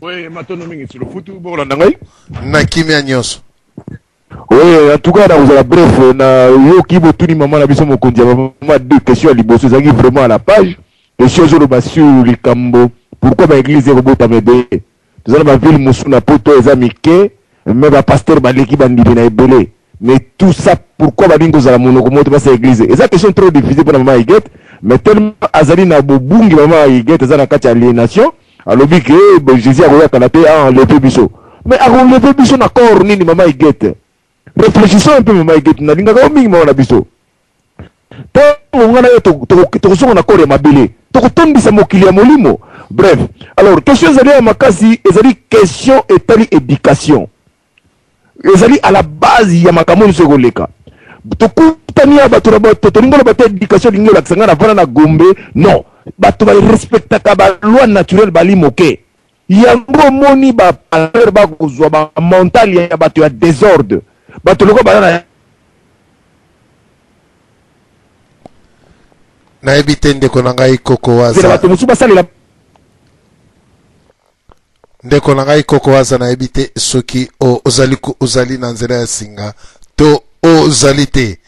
S10: Oui, matondo mingi Tsilofutu, bokolanda ngai
S1: na kimia nyonso.
S10: Oui, en tout cas nakozala bref na yoki botuni mama na biso mokonzi ya mama deux questions ya liboso ezalaki vraiment à la page. Question ezoloba sur likambo pourquoi ba église ekobotama ebele. Toza na ba ville mosusu na poto eza mike mais ba pasteur baleki ba ndimi na ebele mais tout ça pourquoi balingi kozala monoko moko te basala eglise eza question trop difficile pona mama Huguette mais tellement azali na bobungi mama Huguette aza na kati ya alienation alobi ke Jesus akoya kala te a enlever biso mais ako enlever biso na corps nini mama Huguette reflechissons un peu mama Huguette nalingaka yo mingi mama na biso Tango nga na yo tokozonga na corps ya mabele, tokotondisa mokili ya molimo. Bref, alors question ezali ya makasi, ezali question etali education. Ezali à la base ya makambo nyonso ekoleka. Tokutani ya bato na bato, tolingi oloba te education elingi olakisa nga navanda na Gombe, non. Bato ba respectaka ba loi naturelle bali moke. Yango omoni ba pasteur bakozwa ba mental ya bato ya desordre. Bato lokola baza na
S1: Nayebi te ndeko na ngai koko waza.
S10: Bato mosusu basalela.
S1: Ndeko na ngai koko waza nayebi te soki ozali ozali na nzela ya singa to ozali te.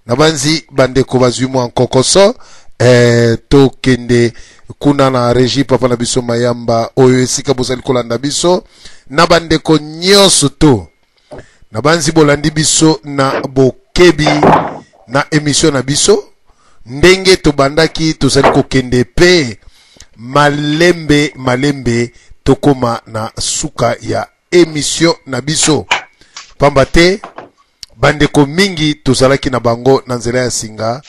S1: Nabanzi bandeko bazwi mwa nkokoso eh, tokende kuna na regie papa na biso Mayamba oyo esika bozali kolanda biso na bandeko nyonso to Nabanzi bolandi biso na bokebi na emission na biso ndenge tobandaki tozali kokende pe malembe malembe tokoma na suka ya emission na biso pamba te bandeko mingi tozalaki na bango na nzela ya singa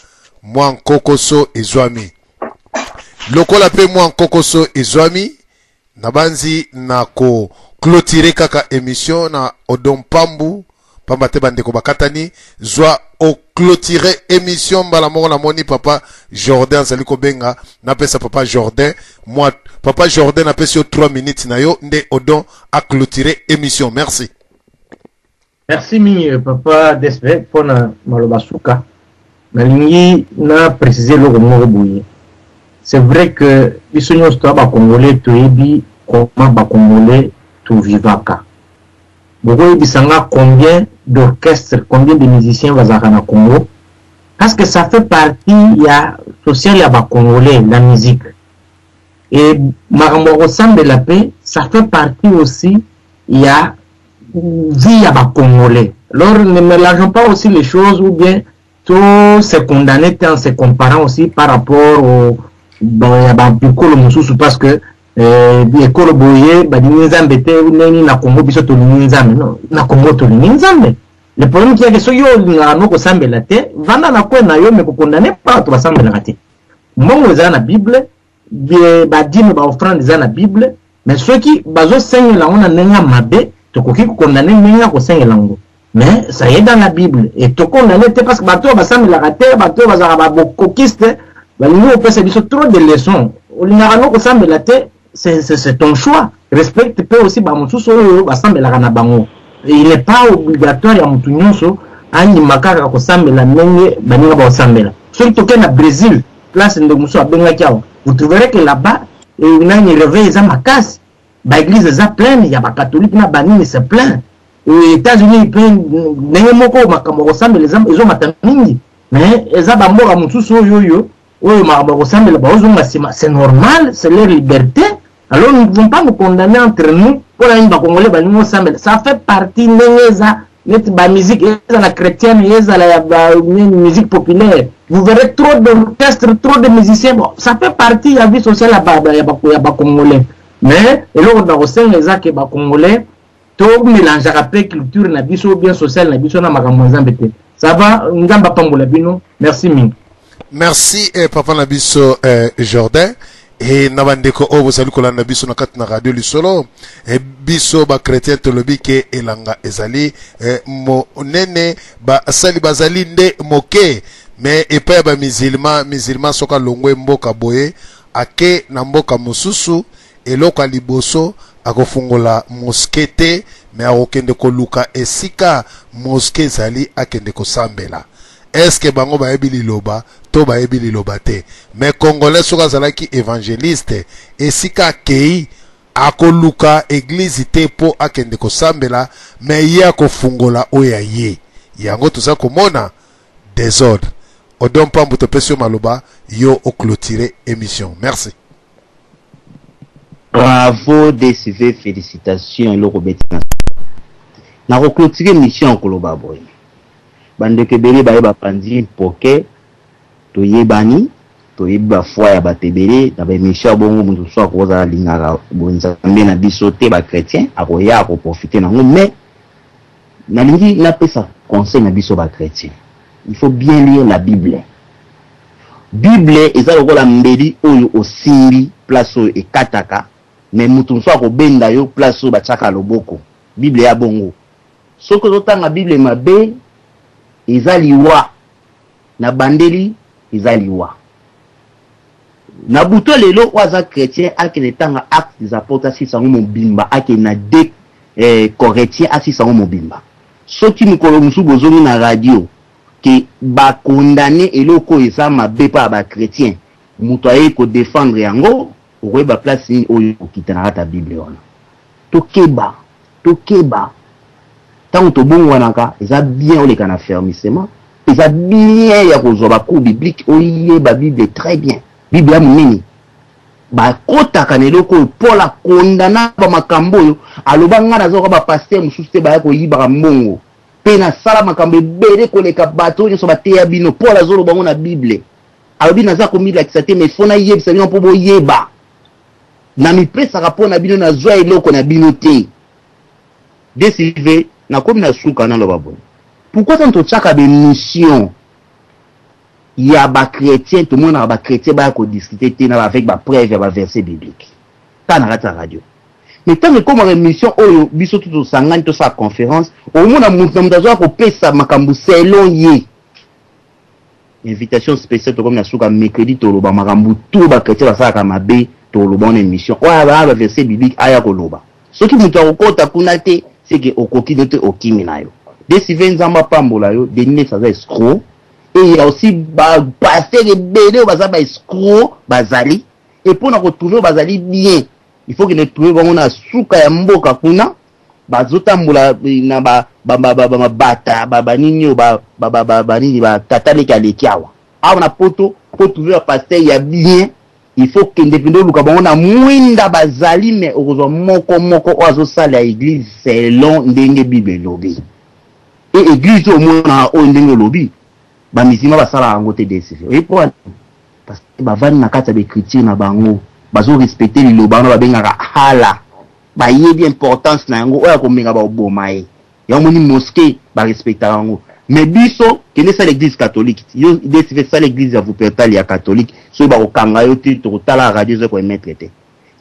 S1: mwa nkokoso ezwami lokola pe mwa nkokoso ezwami Nabanzi na ko cloturer kaka emission na Odon Pambu pamba te bandeko bakatani zwa o cloturer emission mbala moko namoni papa Jordan azali kobenga napesa papa Jordan mwa papa Jordan napesi yo 3 minutes na yo nde Odon a cloturer emission merci.
S7: Merci mingi papa Despe pona maloba suka. Nalingi na préciser eloko moko boye. C'est vrai que biso nyonso toya ba congolais toyebi comment ba congolais tovivaka. Bokoyebisa nga combien d'orchestre, combien de musiciens bazalaka na Congo? Parce que ça fait partie ya social ya ba congolais la musique. Et makambo ya kosambela pe ça fait partie aussi ya vie ya ba congolais. Alors ne mélangeons pas aussi les choses ou bien to se condamner te en se comparant aussi par rapport au bon, ya ba bikolo mosusu parce que eh, ekolo boye balingi nzambe te ndenge na Congo biso tolingi nzambe non na Congo tolingi nzambe le problème qui est que soki olingaka no kosambela te vanda na coin na yo mais kokondane bato basambelaka te mbongo eza na bible ba dime ba offrande eza na bible mais soki bazosengela yango na ndenge ya mabe tokoki kokondane ndenge ya kosengela yango mais ça est dans la bible et tokondane te parce que bato oyo basambelaka te bato oyo bazalaka babokokiste balingi kopesa biso trop de leçons olingaka no kosambela te c'est ton choix respecte mpe aussi bamosusu oyo basambelaka na bango il n'est pas obligatoire ya motu nyonso andima kaka kosambela ndenge baninga bakosambela soki tokei na brésil place ndeko mosusu abengaki awa vous trouverez que là-bas eh, nani réveil eza makasi baeglise eza pleine ya bacatholique na banini c'est plein États-Unis mpe ndenge moko makambo ya kosambela ezomata mingi mais eza bamboka mosusu oyo oyo oyo makambo ya kosambela baozonga nsima c'est normal c'est leur liberté alors nous ne pouvons pas nous condamner entre nous mpo na nini bacongolais balingi osambela ça fait partie ndenge eza neti bamusique ezala chrétienne ezala ya ba musique populaire vous verrez trop d'orchestre trop de musiciens bon ça fait partie ya vie sociale ya bacongolais mais eloko na kosenga eza ke bacongolais to melangeaka pe culture na biso ou bien sociale na biso na makambo ya nzambe te ça va nzambe apambola bino merci mingi
S1: merci eh, papa na biso eh, jordan e na bandeko oyo bozali kolanda biso na kati na radio lisolo e biso bachrétien tolobi ke elanga ezali e, monene basali bazali nde moke me epai ya bamizilma mizilma soki alongwe mboka boye ake na mboka mosusu Eloko ya liboso akofungola mosquee te mais akokende koluka esika mosquee ezali akende kosambela. Est ce que bango bayebi liloba to bayebi liloba te? Mais congolais soki azalaki evangeliste esika akeyi akoluka eglise te po akende kosambela mais ye akofungola oyo ya ye. Yango toza komona desordre. Odon Pambu topesi yo maloba yo o cloturer emission. Merci.
S4: Bravo DSV felicitations eloko obeti na nako clôturer mission ya koloba boye bandeko ebele baye bapanzi mpoke toyebani toyebi ba foi ya bato ebele na ba émission ya bongo moto mosusu akozala alingaka bonzambe na biso te ba chrétien akoya akoprofite nango mais nalingi napesa conseil na biso ba chrétien il faut bien lire la bible Bible eza lokola mbeli oyo osimbi place oyo ekataka mais mutu mosusu akobenda yo place oyo batiaka loboko. Bible eya bongo. Soki ozotanga bible mabe eza liwa. Na bandeli eza liwa. Na butu ya lelo oyo aza chretien akende tanga actes des apotres asilisa yango mobimba akende na 2 eh, Corinthiens asilisa yango mobimba. Soki mokolo mosusu bozongi na radio que ba condamne eloko oyo eza mabe pa ba chretien mutu aye ko defendre yango okoyeba place nini oyo okita na kati ya bible wana tokeba tokeba tango tobongwanaka eza bien oleka na affermissement eza bien ya kozwa ba cours biblique oyeba bible très bien bible ya monene bakotaka na eloko oyo paul akondana ba makambo oyo aloba ngai nazoka ba pasteur mosusu te baya koyibaka mbongo Pe nasala makambo ebele koleka bato oyo nyonso bateya bino. Paul azoloba yango na Bible. Alobi naza komilakisa te, mais faut nayebisa bino mpo boyeba. Namipesaka mpo na bino, nazwa eloko na bino te. DCV, nakomi na suka naloba boye. Pourquoi tango totiaka ba emission ya ba chretiens, tomonaka ba chretiens baya ko discuter te na avec ba preuves ya ba versets bibliques. Kaka na kati ya radio. Mais tango ekomaka emission oyo biso tout tosangani tosala conference, omona mutu na mutu azoya kopesa makambo selon ye. Invitation speciale tokomi na suka mercredi toloba makambo tout ba chretien basalaka mabe toloba wana emission oyo aya ba verset biblique aya koloba. Soki mutu akokota kuna te c'est que okoki no te okimi na yo. Desive Nzambe apambola yo, Denis Lessie aza escroc. Et il y a aussi ba pasteur ebele oyo baza ba escroc bazali et pona ko trouver bazali bien il faut kende trouver bango na suka ya mboka kuna bazotambola na ba ba ba ba mabata ba ba nini oyo ba ba ba ba ba nini ba tata leki aleki awa awa na poto po trouver ba pasteur ya bien il faut kende mpenza oluka bango na mwinda bazali me okozwa moko moko oyo azosala eglise selon ndenge bible elobi e eglise oyo omonaka oyo ndenge olobi bamizima basalaka yango te DSV oyebi mpo parce que bavandi na kati ya baecriture na bango bazo respecte liloba wana babengaka hala bayebi importance na yango oyo akomenga bakoboma ye yango moni mosquée barespectaka yango mais biso kende sala église catholique yo DSV sala église ya Wuppertal ya catholique soki bakokanga yo te tokotala radio eza koemettre te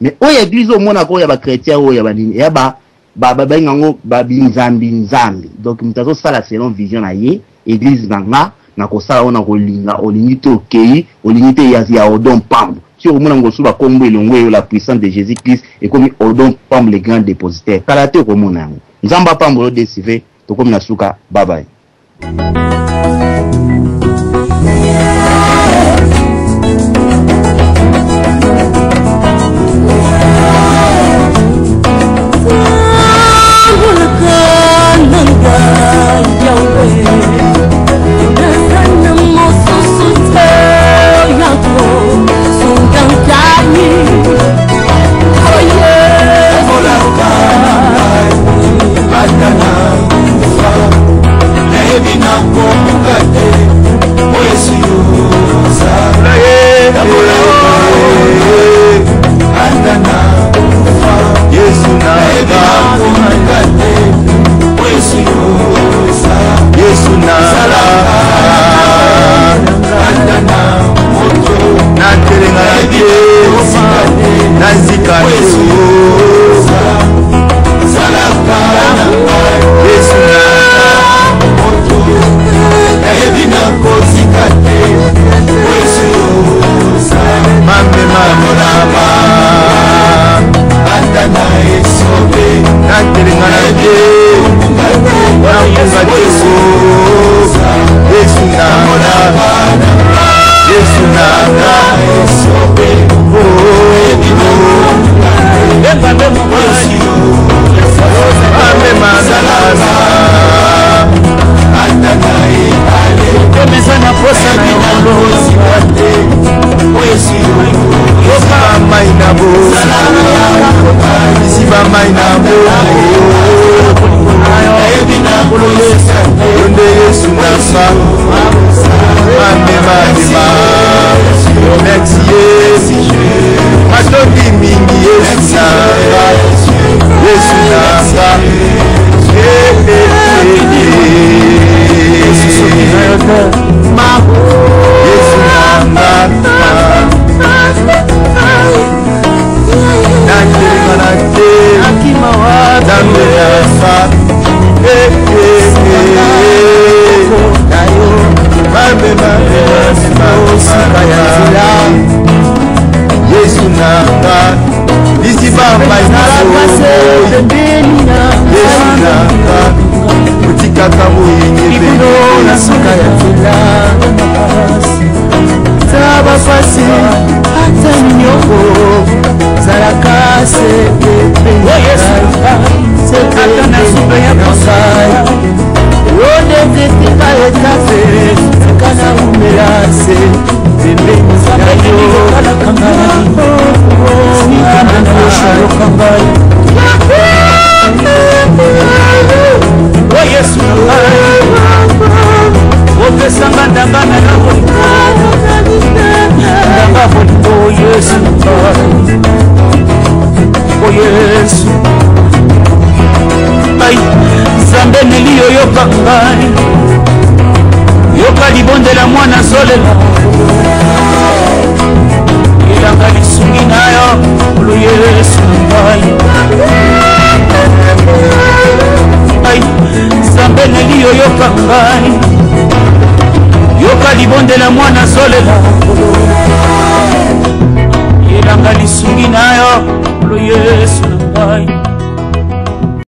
S4: mais oyo église omonaka oyo ya bachrétien oyo ya banini ya ba babenga yango babinzambi nzambi donc moto azosala selon vision na ye église na nga nakosala oyo nakolinga olingi te okei olingi te ya, ya odon pambo ti okomona ngosu bakombo elongo eyo la puissance de jésus christ ekomi odon pambo le grand dépositaire kala te okomona yango nzambe apambola odesive tokomi na suka babai.
S14: Yelanga lisungi na yo, Yesu na ngai.